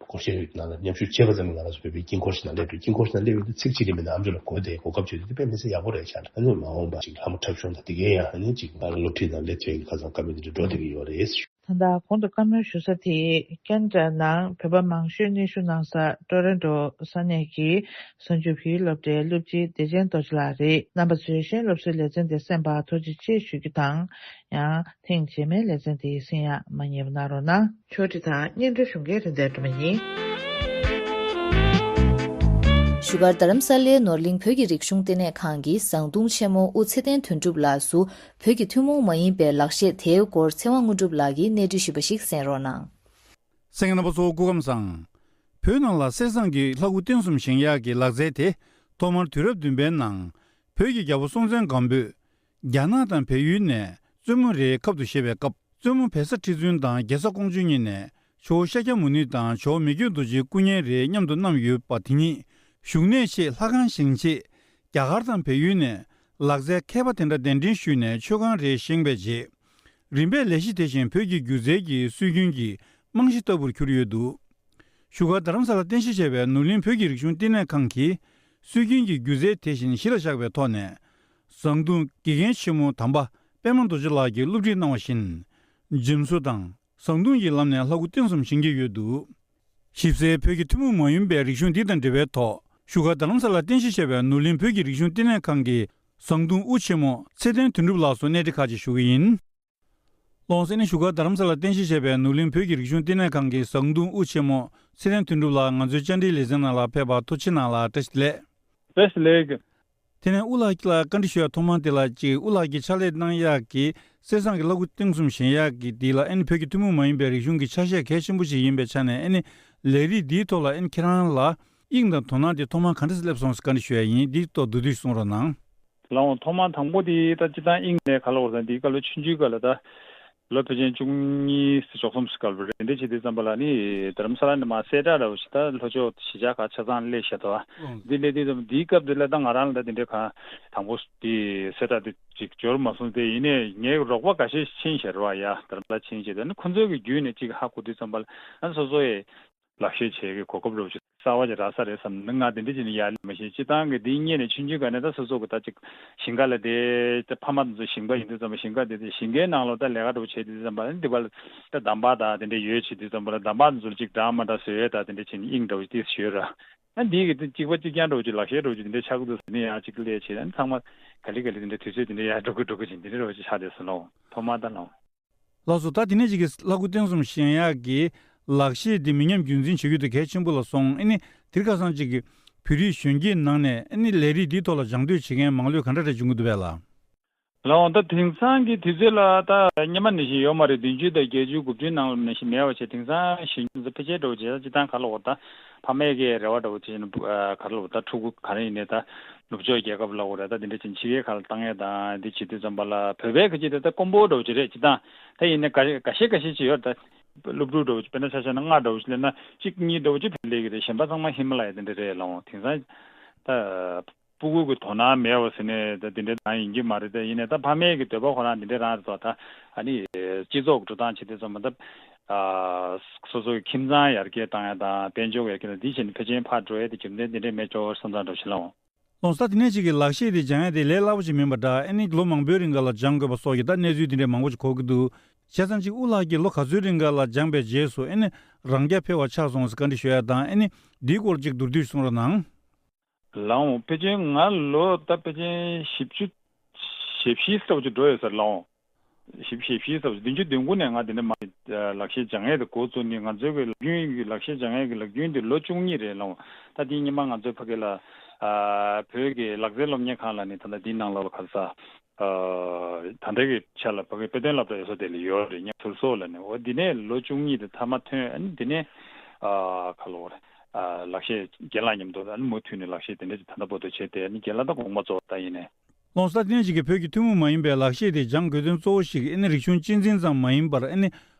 སྒོར་གཞས་ནང་ལ་མཉམ་ཞུགས་བྱས་པ་ཙམ་ལ་ང་རང་ཚོ་བོད་པའི་དཀྱིལ་འཁོར་ཞིག་ནང་སླེབས་འགྲོ། དཀྱིལ་འཁོར་ཞིག་ནང་སླེབས་ཡོང་དུས་ཚིག་གཅིག་རེ་མིན་ན་ཨ་མཆོག་ལ་གོ་བསྡད། གོ་སྐབས་བྱུང་དུས་དེ་དཔེ་མི་སྲིད་ཡག་པོ་རེད་ཤག་ཨ་ནི་མ་འོངས་པ་ཅིག་ལྷ་མོ་འཁྲབ་གཞུང་དང་དེ་གའི་ཡང་ཨ་ནི་ཅིག་སློབ་ཁྲིད་དང་སླེབས་ཐུབ་ཡག་གི་ཁ་སང་བཀའ་མོལ་དེ་འདྲ་འགྲོ་བསྡད་ཀྱི་ཡོད་རེད། ད་ལྟ་གོང་དུ་བཀའ་མོལ་ཞུ་ས་དེ་ཀན་ཌ་ནང་བོད་པ་མང་ཤོས་གནས་བཞུགས་གནང་ས་ཊོ་རོན་ཊོ་ས་གནས་ཀྱི་བཟང་སྤྱོད་བོད་ཡིག་སློབ་གྲྭའི་སློབ་སྤྱི་བདེ་ཆེན་རྡོ་རྗེ་ལགས་རེད། རྣམ་པ་ཚོས་གཞན་སློབ་གསོའི་ལེ་ཚན་དེ་གསན་པར་ཐུགས་རྗེ་ཆེ་ཞུ་རྒྱུ་དང་། ཡང་ཐེངས་རྗེས་མའི་ལེ་ཚན་དེ་གསན་ཡག་མ་བསྙེལ་བ་གནང་རོགས་གནང་། ཕྱོགས་སྒྲིག་དང་སྙན་སྒྲོན་ཞུ་མཁན་རིན་ལྡན་སྒྲོལ་མ་ཡིན། བཞུགས་སྒར་རྡ་རམ་ས་ལའི་ནོར་གླིང་བོད་ཀྱི་རིག་གཞུང་ལྟེ་གནས་ཁང་གི་བཟང་བརྡུང་ཆེན་མོ་དབུ་ཚེ་བརྟན་དོན་གྲུབ་ལགས་སུ་བོད་ཀྱི་ཐུན་མོང་མ་ཡིན་པའི་ལག་ཤེས་དེའི་སྐོར་ཚེ་དབང་དངོས་གྲུབ་ལགས་ཀྱིས་གནས་འདྲི་ཞུས་པ་ཞིག་གསན་རོགས་གནང་། གསན་མཁན་རྣམ་པ་ཚོ་སྐུ་ཁམས་བཟང་། བོད་ནང་ལ་གསེར་ཟངས་ཀྱི་ལྷ་སྐུ་རྟེན་གསུམ་བཞེངས་ཡག་གི་ལག་རྩལ་དེ་ཐོག་མར་དུས་རབས་བདུན་པའི་ནང་བོད་ཀྱི་རྒྱལ་པོ་སྲོང་བཙན་སྒམ་པོས་རྒྱ་ནག་དང་བལ་ཡུལ་ནས་བཙུན་མོ་རེའི་ཁབ་ཏུ་བཞེས་པའི་སྐབས། བཙུན་མོ་བེ་ས་ཁྲི་བཙུན་དང་རྒྱལ་ས་ཀོང་ཇོ་གཉིས་ནས་ཇོ་བོ་ཤཱཀྱ་མུ་ནེ་དང་ཇོ་བོ་མི་བསྐྱོད་རྡོ་རྗེའི་སྐུ་བརྙན་རེ་མཉམ་དུ་བསྣམས་ཡོད་པ་དེ་ཉིད་བཞུགས་གནས་ཆེད་ལྷ་ཁང་བཞེངས་ཆེད་རྒྱ་གར་དང་བལ་ཡུལ་ནས་ལག་རྩལ་མཁས་པ་དེ་འདྲ་གདན་འདྲེན་ཞུས་ནས་མཆོད་ཁང་རེ་བཞེངས་པའི་རྗེས། རིམ་པས་ལས་གཞི་དེ་བཞིན་བོད་ཀྱི་སྒྱུ་རྩལ་གྱི་སྲོལ་རྒྱུན་གྱི་རྨང་གཞི་ལྟ་བུར་གྱུར་ཡོད་འདུག་བཞུགས་སྒར་རྡ་རམ་ས་ལ་རྟེན་གཞི་བྱས་པའི་ནོར་གླིང་བོད་ཀྱི་རིག་གཞུང་ལྟེ་གནས་ཁང་གིས་སྲོལ་རྒྱུན་གྱི་སྒྱུ་རྩལ་དེ་བཞིན་གཞི་ལ་བཞག་པའི་ཐོག་ནས། བཟང་བརྡུང་དགེ་རྒན་ཆེན་མོ་དམ་པ་པད་མ་རྡོ་རྗེ་ལགས་ཀྱིས་སློབ་ཁྲིད་གནང་བ་བཞིན། འཇིམ་བཟོ་དང་བཟང་བརྡུང་གི་ལམ་ནས་ལྷ་སྐུ་རྟེན་གསུམ་བཞེངས་ཀྱི་ཡོད་འདུག་ཞིབ་གསལ་བོད་ཀྱི་ཐུན་མོང་མ་ཡིན་པའི་རིག་གཞུང་འདི་དང་འབྲེལ་བའི་ཐོག་བཞུགས་སྒར་རྡ་རམ་ས་ལར་རྟེན་གཞི་བྱས་པའི་ནོར་གླིང་བོད་ཀྱི་རིག་གཞུང་ལྟེ་གནས་ཁང་གི་བཟང་བརྡུང་དབུ་ཆེན་མོ་ཚེ་བརྟན་དོན་གྲུབ་ལགས་སུ་གནས་འདྲི་ཁག་ཅིག་ཞུ་གི་ཡིན། ལོངས་སེ་ནི་བཞུགས་སྒར་རྡ་རམ་ས་ལར་རྟེན་གཞི་བྱས་པའི་ནོར་གླིང་བོད་ཀྱི་རིག་གཞུང་ལྟེ་གནས་ཁང་གི་བཟང་བརྡུང་དབུ་ཆེན་མོ་ཚེ་བརྟན་དོན་གྲུབ་ལགས་ང་ཚོའི་བཅར་འདྲིའི་ལེ་ཚན་ནང་ལ་ཕེབས་པར་ཐུགས་རྗེ་གནང་ལགས། བཀྲ་ཤིས་བདེ་ལེགས། བཀྲ་ཤིས་བདེ་ལེགས། དེ་ནས་དབུ་ལགས་ཀྱིས་ལ་བཀའ་འདྲི་ཞུ་ཡ་ཐོག་མ་དེ་ལ་ཅིག་དབུ་ལགས་ཀྱིས་ཕྱག་ལས་གནང་ཡག་གི་གསེར་ཟངས་ཀྱི་ལྷ་སྐུ་རྟེན་གསུམ་བཞེངས་ཡག་གི་དེ་ལ་ཨ་ནི་བོད་ཀྱི་ཐུན་མོང་མ་ཡིན་པའི་རིག་གཞུང་གི་ཆ་ཤས་གལ་ཆེན་པོ་ཞིག་ཡིན་པའི་ཆ་ནས་ཨ་ནི་ལས་རིགས་འདིའི་ཐོག་ལ་ཨ་ནི་ཁྱེད་རང་ལ་ དབྱིངས་དང་དོ་སྣང་དེ་ཐོག་མར་ག་འདྲ་སླེབས་སོང་ཟེར་བཀའ་འདྲི་ཞུ་ཡ་ཡིན། འདི་ཐོག་བསྡུས་བསྡུས་གསུང་རོགས་གནང་། ལགས་འོང་། ཐོག་མར་དང་པོ་དེ་ད་སྤྱིར་བཏང་དབྱིངས་ནས་ག་ལ་འོར་དང་འདིའི་སྐབས་ལ་ཆུང་ཆུང་སྐབས་ལ་ད་ལོ་ཕལ་ཆེར་བཅུ་གཉིས་བཅུ་གསུམ་སྐབས་ལ་རེད། འདི་བྱེད་དུས་ཙམ་པ་ལ་ནི་རྡ་རམ་ས་ལ་ནས་མར་གསལ་བསྒྲགས་འདྲ་བོ་ཞིག་ད་ལྷོ་ཕྱོགས་གཞིས་ཆགས་ཁག་ཆ་ཚང་སླེབས་ཤག་ད། འདི་སླེབས་དུས་ཙམ་འདིའི་སྐབས་དེ་ལ་ད་ང་རང་ལ་ད་དེ་འདྲའི་གང་དང་པོ་དེ་གསལ་བསྒྲགས་དེ་ཅིག་འབྱོར་མ་སོང་སྟེ། ཡིན་ནའི་ངའི་རོགས་པ་འགའ་ཤས་ཕྱིན་ཤག་རེད་བ། ཡ་རྡ་རམ་ས་ལ་ཕྱིན་བྱས་ད་ནི་ཁོ་ཚོའི་གི་བརྒྱུད་ནས་ཅིག་ཧ་གོ་དུས་ཙམ་པ་ལ་ཨ་སོ་སོ་ཡི་ལག་ཤེས་བྱེད་ཀྱི་གོ་སྐབས་རོགས་ཅིག་གསར་བ་ཅིག་རག་ས་རེད་བསམ་ནས་ང་དེ་འདྲ་བྱས་ནས་ཡར་སླེབས་མ་ཤེས། སྤྱིར་བཏང་གི་འདི་སྔོན་ནས་ཆུང་ཆུང་སྒང་ནས་ད་སོ་སོ་གི་ད་ཅིག་ཞིང་ཁ་ལ་བསྡད་ད་ཕ་མ་དེ་ཚོ་ཞིང་པ་ཡིན་དུས་ཙམ་པ་ཞིང་ཁ་བསྡད་དེ་ཞིང་ཁའི་ནང་ལོགས་ད་ལས་ཀ་འདྲ་བོ་བྱེད་དུས་ཙམ་པ་ནི་འདི་པ་ལ་ད་འདམ་བག་དང་དེ་འདྲ་ཡོད་བྱེད་དུས་ཙམ་པ་ལ་འདམ་བག་དེ་ཚོ་ལ་ཅིག་འདྲ་མ་འདྲ་བཟོ་ཡས་ད་དེ་འདྲ་བྱས་ནས་དབྱིངས་འདྲ་བོ་ཅིག་ཏོག་ཙམ་ཡོད་ར། ཨ་འདི་གི་ད་གཅིག་པ་གཅིག་རྐྱང་འདྲ་བོ་ཅིག་ལག་ཤེས་འདྲ་བོ་ཅིག་དེ་འདྲ་ཆགས་ཀྱི་འདུག་ཟེར་ནས་ཡང་ཅིག་སླེབས་བྱས་ཨ་ནི་ཚང་མ་ག་ལེ་ག་ལེ་དེ་འདྲ་དུས་ཚོད་དེ་འདྲ་ཡར་འགྲོ་གི་འགྲོ་གི་ཅིག་དེ་འདྲ་འདྲ་བོ་ཅིག་ཆགས་བསྡད་སོང་ལགས། ཐོག་མར་ད་ལགས། ལགས་སོ། ད་དེ་ནས་ཅིག་གི་ལྷ་སྐུ་རྟེན་གསུམ་བཞེངས་ཡག་གི་ལག་ཤེས་འདི་མི་ཉམས་རྒྱུན་འཛིན་བྱེད་རྒྱུ་དེ་གལ་ཆེན་པོ་ལ་སོང་། ཨ་ནི་དེར་ཁ་སང་ཅིག་གི་བོད་རིགས་གཞོན་སྐྱེས་ནང་ནས་ཨ་ནི་ལས་རིགས་འདིའི་ཐོག་ལ་སྦྱང་འདོད་བྱེད་མཁན་མང་ལོས་ག་འདྲ་འདྲ་བྱུང་གི་འདུག་པས་ལགས། ལགས་འོང་། ད་དེང་སང་གི་དུས་ཚོད་ལ་ད་སྔོན་མ་ནང་བཞིན་ཡོད་མ་རེད། བདུན་ཅུ་དང་བརྒྱད་ཅུ་དགུ་བཅུའི་ནང་ལ་ནང་བཞིན་མེད་པ་བྱས། དེང་སང་གཞོན་སྐྱེས་ཚོ་ཕལ་ཆེར་འདྲ་བོ་བྱས་ད་སྤྱིར་བཏང་ག་ལ་འོར་ད་ཕ་མའི་གི་རེ་བ་འདྲ་བོ་བྱས་ནས་ག་ལ་འོར་ད་ཕྲུ་གུ་ག་རེ་ཡིན་ནའི་ད་ནུབ་ཕྱོགས་རྒྱལ་ཁབ་ལ་འོར་ད་དེ་འདྲ་བྱས་ཕྱི་རྒྱལ་ཁག་ལ་བཏང་ཡས་དང་འདི་བྱེད་དུས་ཙམ་པ་ལ་བོད་པའི་གི་ཅིག་ད་ད་དཀོན་པོ་འདྲ་བོ་ཅིག་རེད། སྤྱིར་བཏང་ད་ཡིན་ནའི་འགའ་འགའ་ཤས་འགའ་ཤས་ཅིག་ཡོད་ད། སློབ་ཕྲུག་འདྲ་བོ་ཅིག་དཔེར་ན་ཆ་བཞག་ན་ལྔ་འདྲ་བོ་ཅིག་སླེབས་ན་གཅིག་གཉིས་འདྲ་བོ་ཅིག་བོད་སླེབས་ཀྱི་རེད། གཞན་པ་ཚང་མ་ཧི་མ་ལ་ཡ་དེ་འདྲ་རེད་ལགས་འོང་། དེང་སང་ད་སྤུ་གུ་གི་དོ་སྣང་མེད་པ་ཟེར་ནས་ད་དེ་འདྲ་གང་ཡིན་གྱི་མ་རེད། ད་ཡིན་ནའི་ད་ཕ་མའི་གི་འདོད་པ་ཁོ་རང་དེ་འདྲ་རང་རེད་དོ། ད་ཨ་ནི་སྤྱི་ཚོགས་ཀྱི་འགྲོ་སྟངས་བྱེད་དུས་ཙམ་པ་ད་སོ་སོ་གི་ཁྱིམ་ཚང་ཡར་རྒྱས་བཏང་ཡ་དང་དཔལ་འབྱོར་ཡར་རྒྱས་དང་འདི་བྱས་ནས་ཕལ་ཆེར་ཕར་འགྲོ་ཡ་དེ་རྒྱུ་མཚན་དེ་འདྲས་མེད་ཆོག་བསམ་བསམ་འདྲ་བོ་ཞིག་ལགས་འོང་། ལགས་སོ། ད་དེ་ནས་ཅིག་གི་ལག་ཤེས་དེ་སྦྱང་ཡ་དེ་ལས་སླ་པོ་ཞིག་མིན་པ་འདྲ། ཨ་ནི་ལོ་མང་པོའི་རིང་ག་ལ་སྦྱང་དགོས་པ་སོགས་ཀྱི་ད་གནས་ཚུལ་དེ་འདྲས་མང་པོ་ཞིག་གོ་གི་འདུག་བྱས་ཙང་ཅིག་དབུ་ལགས་ཀྱིས་ལོ་ག་ཚོད་རིང་ག་ལ་སྦྱངས་པའི་རྗེས་སུ་ཨ་ནི་རང་རྐྱ་འཕེར་བ་ཆགས་སོང་ཟེར་བཀའ་འདྲི་ཞུ་ཡ་དང་། ཨ་ནི་འདིའི་སྐོར་ཅིག་མདོར་བསྡུས་གསུང་རོགས་གནང་། ལགས་འོང་། ཕལ་ཆེར་ང་ལོ་ད་ཕལ་ཆེར་བཞི་བཅུ་ཞེ་བཞི་ཙམ་ཅིག་འགྲོ་ཡོད་ས་རེད་ལགས་འོང་། བཞི་བཅུ་ཞེ་བཞི་ཙམ་ཅིག་བདུན་ཅུ་དོན་དགུ་ནས་ང་འདི་ནས་མར་ལག་ཤེས་སྦྱང་ཡས་དེ་འགོ་བཙུགས་ནས། ང་ཚོའི་གི་ལག་རྒྱུན་གྱི་ལག་ཤེས་སྦྱང་ཡས་ཀྱི་ལག་རྒྱུན་དེ་ལོ་བཅུ་གཉིས་རེད་ལགས་འོང་། ད་འདི་སྔོན་མ་ང་ཚོའི་ཕ་གི་ལ་བོད་ཀྱི་ལག་རྩལ་སློབ་གཉེར་ཁང་ལ་ནི་ད་ལྟ་འདིའི་ནང་ལོགས་ལ་ག་རེ་ཟ། ཨ། ད་ལྟའི་གི་ཆ་ལ་ཕ་གི་དཔེ་སྟོན་སློབ་གྲྭ་ཡོད་ས་དེ་ལ་ཡོད་རེད། ཉག་ཟུར་སོགས་ལ་ནི། འོ་འདི་ནས་ལོ་བཅུ་གཉིས་དེ་མཐའ་མ་ཐོན། ཨ་ནི་འདི་ནས་ཨ་ག་ལ་འོར་ཨ་ལག་ཤེས་རྒན་ལགས་མཉམ་དུ་ཨ་ནི་མུ་མཐུད་ནས་ལག་ཤེས་དེ་འདྲ་ཅིག་ད་ལྟ་བར་དུ་བྱས་ཏེ། ཨ་ནི་རྒན་ལགས་ད་དགོངས་པ་རྫོགས་ད་ཡིན་ནས། ལགས་སོ། ད་དེ་ནས་ཅིག་གི་བོད་ཀྱི་ཐུན་མོང་མ་ཡིན་པའི་ལག་ཤེས་དེ་སྦྱང་དགོས་དོན་གཙོ་བོ་ཞིག་ཨ་ནི་རིག་གཞུང་གཅེས་འཛིན་ཙམ་མ་ཡིན་པར་ཨ་ནི་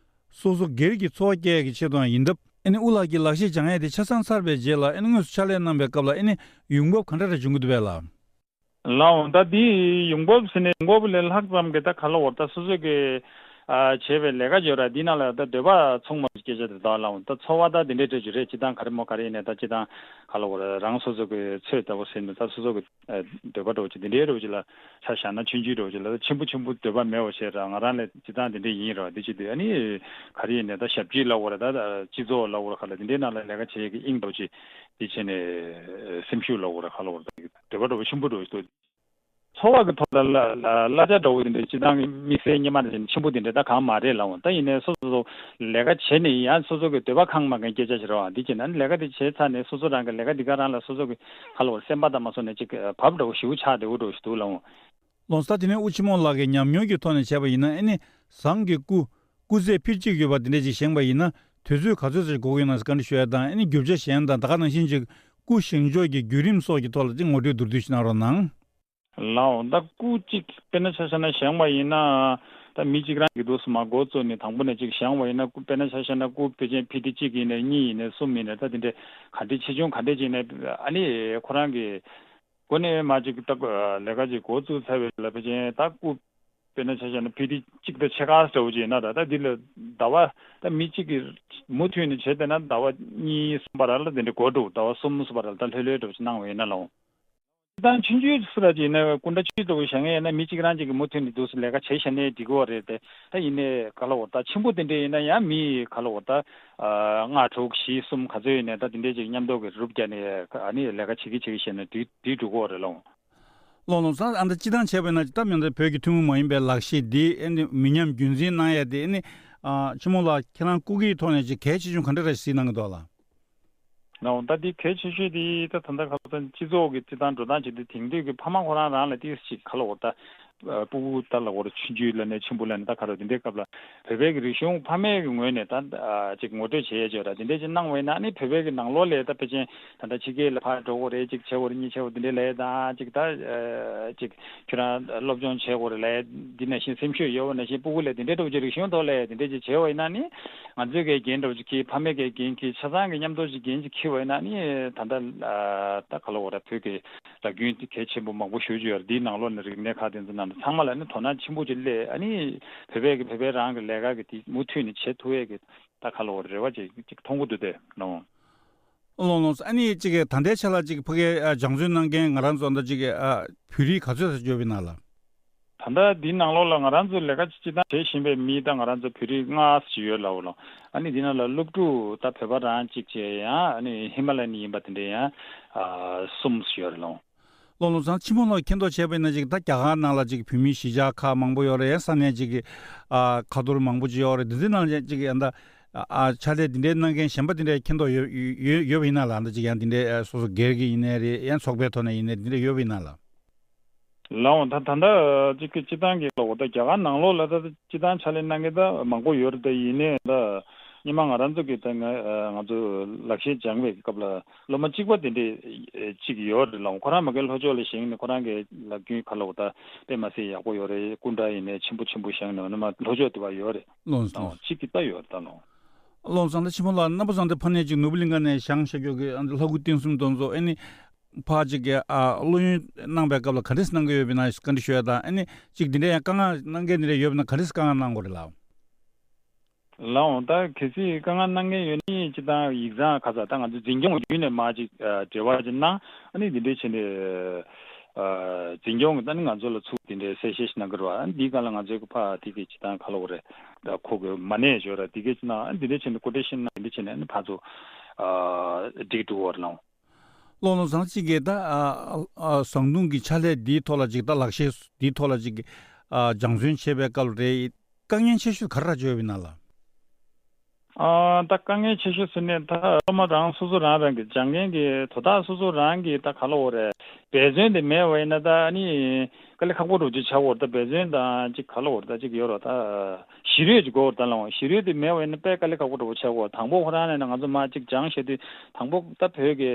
སོ་སོ་སྒེར་གྱི་འཚོ་བ་སྐྱེལ་ཡག་གི་ཆེད་དུའང་ཡིན་སྟབས། ཨ་ནི་དབུ་ལགས་ཀྱིས་ལག་ཤེས་སྦྱང་ཡས་དེ་ཆ་ཚང་ཚར་བའི་རྗེས་ལ་ཨ་ནི་དངོས་སུ་ཕྱག་ལས་གནང་བའི་སྐབས་ལ་ཨ་ནི་ཡོང་འབབ་ག་འདྲ་འདྲ་བྱུང་གི་འདུག་པས་ལགས། ལགས་འོང་། ད་འདི་ཡོང་འབབ་ཟེར་ནས་ཡོང་འབབ་ལས་ལྷག་ཙམ་གྱི་ད་ག་ལ་འོར་ད་སོ་སོ་གི་ཨ་བྱས་པའི་ལས་ཀ་ཡོད་ར། འདི་ནང་ལ་ད་འདོད་པ་མཚུངས་མ་སྐད་ཆ་དེ་ད་ལགས་འོང་། ད་འཚོ་བ་ད་འདི་འདྲའི་འདྲ་ཅིག་རེད། སྤྱིར་བཏང་ག་རེ་མོ་ག་རེ་ཡིན་ནའི་ད་སྤྱིར་བཏང་ག་ལ་འོར་རང་སོ་སོ་གི་ཚོད་ལྟ་བུ་ཟེར་ནས་ད་སོ་སོ་གི་ཨ་འདོད་པ་འདྲ་བོ་ཅིག་འདི་འདྲའི་འདྲ་བོ་ཅིག་ལ་ཆ་བཞག་ན་ཆུང་ཆུང་འདྲ་བོ་ཅིག་ལ་ད་ཆེན་པོ་ཆེན་པོ་འདོད་པ་མེད་པ་བྱས་ར། ང་རང་ལས་སྤྱིར་བཏང་འདི་འདྲ་ཡིན་ར། འདི་བྱེད་དུས་ཨ་ནི་ག་རེ་ཡིན་ནའི་ད་ཞབས་ཕྱི་ལབ་དགོས་ར། ད་སྤྱི་ཚོགས་ལབ་དགོས་ར། ག་ལ་འདི་འདྲའི་ནང་ལ་ལས་ཀ་བྱེད་ཡས་ཀྱི་དབྱིངས་འདྲ་བོ་ཅིག་འདི་བྱས་ནས་སེམས་ཤུགས་ལབ་དགོས་ར། ག་ལ་འོར་ད་འདོད་པ་འདྲ་བོ་ཆེན་པོ་འདྲ་བོ་ཅིག་འདུག་འཚོ་བ་གི་ཐོག་ལ་ལ་ལ་གླ་ཆ་འདྲ་བོ་དེ་འདྲ་སྤྱིར་བཏང་གི་དམིགས་བསལ་སྔོན་མ་ནང་བཞིན་ཆེན་པོ་དེ་འདྲ་ད་གང་མ་རེད་ལབ་འོང་། ད་ཡིན་ནའི་སོ་སོ་ལས་ཀ་བྱས་ནས་ཡང་སོ་སོ་གི་འདོད་པ་ཁེངས་མ་ཁེངས་སྐད་ཆ་བྱེད་རོགས། འདི་བྱས་ན་ལས་ཀ་དེ་བྱས་ཚར་ནས་སོ་སོ་རང་གི་ལས་ཀ་དེ་ག་རང་ལ་སོ་སོ་གི་ག་ལ་འོར་སེམས་པ་དང་མ་སོ་ནས་ཅིག་བབ་འདྲ་བོ་ཞེ་པོ་ཆགས་བསྡད་འོ་འདྲ་བོ་ཞིག་འདུག་ལབ་འོང་། ལགས་སོ། ད་དེ་ནས་དབུ་ཆེན་མོ་ལགས་ཀྱི་ཉམས་མྱོང་གི་ཐོག་ནས་བྱས་པ་ཡིན་ན་ཨ་ནི་ཟངས་ཀྱི་སྐུ་སྐུ་ཚད་ཕིཊ་གཅིག་ཡོད་པ་དེ་འདྲ་ཅིག་བཞེངས་པ་ཡིན་ན་དུས་ཚོད་ག་ཚོད་ཙམ་ཞིག་འགོར་གྱི་ཡོད་ན་ཟེར་བཀའ་འདྲི་ཞུ་ཡ་དང་། ཨ་ནི་རྒྱུ་ཆ་གཞན་དང་ད་ག་ནང་བཞིན་ཅིག་སྐུ་བཞེངས་ཕྱོགས་ཀྱི་བརྒྱུད་རིམ་སོགས་ཀྱི་ཐོག་ལ་ཅིག་ངོ་སྤྲོད་མདོར་བསྡུས་ཤིག་གནང་རོགས་གནང་། ལགས་འོང་། ད་སྐུ་གཅིག་དཔེར་ན་ཆ་བཞག་ན་བཞེངས་པ་ཡིན་ན་ད་མི་གཅིག་རང་གིས་འདུག་སེ་མར་འགོ་བཙུགས་ནས་དང་པོ་ནས་གཅིག་བཞེངས་པ་ཡིན་ན་སྐུ་དཔེར་ན་ཆ་བཞག་ན་སྐུ་ཕལ་ཆེར་ཕིཊ་གཅིག་ཡིན་ནའི་གཉིས་ཡིན་ནའི་གསུམ་ཡིན་ནའི་ད་དེ་འདྲའི་ག་འདྲའི་ཆེ་ཆུང་ག་འདྲའི་ཅིག་ཡིན་ནའི་ཨ་ནི་ཁོ་རང་གི་འགོ་ནས་མར་ཅིག་ད་ལས་ཀ་ཅིག་འགོ་བཙུགས་ཚར་བའི་ལ་ཕལ་ཆེར་ད་སྐུ་དཔེར་ན་ཆ་བཞག་ན་ཕིཊ་གཅིག་དང་ཕྱེད་ཀ་འདྲ་བོ་ཅིག་ཡིན་ན་ར། ད་འདི་ལ་ཟླ་བ་ད་མི་གཅིག་གིས་མུ་མཐུད་ནས་བྱས་བསྡད་ན་ཟླ་བ་གཉིས་གསུམ་བར་ལ་དེ་འདྲའི་འགོར་འགྲོ། ཟླ་བ་གསུམ་གསུམ་བར་ལ་ད་ལྷོད་ལྷོད་འདྲ་བོ་ཅིག་གནང་བ་ཡིན་ན་ལགས་འོང་། ད་ཆུང་ཆུང་སུ་ར་ཅིག་ཡིན་ན་སྐུ་འདྲ་ཆུང་ཆུང་འདྲ་བོ་བཞེངས་ཡས་ཡིན་ན་མི་གཅིག་རང་གཅིག་གིས་མུ་མཐུད་ནས་འདུག་སེ་ལས་ཀ་བྱས་བཞག་ནའི་འགྲིག་གི་རེད་དེ། ད་ཡིན་ནའི་ག་ལ་འོ་ད་ཆེན་པོ་དེ་འདྲ་ཡིན་ན་ཡང་མི་ག་ལ་འོ་ད་ལྔ་དྲུག་བཞི་གསུམ་ག་ཚོད་ཡིན་ནའི་ད་དེ་འདྲའི་ཅིག་མཉམ་དུ་གི་རུབ་རྒྱག་ནས་ཨ་ནི་ལས་ཀ་བྱེད་ཀྱི་བྱེད་ཀྱི་བྱས་ནས་འགྲིག་འགྲིག་འགྲོ་གི་རེད་ལགས། ལགས་ལགས་སོ། ཨ་ད་སྤྱིར་བཏང་བྱས་པ་ཡིན་ན་ད་མི་འདི་བོད་ཀྱི་ཐུན་མོང་མ་ཡིན་པའི་ལག་ཤེས་འདི་ཨ་ནི་མི་ཉམས་རྒྱུན་འཛིན་གནང་ཡ་དེ་ཨ་ནི་ཨ་ཆེན་མོ་ལགས་ཁྱེད་རང་སྐུ་སྒེར་ཐོག་ནས་ཅིག་གལ་ཆེ་ཆུང་ག་འདྲ་རེ་གཟིགས་གནང་གི་འདུག་ལགས། ལགས་འོང་། ད་འདི་གལ་ཆེ་ཤོས་དེ་ད་ད་ལྟ་ག་ལ་ད་སྤྱི་ཚོགས་ཀྱི་སྤྱིར་བཏང་འགྲོ་སྟངས་བྱེད་དུས་དེང་དུས་ཀྱི་ཕ་མ་ཁོ་རང་རང་ལ་ཏོག་ཙམ་ཅིག་ག་ལ་འོ་ད་ ཨ་སྤུ་གུ་ད་ལ་འོར་ཆུང་ཆུང་ལ་ནས་ཆེན་པོ་ལ་ནས་ད་ག་རེ་དེ་འདྲའི་སྐབས་ལ་བོད་པའི་གི་རིག་གཞུང་ཕ་མའི་གི་ངོས་ནས་ད་ཨ་ཅིག་ངོ་སྤྲོད་བྱེད་ཡས་ཅིག་ཡོད་ར། དེ་འདྲའི་ཅིག་གནང་བ་ཡིན་ན་ཨ་ནི་བོད་པའི་གི་ནང་ལོགས་ལ་ད་ཕལ་ཆེར་ད་ལྟ་ཕྱི་རྒྱལ་ལ་ཕར་འགྲོ་དགོས་རེད། ཅིག་བྱེད་དགོས་རེད། གཉིས་བྱེད་དགོས་དེ་འདྲའི་ལས་ད་ཅིག་ད་ཨ་ཅིག་ཁྱོད་རང་སློབ་སྦྱོང་བྱེད་དགོས་རེད་ལས་འདི་ནང་བཞིན་སེམས་ཤུགས་ཡོད་པ་ནང་བཞིན་སྤུ་གུ་ལ་དེ་འདྲའི་འདྲ་བོ་ཅིག་རིག་གཞུང་ཐོག་ལ་དེ་འདྲའི་ཅིག་བྱས་པ་ཡིན་ན་ནི་ང་ཚོའི་གི་འགན་འདྲ་བོ་ཅིག་འཁྱེར། ཕ་མའི་གི་འགན་འཁྱེར། ཆ་ཚང་གི་མཉམ་དུ་ཅིག་འགན་ཅིག་འཁྱེར་བ་ཡིན་ན་ནི་ད་ལྟ་ཨ་ད་ག་ལ་འོ་ར་བོད་ཀྱི་ར་རྒྱུན་དེ་གལ་ཆེན་པོ་མང་པོ་ཞེ་པོ་ཅིག་ཡོད་རེད། འདིའི་ནང་ལོགས་ནས་རིག་གནས་ཁག་དེ་ཚོ་ནང་དུ་ཚང་མ་ལ་ནི་དོ་སྣང་ཆེན་པོ་ཅིག་སླེབས། ཨ་ནི་བོད་པས་ཀྱི་བོད་པའི་རང་གི་ལས་ཀ་གི་དེ་མུ་མཐུད་ནས་བྱེད་ཐུབ་ཡས་ཀྱི་ད་ག་ལ་འོ་རེ་བ་ཅིག་ཅིག་མཐོང་གི་འདུག་སྟེ་ལོ། ལོང་ལོང་། ཨ་ནི་ཅིག་ད་ལྟའི་ཆ་ལ་ཅིག་ཕ་གིའི་ཨ་སྦྱང་བརྩོན་གནང་མཁན་ང་རང་ཚོ་འདི་ཅིག་ཨ་བོད་རིགས་ག་ཚོད་ཙམ་ཡོད་པ་ཡིན་ན་ལ། ད་ལྟ་འདིའི་ནང་ལོགས་ལ་ང་རང་ཚོ་ལས་ཀ་ཅིག་སྤྱི་བཏང་བྱེད་བཞིན་པའི་མི་ད་ང་རང་ཚོ་བོད་རིགས་ལྔ་ཙམ་ཡོད་ལབ་ལོ། ཨ་ནི་འདི་ནང་ལ་སློབ་ཕྲུག་ད་བོད་པ་རང་གཅིག་བྱས་ཡང་ཨ་ནི་ཧི་མ་ལ་ཡ་ནས་ཡིན་པ་དེ་འདྲ་ཡང་ཨ་གསུམ་ཙམ་ཡོད་རེད་ལོ། ལོ་ལོ་ཚང་ཕྱི་མོ་ལ་མཁྱེན་རྟོགས་བྱས་པ་ཡིན་ན་ཅིག་ད་རྒྱ་གར་ནང་ལ་ཅིག་བོད་མིའི་གཞིས་ཆགས་ཁག་མང་པོ་ཡོད་རེད། ས་གནས་ཅིག་གི་ཨ་ཁ་ཐོར་མང་པོ་ཅིག་ཡོད་རེད། འདི་ཚོའི་ནང་ལ་ཅིག་ཡང་ད་ཨ་ཕྱག་ལས་འདི་འདྲའི་གནང་མཁན་གཞན་པ་འདི་འདྲའི་མཁྱེན་རྟོགས་ཡོད་ཡོད་ཡོད་པ་ཡིན་ན་ལ་འདི་ཅིག་ཡང་འདི་འདྲའི་ཨ་སོ་སོ་སྒེར་གྱི་ཡིན་ནའི་རེད། ཡང་ཚོགས་པའི་ཐོག་ནས་ཡིན་ནའི་འདི་འདྲ་ཡོད་པ་ཡིན་ན་ལ། ལའོ་ད་ད་ལྟ་གཅིག་གི་སྤྱི་བཏང་གི་ལོ་ད་རྒྱ་གར་ནང་ལོགས་ལ་ད་སྤྱི་བཏང་ཕྱག་ལས་གནང་མཁན་ད་མང་པོ་ཡོད་རེད། ད་ཡིན་ནའི་ད་སྔོན་མ་ང་རང་ཚོ་གི་ད་ང་ང་ཚོ་ལག་ཤེས་སྦྱང་བའི་སྐབས་ལ་སློབ་མ་གཅིག་པ་དེ་འདྲས་གཅིག་ཡོད་རེད་ལའོ། ཁོ་རང་མ་གིའི་ལྷོ་ཕྱོགས་ལ་བཞེངས་ནས་ཁོ་རང་གི་ལག་རྒྱུན་ཁ་ལོ་ད་དཔེ་མ་སྲིད་ཡག་པོ་ཡོད་རེད། སྐུ་འདྲ་ཡིན་ནའི་ཆེན་པོ་ཆེན་པོ་བཞེངས་ནས་ཨ་ནི་མ་ལྷོ་ཕྱོགས་དེ་བ་ཡོད་རེད། ལོང་སོང་། གཅིག་གི་ད་ཡོད་རེད་ད་ལོ། ལོང་སང་ད་ཕྱི་མོ་ལ་རྣམ་པ་སང་དེ་ཕ་ནས་ཅིག་ནོར་བུ་གླིང་ཁ་ནས་བཞེངས་བཞག་རྒྱུ་གི་ལྷ་སྐུ་རྟེན་གསུམ་དེ་ཚོ་ཨ་ནི། ཕར་ཅིག་གི་ཨ་སློབ་ཡོན་གནང་བའི་སྐབས་ལ་ག་འདྲས་གནང་གི་ཡོད་པ་ཡིན་ན་བཀའ་འདྲི་ཞུ་ཡ་དང་། ཨ་ནི་ཅིག་འདི་འདྲ་ཡང་དཀའ་ངལ་གནང་མཁན་འདི་འདྲ་ཡོད་པ་ཡིན་ན་ག་འདྲས་དཀའ་ངལ་གནང་དགོས་རེད་ལགས། ལགས་འོང་། ད་གལ་སྲིད་དཀའ་ངལ་གནང་མཁན་ཡོད་ནི་ཅི་ད་ཡིག་ཚང་ཁ་ཚ་ད་ང་ཚོ་འཛིན་སྐྱོང་བརྒྱུད་ནས་མར་ཅིག་ཨ་འབྲེལ་བ་ཅིག་གནང་། ཨ་ནི་འདི་འདྲས་བྱས་ནས་ཨ་འཛིན་སྐྱོང་གི་ད་ནི་ང་ཚོ་ལ་ཚུར་འདི་འདྲས་གསལ་བཤད་ཞིག་གནང་གི་རེད་བ། ཨ་ནི་འདིའི་སྒང་ལ་ང་ཚོའི་གི་ཕ་དེ་གི་ཅི་ད་ག་ལབ་དགོས་རེད། ད་ཁོ་གི་མ་གནས་བྱོས་ར་འདི་གི་ཅི་ན་ཨ་ནི་འདི་འདྲས་བྱས་ནས་སྐུ་འདྲ་ཤིག་གནང་། འདི་འདྲས་བྱས་ནས་ཨ་ནི་ཕར་ཚུར་ཨ་འགྲིག་འགྲོ་བར་ལགས་འོང་། ལོ་ལོ་ཚང་གཅིག་གིས་ད་ཨ་ཨ་ཟངས་དུང་གི་ཕྱག་ལས་འདིའི་ཐོག་ལ་ཅིག་ད་ལག་ཤེས་འདིའི་ཐོག་ལ་ཅིག་ཨ་སྦྱང་བརྩོན་བྱེད་པའི་སྐབས་རེད། དཀའ་ངལ་ཆེ་ཤོས་ག་རེ་ར་བརྗོད་ཡིན་ན་ལ། ཨ་ད་དཀའ་ངལ་ཆེ་ཤོས་ཟེར་ནས་ད་སློབ་མ་རང་སོ་སོ་རང་རང་གི་སྦྱང་མཁན་གྱི་དོ་བདག་སོ་སོ་རང་གི་ད་ག་ལ་འོ་རེད། འབད་བརྩོན་དེ་མེད་པ་ཡིན་ན་ད་ཨ་ནི་དཀའ་ལས་ཁག་པོ་འགྲོ་ཅིག་ཆགས་འོ་རེད། ད་འབད་བརྩོན་དང་ཅིག་ག་ལ་འོ་རེད། ད་ཅིག་ཡོད་རོ། ད་གཞི་རོས་ཅིག་དགོས་རེད། ད་ལ་འོ་གཞི་རོས་དེ་མེད་པ་ཡིན་ན་དཔེ་དཀའ་ལས་ཁག་པོ་འགྲོ་བོ་ཆགས་འོ། དང་པོ་ཁོ་རང་ནས་ང་ཚོ་མ་ཅིག་སྦྱང་བྱེད་དུས་དང་པོ་ད་བོད་ཀྱི་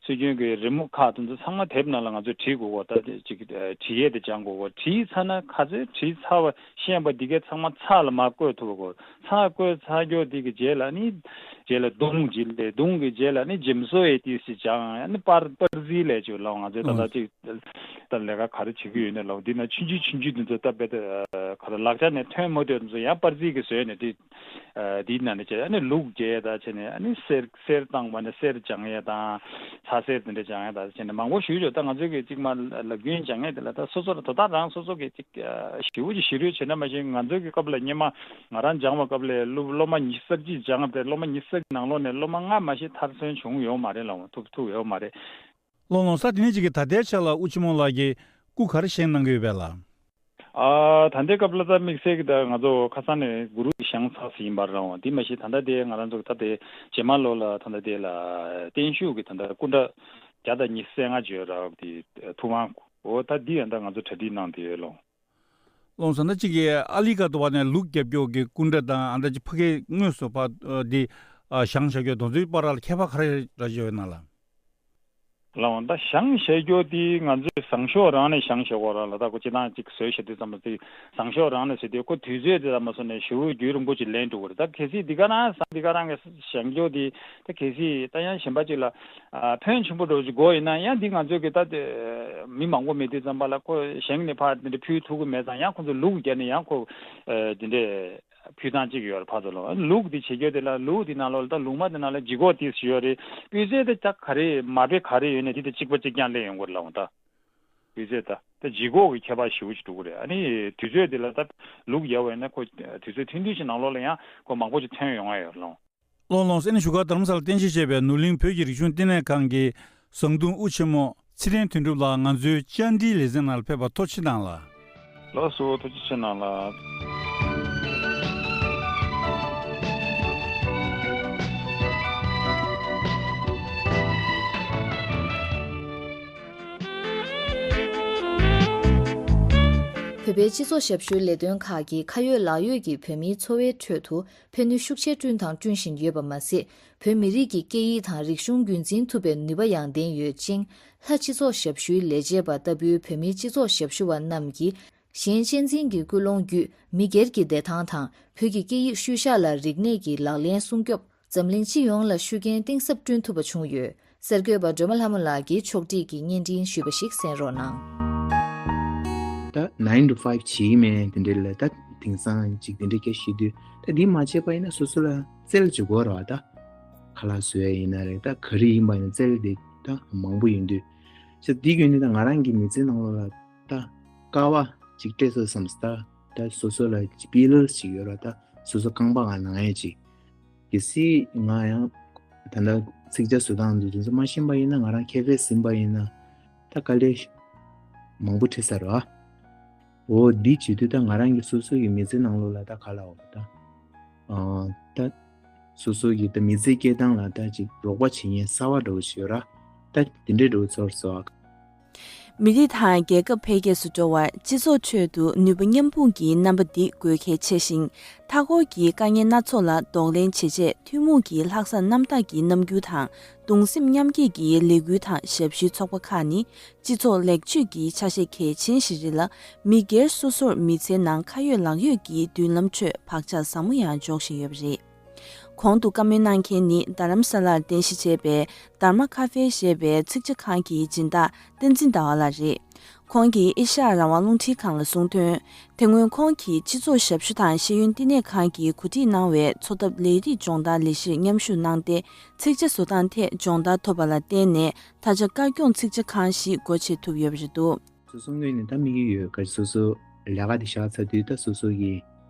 སྲོལ་རྒྱུན་གྱི་རི་མོ་ཁག་དེ་ཚོ་ཚང་མ་དེབ་ནང་ལ་ང་ཚོས་བྲིས་དགོས་གོ། ད་ཅིག་བྲིས་ཡས་དེ་སྦྱང་དགོས་གོ། བྲིས་ཚར་ན་ག་ཚོད་བྲིས་ཚར་བ་ཤེས་པ་འདི་གའི་ཚང་མ་ཚགས་ལ་མ་བཀོད་ཐུབ་གོ། ཚགས་བཀོད་ཚར་རྒྱུ་འདི་གི་རྗེས་ལ་ནི་རྗེས་ལ་མདུང་ཅིག་ལས། མདུང་གི་རྗེས་ལ་ནི་འཇིམ་བཟོ་ཡས་ཏིས་ཅིག་སྦྱང་། ཡང་ནི་པར་པར་རྩིས་ལས་ཅིག་ལོང་། ང་ཚོས་ད་ལྟ་ཅིག་ད་ལས་ཀ་ག་རེ་བྱེད་ཀྱི་ཡོད་ནས་ལོ། འདི་ན་ཆུང་ཆུང་ཆུང་ཆུང་འདི་ཚོ་ད་རྦད་དེ་ག་རེ་ལག་ཆ་ནས་ཐོན་མ་ཐུབ་འདི་ཚོ་ཡང་པར་རྩིས་ཀྱི་བཟོས་ནས་འདི་འདིའི་ནང་ནས་བྱས། ཨ་ནི་ལུག་རྒྱས་ད་བྱས་ནས་ཨ་ནི་གསེར་གསེར་བཏང་བ་ནས་གསེར་སྦྱང་ཡས་དང་ཚ་གསེར་དེ་འདྲ་སྦྱང་ཡས་ད་བྱས་ནས་མང་པོ་ཞུ་ཆོག། ད་ང་ཚོའི་གི་ཅིག་མ་ལབ་རྒྱུན་སྦྱང་ཡས་དེ་ལ་ད་སོ་སོ་ལ་དོ་བདག་རང་སོ་སོ་གི་ཅིག་ཞེ་པོ་ཅིག་གཞི་རོལ་བྱེད་ན་མ་གཞི་ང་ཚོའི་གི་སྐབས་ལ་སྔོན་མ་ང་རང་སྦྱང་བ་སྐབས་ལ་སློབ་སློབ་མ་ཉི་ཤུ་རྩ་གཅིག་སྦྱངས་པའི་སློབ་མ་ཉི་ཤུ་རྩ་གཅིག་ནང་ལོགས་ནས་སློབ་མ་ལྔ་མ་གཞི་མཐར་སོན་བྱུང་ཡོད་མ་རེད་ལ། ཐུབ་ཐུབ་ཡོད་མ་རེད། ལོ་ལོ་ས་དེ་ནས་ཅིག་གི་ད་ལྟའི་ཆ་ལ་དབུ་ཆེན་མོ་ལགས་ཀྱིས་སྐུ་ག་རེ་བཞེངས་གནང་གི་ཡོད་པས་ལ། ཨ་ད་ལྟའི་སྐབས་ལ་ད་དམིགས་བསལ་གྱི་ད་ང་ཚོ་ཁ་སང་ནས་གུ་རུ་གི་བཞེངས་ཚར་ཟིན་པ་རེད། འོ་དེ་མ་གཞི་ད་ལྟ་དེ་ང་རང་ཚོ་ད་དེ་རྗེས་མ་ལོ་ལ་ད་ལྟ་དེ་ལ་བརྟན་བཞུགས་ཀྱི་ད་ལྟ་སྐུ་འདྲ་བརྒྱ་དང་ཉི་ཤུ་རྩ་ལྔ་བརྗོད་ར་དེ་ཐུབ་དབང་འོ་ད་འདི་ཡང་ད་ང་ཚོ་གྲ་སྒྲིག་གནང་བསྡད་ཡོད་ལོ། ལོང་ས་ན་གཅིག་གིས་ཨ་ལི་ཀ་ཏུ་བ་ནས་ལུག་རྒྱབ་སྐྱོར་གྱི་སྐུ་འདྲ་དང་ཨ་ད་ཅི་ཕ་གིའི་དངོས་སུ་ཕ་འདི་བཞེངས་བཞག་རྒྱུ་དེ་ཚོའི་བར་ལ་ཁྱད་པར་ག་རེ་ར་བརྗོད་ཡོད་ན་ལ། ལའང་ད་བཞེངས་བཞག་རྒྱུ་དེ་ང་ཚོས་ཟངས་གཞོགས་རང་ནས་བཞེངས་བཞག་གོ་ར་ལ། ད་ཁོ་སྤྱི་བཏང་ཅིག་བཟོས་བཞག་དུས་ཙམ་པ་དེ་ཟངས་གཞོགས་རང་ནས་བཟོས་དུས་ཁོ་དུས་ཚོད་དེ་ཙམ་པ་སོང་ནས་ཞེ་པོ་རྒྱུན་རིང་པོ་ཅིག་ལེན་འགྲོ་གི་རེད། ད་གལ་སྲིད་འདི་ག་རང་ཟངས་འདི་ག་རང་གི་བཞེངས་རྒྱུ་དེ་ད་གལ་སྲིད་ད་ཡང་གཞན་པ་ཅིག་ལ་ཨ་ཕོན་ཆེན་པོ་འདྲ་ཅིག་དགོས་ཡིན་ན་ཡང་འདི་ང་ཚོས་གི་ད་དེ་མི་མང་པོ་མེད་དུས་ཙམ་པ་ལ་ཁོ་བཞེངས་ནས་ཕར་འདི་འདྲ་ཕུལ་ཐུབ་གི་མེད་ཙང་ཡང་ཁོ་ཚོ་ལུག་བརྒྱབ་ནས་ཡང་ཁོ་ཨ་འདི་འདྲས་ཕུལ་སྟངས་གཅིག་ཡོད་རེད། ཕར་ཚུར་ལོ་ལུག་འདི་བྱེད་རྒྱུ་དེ་ལ་ལུག་འདི་ནང་ལོགས་ལ་ད་ལུག་མ་འདི་ནང་ལ་ལྗིད་ཁོག་ཏོག་ཙམ་ཡོད་རེད། སྤུས་ཚད་དེ་ད་ག་རེ་མ་དཔེ་ག་རེ་ཡོད་ནས་འདི་ད་གཅིག་པ་གཅིག་རྐྱང་སླེབས་ཡོང་གི་རེད་ལབ་འོང་། ད་སྤུས་ཚད་ད་ད་ལྗིད་ཁོག་གི་ཁྱད་པར་ཞེ་པོ་ཅིག་འགྲོ་གི་རེད། ཨ་ནི་དུས་ཚོད་དེ་ལ་ད་ལུག་ཡོད་པ་ཡིན་ན་ཁོ་དུས་ཚོད་ཐུང་ཐུང་ཞིག་ནང་ལོགས་ལ་ཡང་ཁོ་མང་པོ་ཅིག་ཐོན་ཡོང་ཡ་ཡོད་རེད་ལོ། ལོང་ལོང་སེ་ནི་བཞུགས་སྒར་རྡ་རམ་ས་ལ་རྟེན་གཞི་བྱས་པའི་ནོར་གླིང་བོད་ཀྱི་རིག་གཞུང་བསྟི་གནས་ཁང་གི་ཟངས་དུང་དབུ་ཆེན་མོ་ཚེ་རིང་དོན་གྲུབ་ལགས་ང་ཚོའི་བཅར་འདྲིའི་ལེ་ཚན་ནང་ལ་ཕེབས་པར་ཐུགས་རྗེ་གནང་ལ། ལགས་སོ། ཐུགས་རྗེ་ཆེ་གནང་ལགས། བོད་པའི་སྤྱི་ཚོགས་ཞབས་ཞུའི་ལས་དོན་ཁག་གིས་ཁ་ཡོད་ལག་ཡོད་ཀྱི་བོད་མིའི་འཚོ་བའི་ཁྲོད་དུ་ཕན་ནུས་ཤུགས་ཆེ་བསྐྲུན་དང་བསྐྲུན་བཞིན་ཡོད་པ་མ་ཟད། བོད་མི་རིགས་ཀྱི་སྐད་ཡིག་དང་རིག་གཞུང་རྒྱུན་འཛིན་ཐུབ་པའི་ནུས་པ་ཡང་ལྡན་ཡོད་ཅིང་། ལྷ་སྤྱི་ཚོགས་ཞབས་ཞུའི་ལས་བྱེད་པ་ལྟ་བུའི་བོད་མིའི་སྤྱི་ཚོགས་ཞབས་ཞུ་བ་རྣམས་ཀྱིས། གཞན་གཅེས་འཛིན་གྱི་ཀུན་སློང་བརྒྱུད། མི་སྒེར་གྱི་བདེ་ཐང་དང་བོད་ཀྱི་སྐད་ཡིག་ཤུལ་བཞག་ལ་རིག་གནས་ཀྱི་ལག་ལེན་སྲུང་སྐྱོབ། འཛམ་གླིང་སྤྱི་ཡོངས་ལ་ཤུགས་རྐྱེན་གཏིང་ཟབ་བསྐྲུན་ཐུབ་པ་བྱུང་ཡོད། གསར་འགོད་པ་སྒྲོལ་མ་ལྷ་མོ་ལགས་ཀྱིས་ཕྱོགས་སྒྲིག་གིས་སྙན་སྒྲོན་ཞུས་པ་ཞིག་གསན་རོགས་གནང་། ད་nine to five བྱེད་ཀྱི་མེད་དེ་འདྲའི་ལ་ད་དེང་སང་ཅིག་དེ་འདྲའི་སྐད་བཤད་དུས་ད་འདི་མ་བྱས་པ་ཡིན་ན་སོ་སོ་ལ་རྩལ་ཅིག་དགོས་རེད་བ། ད་ཁ་ལག་བཟོ་ཡ་ཡིན་ན་རེད། ད་ག་རེ་ཡིན་པ་ཡིན་ན་རྩལ་དེ་ད་མང་པོ་ཡིན་དུས། ཅི་འདི་བརྒྱུད་ནས་ད་ང་རང་གི་མི་ཚེ་ནང་ལོགས་ལ་ད་ཀ་བ་ཅིག་སྤྲད་སོང་བསམ། ད་ད་སོ་སོ་ལ་པི་ལོ་ཅིག་ཡོད་ར། ད་སོ་སོ་རྐང་པ་ག་ནང་ཡ་ཅིག་གལ་སྲིད་ང་ཡང་ད་ལྟ་ཚིག་ཇ་བཟོ་སྟངས་འདི་ཚོ་མ་ཤེས་པ་ཡིན་ན། ང་རང་ཁེ་ཧྥེ་ཟིན་པ་ཡིན་ན་ད་དཀའ་ལས་མང་པོ་འཕྲད་ས་རེད་བ། འོ་འདི་བྱེད་དུས་ད་ང་རང་གི་སོ་སོ་གི་མི་ཚེ་ནང་ལོགས་ལ་ད་ག་ལ་འོ་ད་ཨ་ད་སོ་སོ་གི་ད་མི་ཚེ་སྐྱེལ་སྟངས་ལ་ད་ཅིག་རོགས་པ་བྱེད་མཁན་གསར་བ་འདྲ་བོ་ཞིག་ཡོད་ར། ད་དེ་འདྲའི་འདྲ་བོ་ཚོར་སོང་། མི་རིགས་དང་རྒྱལ་ཁབ་འཕེལ་རྒྱས་སུ་འགྲོ་བར་སྤྱི་ཚོགས་ཁྲོད་དུ་ནུས་པ་མཉམ་སྤུངས་ཀྱི་རྣམ་པ་འདི་དགོས་གལ་ཆེ་ཞིང་། མཐའ་འཁོར་གྱི་དཀའ་ངལ་སྣ་ཚོགས་ལ་གདོང་ལེན་བྱེད་ཆེད་ཐུན་མོང་གི་ལྷག་བསམ་རྣམ་དག་གི་རྣམ་འགྱུར་དང་། གདུང་སེམས་མཉམ་སྐྱེད་ཀྱི་ལས་འགུལ་དང་ཞབས་ཞུའི་ཚོགས་པ་ཁག་ནི་སྤྱི་ཚོགས་ལེགས་བཅོས་ཀྱི་ཆ་ཤས་གལ་ཆེན་ཞིག་རེད་ལ། མི་སྒེར་སོ་སོར་མི་ཚེའི་ནང་ཁ་ཡོད་ལག་ཡོད་ཀྱི་མདུན་ལམ་ཁྲོད་བག་ཆགས་ཟབ་མོ་ཡང་འཇོག་བཞིན་ཡོད་པ་རེད། གོང་དུ་བཀའ་མོལ་གནང་མཁན་ནི་རྡ་རམ་ས་ལར་རྟེན་གཞི་བྱས་པའི་དྷརྨ་ཁ་ཧྥེ་ཞེས་པའི་ཚིག་ཇ་ཁང་གི་སྦྱིན་བདག་བསྟན་འཛིན་ཟླ་བ་ལགས་རེད། ཁོང་གིས་ཨེ་ཤ་ཡ་རང་དབང་རླུང་འཕྲིན་ཁང་ལ་གསུངས་དོན། དེ་སྔོན་ཁོང་གིས་སྤྱི་ཚོགས་ཞབས་ཞུ་དང་ཤེས་ཡོན་བསྟི་གནས་ཁང་གིས་གོ་སྒྲིག་གནང་བའི་འཚོ་ཐབས་ལས་རིགས་སྦྱོང་བརྡར་ལས་གཞིར་མཉམ་ཞུགས་གནང་སྟེ། ཚིག་ཇ་བཟོ་སྟངས་ཐད་སྦྱོང་བརྡར་ཐོབ་པ་ལ་བརྟེན་ནས། ད་ཆ་བཀའ་སྐྱོང་ཚིག་ཇ་ཁང་ཞིག་སྒོ་ཕྱེ་ཐུབ་ཡོད་པ་རེད་འདུག་སོ་སོ་ངོས་ནས་ད་དམིགས་ཡུལ་ཡོད་ག་སོ་སོ་ལས་ཀ་དེ་བཞག་ཚར་དུས་ད་སོ་སོ་གི་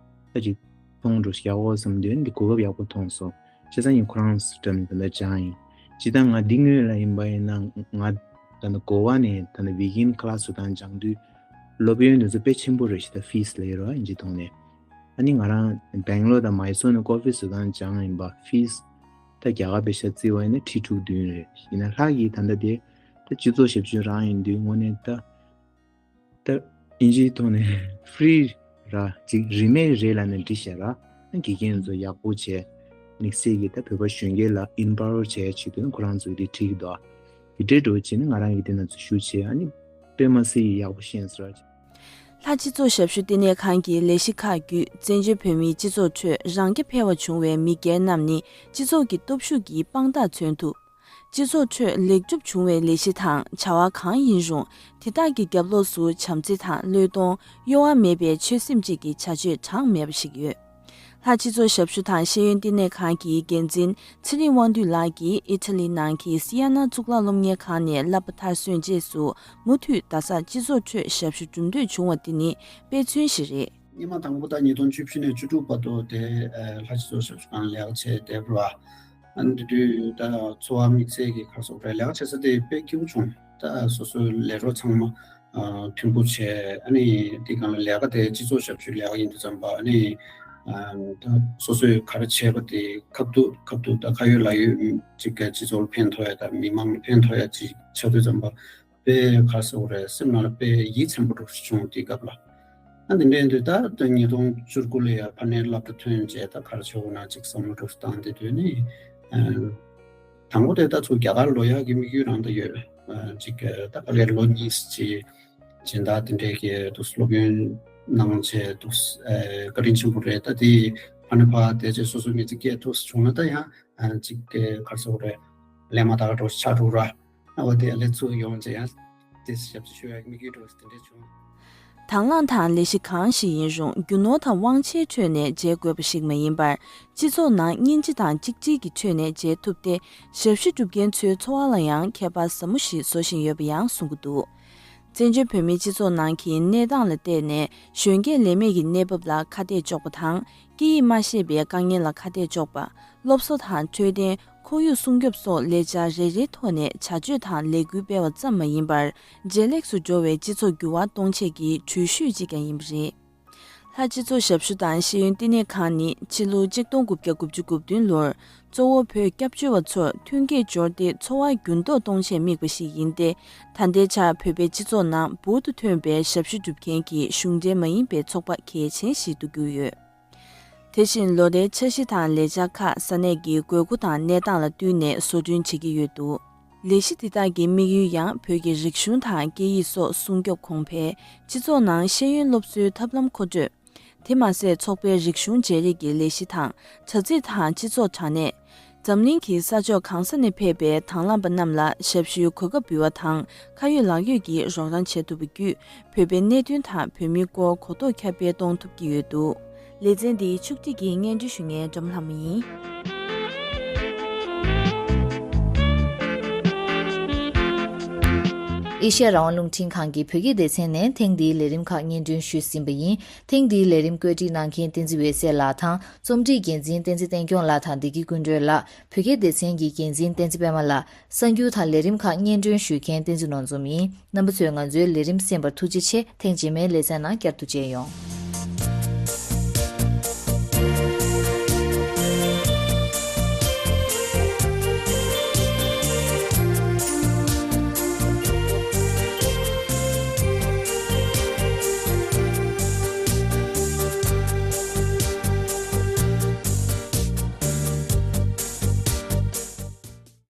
ད་ཅིག་མཐོང་འགྲོ་ཡག་པོ་བསམ་དུས་འདི་གོ་སྐབས་ཡག་པོ་མཐོང་སོང་། བྱས་ཙང་ངས་ཁོ་རང་འགྲམ་ནས་ད་ལྟ་སྦྱངས་ཡིན། ཇི་ལྟར་ང་འདི་སྔོན་ལ་ཡིན་པ་ཡིན་ན་ང་ད་ནི་གོ་བ་ནས་ད་ནི་བི་གིན་ཁ་ལག་བཟོ་སྟངས་སྦྱང་དུས་སློབ་ཡོན་དེ་ཚོ་དཔེ་ཆེན་པོ་རེད་ཤག་ད་ཕིས་ལབ་ཡོད་རེད་བ་ཨིན་ཇི་ཐོག་ནས། ཨ་ནི་ང་རང་སྦེང་ལོར་དང་མའི་སོར་ནས་ཀོ་ཕི་བཟོ་སྟངས་སྦྱངས་ཡིན་པ་ཕིས་ད་རྒྱ་གར་པེ་ཤ་བརྩི་བ་ཡིན་ན་ཁྲི་དྲུག་བདུན་རེད། ཡིན་ན་ལྷག་གི་ད་ལྟ་དེ་ད་སྤྱི་ཚོགས་ཞབས་ཞུ་རང་ཡིན་དུས་དངོས་གནས་ད། ད་ཨིན་ཇིའི་ཐོག་ནས་ཧྥི་རི་ར་ཅིག་རིན་མེད་རེད་ལབ་ནས་འབྲི་བཞག་ར། དགེ་རྒན་ཚོ་ཡག་པོ་བྱས། དམིགས་བསལ་གྱི་ད་བོད་པ་གཞོན་སྐྱེས་ལ་ཨིམ་པ་ཝར་བྱས་ཆེད་དུ་ཁོ་རང་ཚོས་འདི་ཁྲིད་ཀྱི་འདུག་དེ་འདྲའི་འགྲོ་བྱས་ནས་ང་རང་གི་དེ་ན་ཚོ་ཞུ་བྱས། ཨ་ནི་དཔེ་མ་སྲིད་ཡག་པོ་ཤེས་སོང་ར། ལྷ་སྤྱི་ཚོགས་ཞབས་ཞུ་ལྟེ་གནས་ཁང་གི་ལས་གཞི་ཁག་བརྒྱུད་བཙན་བྱོལ་བོད་མིའི་སྤྱི་ཚོགས་ཁྲོད་རང་རྐྱ་འཕེར་བ་བྱུང་བའི་མི་སྒེར་རྣམས་ནི་སྤྱི་ཚོགས་ཀྱི་སྟོབས་ཤུགས་ཀྱི་དཔང་རྟགས་མཚོན་ཐུབ། སྤྱི་ཚོགས་ཁྲོད་ལེགས་གྲུབ་བྱུང་བའི་ལས་གཞི་དང་བྱ་བ་གང་ཡིན་རུང་། དེ་དག་གི་རྒྱབ་ལོགས་སུ་བྱམས་བརྩེ་དང་བློས་གཏོང་། གཡོ་བ་མེད་པའི་ཆོད་སེམས་བཅས་ཀྱི་བྱ་སྤྱོད་གྲངས་མེད་པ་ཞིག་ཡོད། ལྷ་སྤྱི་ཚོགས་ཞབས་ཞུ་དང་ཤེས་ཡོན་བསྟི་གནས་ཁང་གི་འགན་འཛིན་ཚེ་རིང་དབང་འདུས་ལགས་ཀྱིས་ཨི་ཊ་ལི་ནང་གི་སི་ཡ་ན་གཙུག་ལག་སློབ་གཉེར་ཁང་ནས་བསླབ་པ་མཐར་སོན་རྗེས་སུ། མུ་མཐུད་རྡ་སར་སྤྱི་ཚོགས་ཁྲོད་ཞབས་ཞུ་གྲུབ་འབྲས་བྱུང་བ་དེ་ནི་དཔེ་མཚོན་ཞིག་རེད། སྔོན་མ་དང་པོ་ད་ཉིས་སྟོང་བཅུ་བཞི་ནས་བཅུ་དྲུག་བར་དུ་དེ་ལྷ་སྤྱི་ཚོགས་ཞབས་ཞུ་ཁང་ལས་ཀ་བྱས་བསྡད་པ་རེད་བ། ཨ་ནི་དེ་དུས་ད་འཚོ་བ་དམིགས་བསལ་གྱི་ག་རེ་ཟེར་དགོས་རེད། ལས་ཀ་བྱེད་ས་དེ་དཔེ་སྐྱིད་པོ་བྱུང་། ད་སོ་སོའི་ལས་རོགས་ཚང་མ་ཨ་མཐུན་པོ་བྱས། ཨ་ནི་དེ་སྒང་ལ་ལས་ཀ་དེ་སྤྱི་ཚོགས་ཞབས་ཞུའི་ལས་ཀ་ཡིན་དུས་ཙམ་པ། ཨ་ནི་ཨ་ད་སོ་སོས་ག་རེ་བྱས་པ་དེ་ཁ་ཐུག་ཁ་ཐུག་ད་ཁ་ཡོད་ལག་ཡོད་ཅིག་གི་སྤྱི་ཚོགས་ལ་ཕན་ཐོགས་ཡ་དང་མི་མང་ལ་ཕན་ཐོགས་ཡ་ཅིག་ཆགས་དུས་ཙམ་པ། དཔེ་ག་རེ་ཟེར་དགོས་རེད། སེམས་ནང་ལ་དཔེ་ཡིད་ཚིམ་པོ་འདྲ་བྱུང་། དེ་སྐབས་ལ། ཨ་འདི་འདྲ་ཡིན་དུས་ད་ད་ཉིས་སྟོང་བཅུ་དགུ་ལ་ཡ་ཕ་ནས་སློབ་གྲྭ་ཐོན་རྗེས་ད་ག་རེ་བྱེད་དགོས་ན་ཅིག་བསམ་བློ་འདྲ་བཏང་། དེ་དུས་ནི་ཨ་དང་པོ་དེ་ད་ཚུར་རྒྱ་གར་ལོག་ཡག་གི་དམིགས་ཡུལ་རང་ད་ཡོད། ཨ་ཅིག་ད་ག་ལེར་ལོ་གཉིས་ཅིག་སྦྱིན་བདག་དེ་འདྲའི་གི་དུ་སློབ་ཡོན་གནང་བྱས་འདུག་ཨ་བཀའ་དྲིན་ཆེན་པོ་རེད། ད་དེ་ཕ་ནས་ཕར་དེ་རྗེས་སོ་སོའི་མི་ཚེ་སྐྱེལ་ཐུབ་བྱུང་ན་ད་ཡང་ཨ་ཅིག་ག་རེ་ཟེར་དགོས་རེད། ལས་མ་དག་འགྲོ་ཆགས་འགྲོ་ར། ཨ་འོ་དེ་ལས་ཚུར་ཡོང་རྗེས་ཡང་དེ་ཞབས་ཕྱི་ཞུ་ཡག་དམིགས་ཡུལ་འདྲ་བོ་དེ་འདྲ་བྱུང་། དང་བླངས་དང་ལས་གཞི་གང་ཞིག་ཡིན་རུང་རྒྱུ་ནོར་དང་དབང་ཆའི་ཁྲོད་ནས་འཇལ་དགོས་པ་ཞིག་མ་ཡིན་པར། སྤྱི་ཚོགས་ནང་སྙིང་རྗེ་དང་གཅིག་སྒྲིལ་གྱི་ཁྲོད་ནས་འཇལ་ཐུབ་སྟེ། ཞབས་ཞུ་སྒྲུབ་མཁན་ཚོའི་འཚོ་བ་ལ་ཡང་ཁྱད་པར་ཟབ་མོ་ཞིག་བཟོ་བཞིན་ཡོད་པ་ཡང་གསུང་གི་འདུག་བཙན་བྱོལ་བོད་མིའི་སྤྱི་ཚོགས་ནང་གི་གནས་སྟངས་ལ་བལྟས་ནས། གཞོན་སྐྱེས་ལས་མེད་ཀྱི་གནས་བབ་ལ་ཁ་གཏད་གཅོག་པ་དང་། སྐད་ཡིག་མ་ཤེས་པའི་དཀའ་ངལ་ལ་ཁ་གཏད་གཅོག་པ། སློབ་གསོ་དང་འཕྲོད་བསྟེན། ཁོར་ཡུག་སྲུང་སྐྱོབ་སོགས་ལས་འཆར་རེ་རེའི་ཐོག་ནས་བྱ་སྤྱོད་དང་ལས་འགུལ་སྤེལ་བ་ཙམ་མ་ཡིན་པར། ཇེ་ལེགས་སུ་འགྲོ་བའི་སྤྱི་ཚོགས་འགྱུར་བ་གཏོང་ཆེད་ཀྱི་འགྲུལ་བཞུད་ཅིག་ཀྱང་ཡིན་པ་རེད། ལྷ་སྤྱི་ཚོགས་ཞབས་ཞུ་དང་ཤེས་ཡོན་བསྟི་གནས་ཁང་ནི་ཕྱི་ལོ་ཆིག་སྟོང་དགུ་བརྒྱ་དགུ་བཅུ་གོ་བདུན་ལོར་ གཙོ་བོ་བོད་སྐྱབས་བཅོལ་བ་ཚོར་མཐུན་རྐྱེན་སྦྱོར་ཏེ་འཚོ་བ་འགྱུར་ལྡོག་གཏོང་ཆེད་དམིགས་པ་ཞིག་ཡིན་ཏེ། ད་ལྟའི་ཆར་བོད་པའི་སྤྱི་ཚོགས་ནང་འབུར་དུ་ཐོན་པའི་ཞབས་ཞུ་སྒྲུབ་མཁན་གྱི་གཞུང་འབྲེལ་མ་ཡིན་པའི་ཚོགས་པ་གལ་ཆེན་ཞིག་ཏུ་གྱུར་ཡོད། དེ་བཞིན་ལོ་ལྟར་འཆར་གཞི་དང་ལས་འཆར་ཁག་ས་གནས་ཀྱི་དགོས་མཁོ་དང་གནས་སྟངས་ལ་བསྟུན་ནས་བཟོ་སྐྲུན་བྱེད་ཀྱི་ཡོད་འདུག་ལས་གཞི་འདི་དག་གི་དམིགས་ཡུལ་ཡང་བོད་ཀྱི་རིག་གཞུང་དང་སྐད་ཡིག་སོགས་སྲུང་སྐྱོབ་གོང་འཕེལ། སྤྱི་ཚོགས་ནང་ཤེས་ཡོན་སློབ་གསོའི་ཐབས་ལམ་མཁོ་སྤྲོད། དེ་མ་ཟད་ཚོགས་པའི་རིག་གཞུང་བརྗེ་རེས་ཀྱི་ལས་གཞི་དང་། དྲ་ཚིགས་དང་སྤྱི་ཚོགས་དྲ་གནས། འཛམ་གླིང་གི་ས་ཕྱོགས་གང་ས་ནས་ཕེབས་པའི་དང་བླངས་པ་རྣམས་ལ་ཞབས་ཞུའི་གོ་སྐབས་འབུལ་བ་དང་། ཁ་ཡོད་ལག་ཡོད་ཀྱིས་རོགས་རམ་བྱེད་ཐུབ་པ་བརྒྱུད། བོད་པའི་གནད་དོན་དང་བོད་མིའི་སྐོར་གོ་རྟོགས་ཁྱབ་སྤེལ་གཏོང་ཐུབ་ཀྱི་ཡོད་འདུག་ལེ་ཚན་འདི་ཕྱོགས་སྒྲིག་གིས་སྙན་སྒྲོན་ཞུ་མཁན་ཀྲམ་ལྷ་མོ་ཡིན། ཨེ་ཤ་ཡ་རང་དབང་རླུང་འཕྲིན་ཁང་གི་བོད་སྐད་སྡེ་ཚན་ནས་ཐེངས་འདིའི་ལས་རིམ་ཁག་སྙན་སྒྲོན་ཞུས་ཟིན་པ་ཡིན། ཐེངས་འདིའི་ལས་རིམ་བཀོད་སྒྲིག་གནང་མཁན་བསྟན་འཛིན་འོད་ཟེར་ལགས་དང་། རྩོམ་སྒྲིག་འགན་འཛིན་བསྟན་འཛིན་བསྟན་སྐྱོང་ལགས་དང་བདེ་སྐྱིད་ཀུན་སྒྲོན་ལགས། བོད་སྐད་སྡེ་ཚན་གྱི་འགན་འཛིན་བསྟན་འཛིན་པད་མ་ལགས། གསར་འགྱུར་དང་ལས་རིམ་ཁག་སྙན་སྒྲོན་ཞུ་མཁན་བསྟན་འཛིན་ནོར་འཛོམས་ཡིན། རྣམ་པ་ཚོས་ང་ཚོའི་ལས་རིམ་གསན་པར་ཐུགས་རྗེ་ཆེ། ཐེངས་རྗེས་མའི་ལེ་ཚན་ནང་བསྐྱར་དུ་མཇལ་ཡོང་།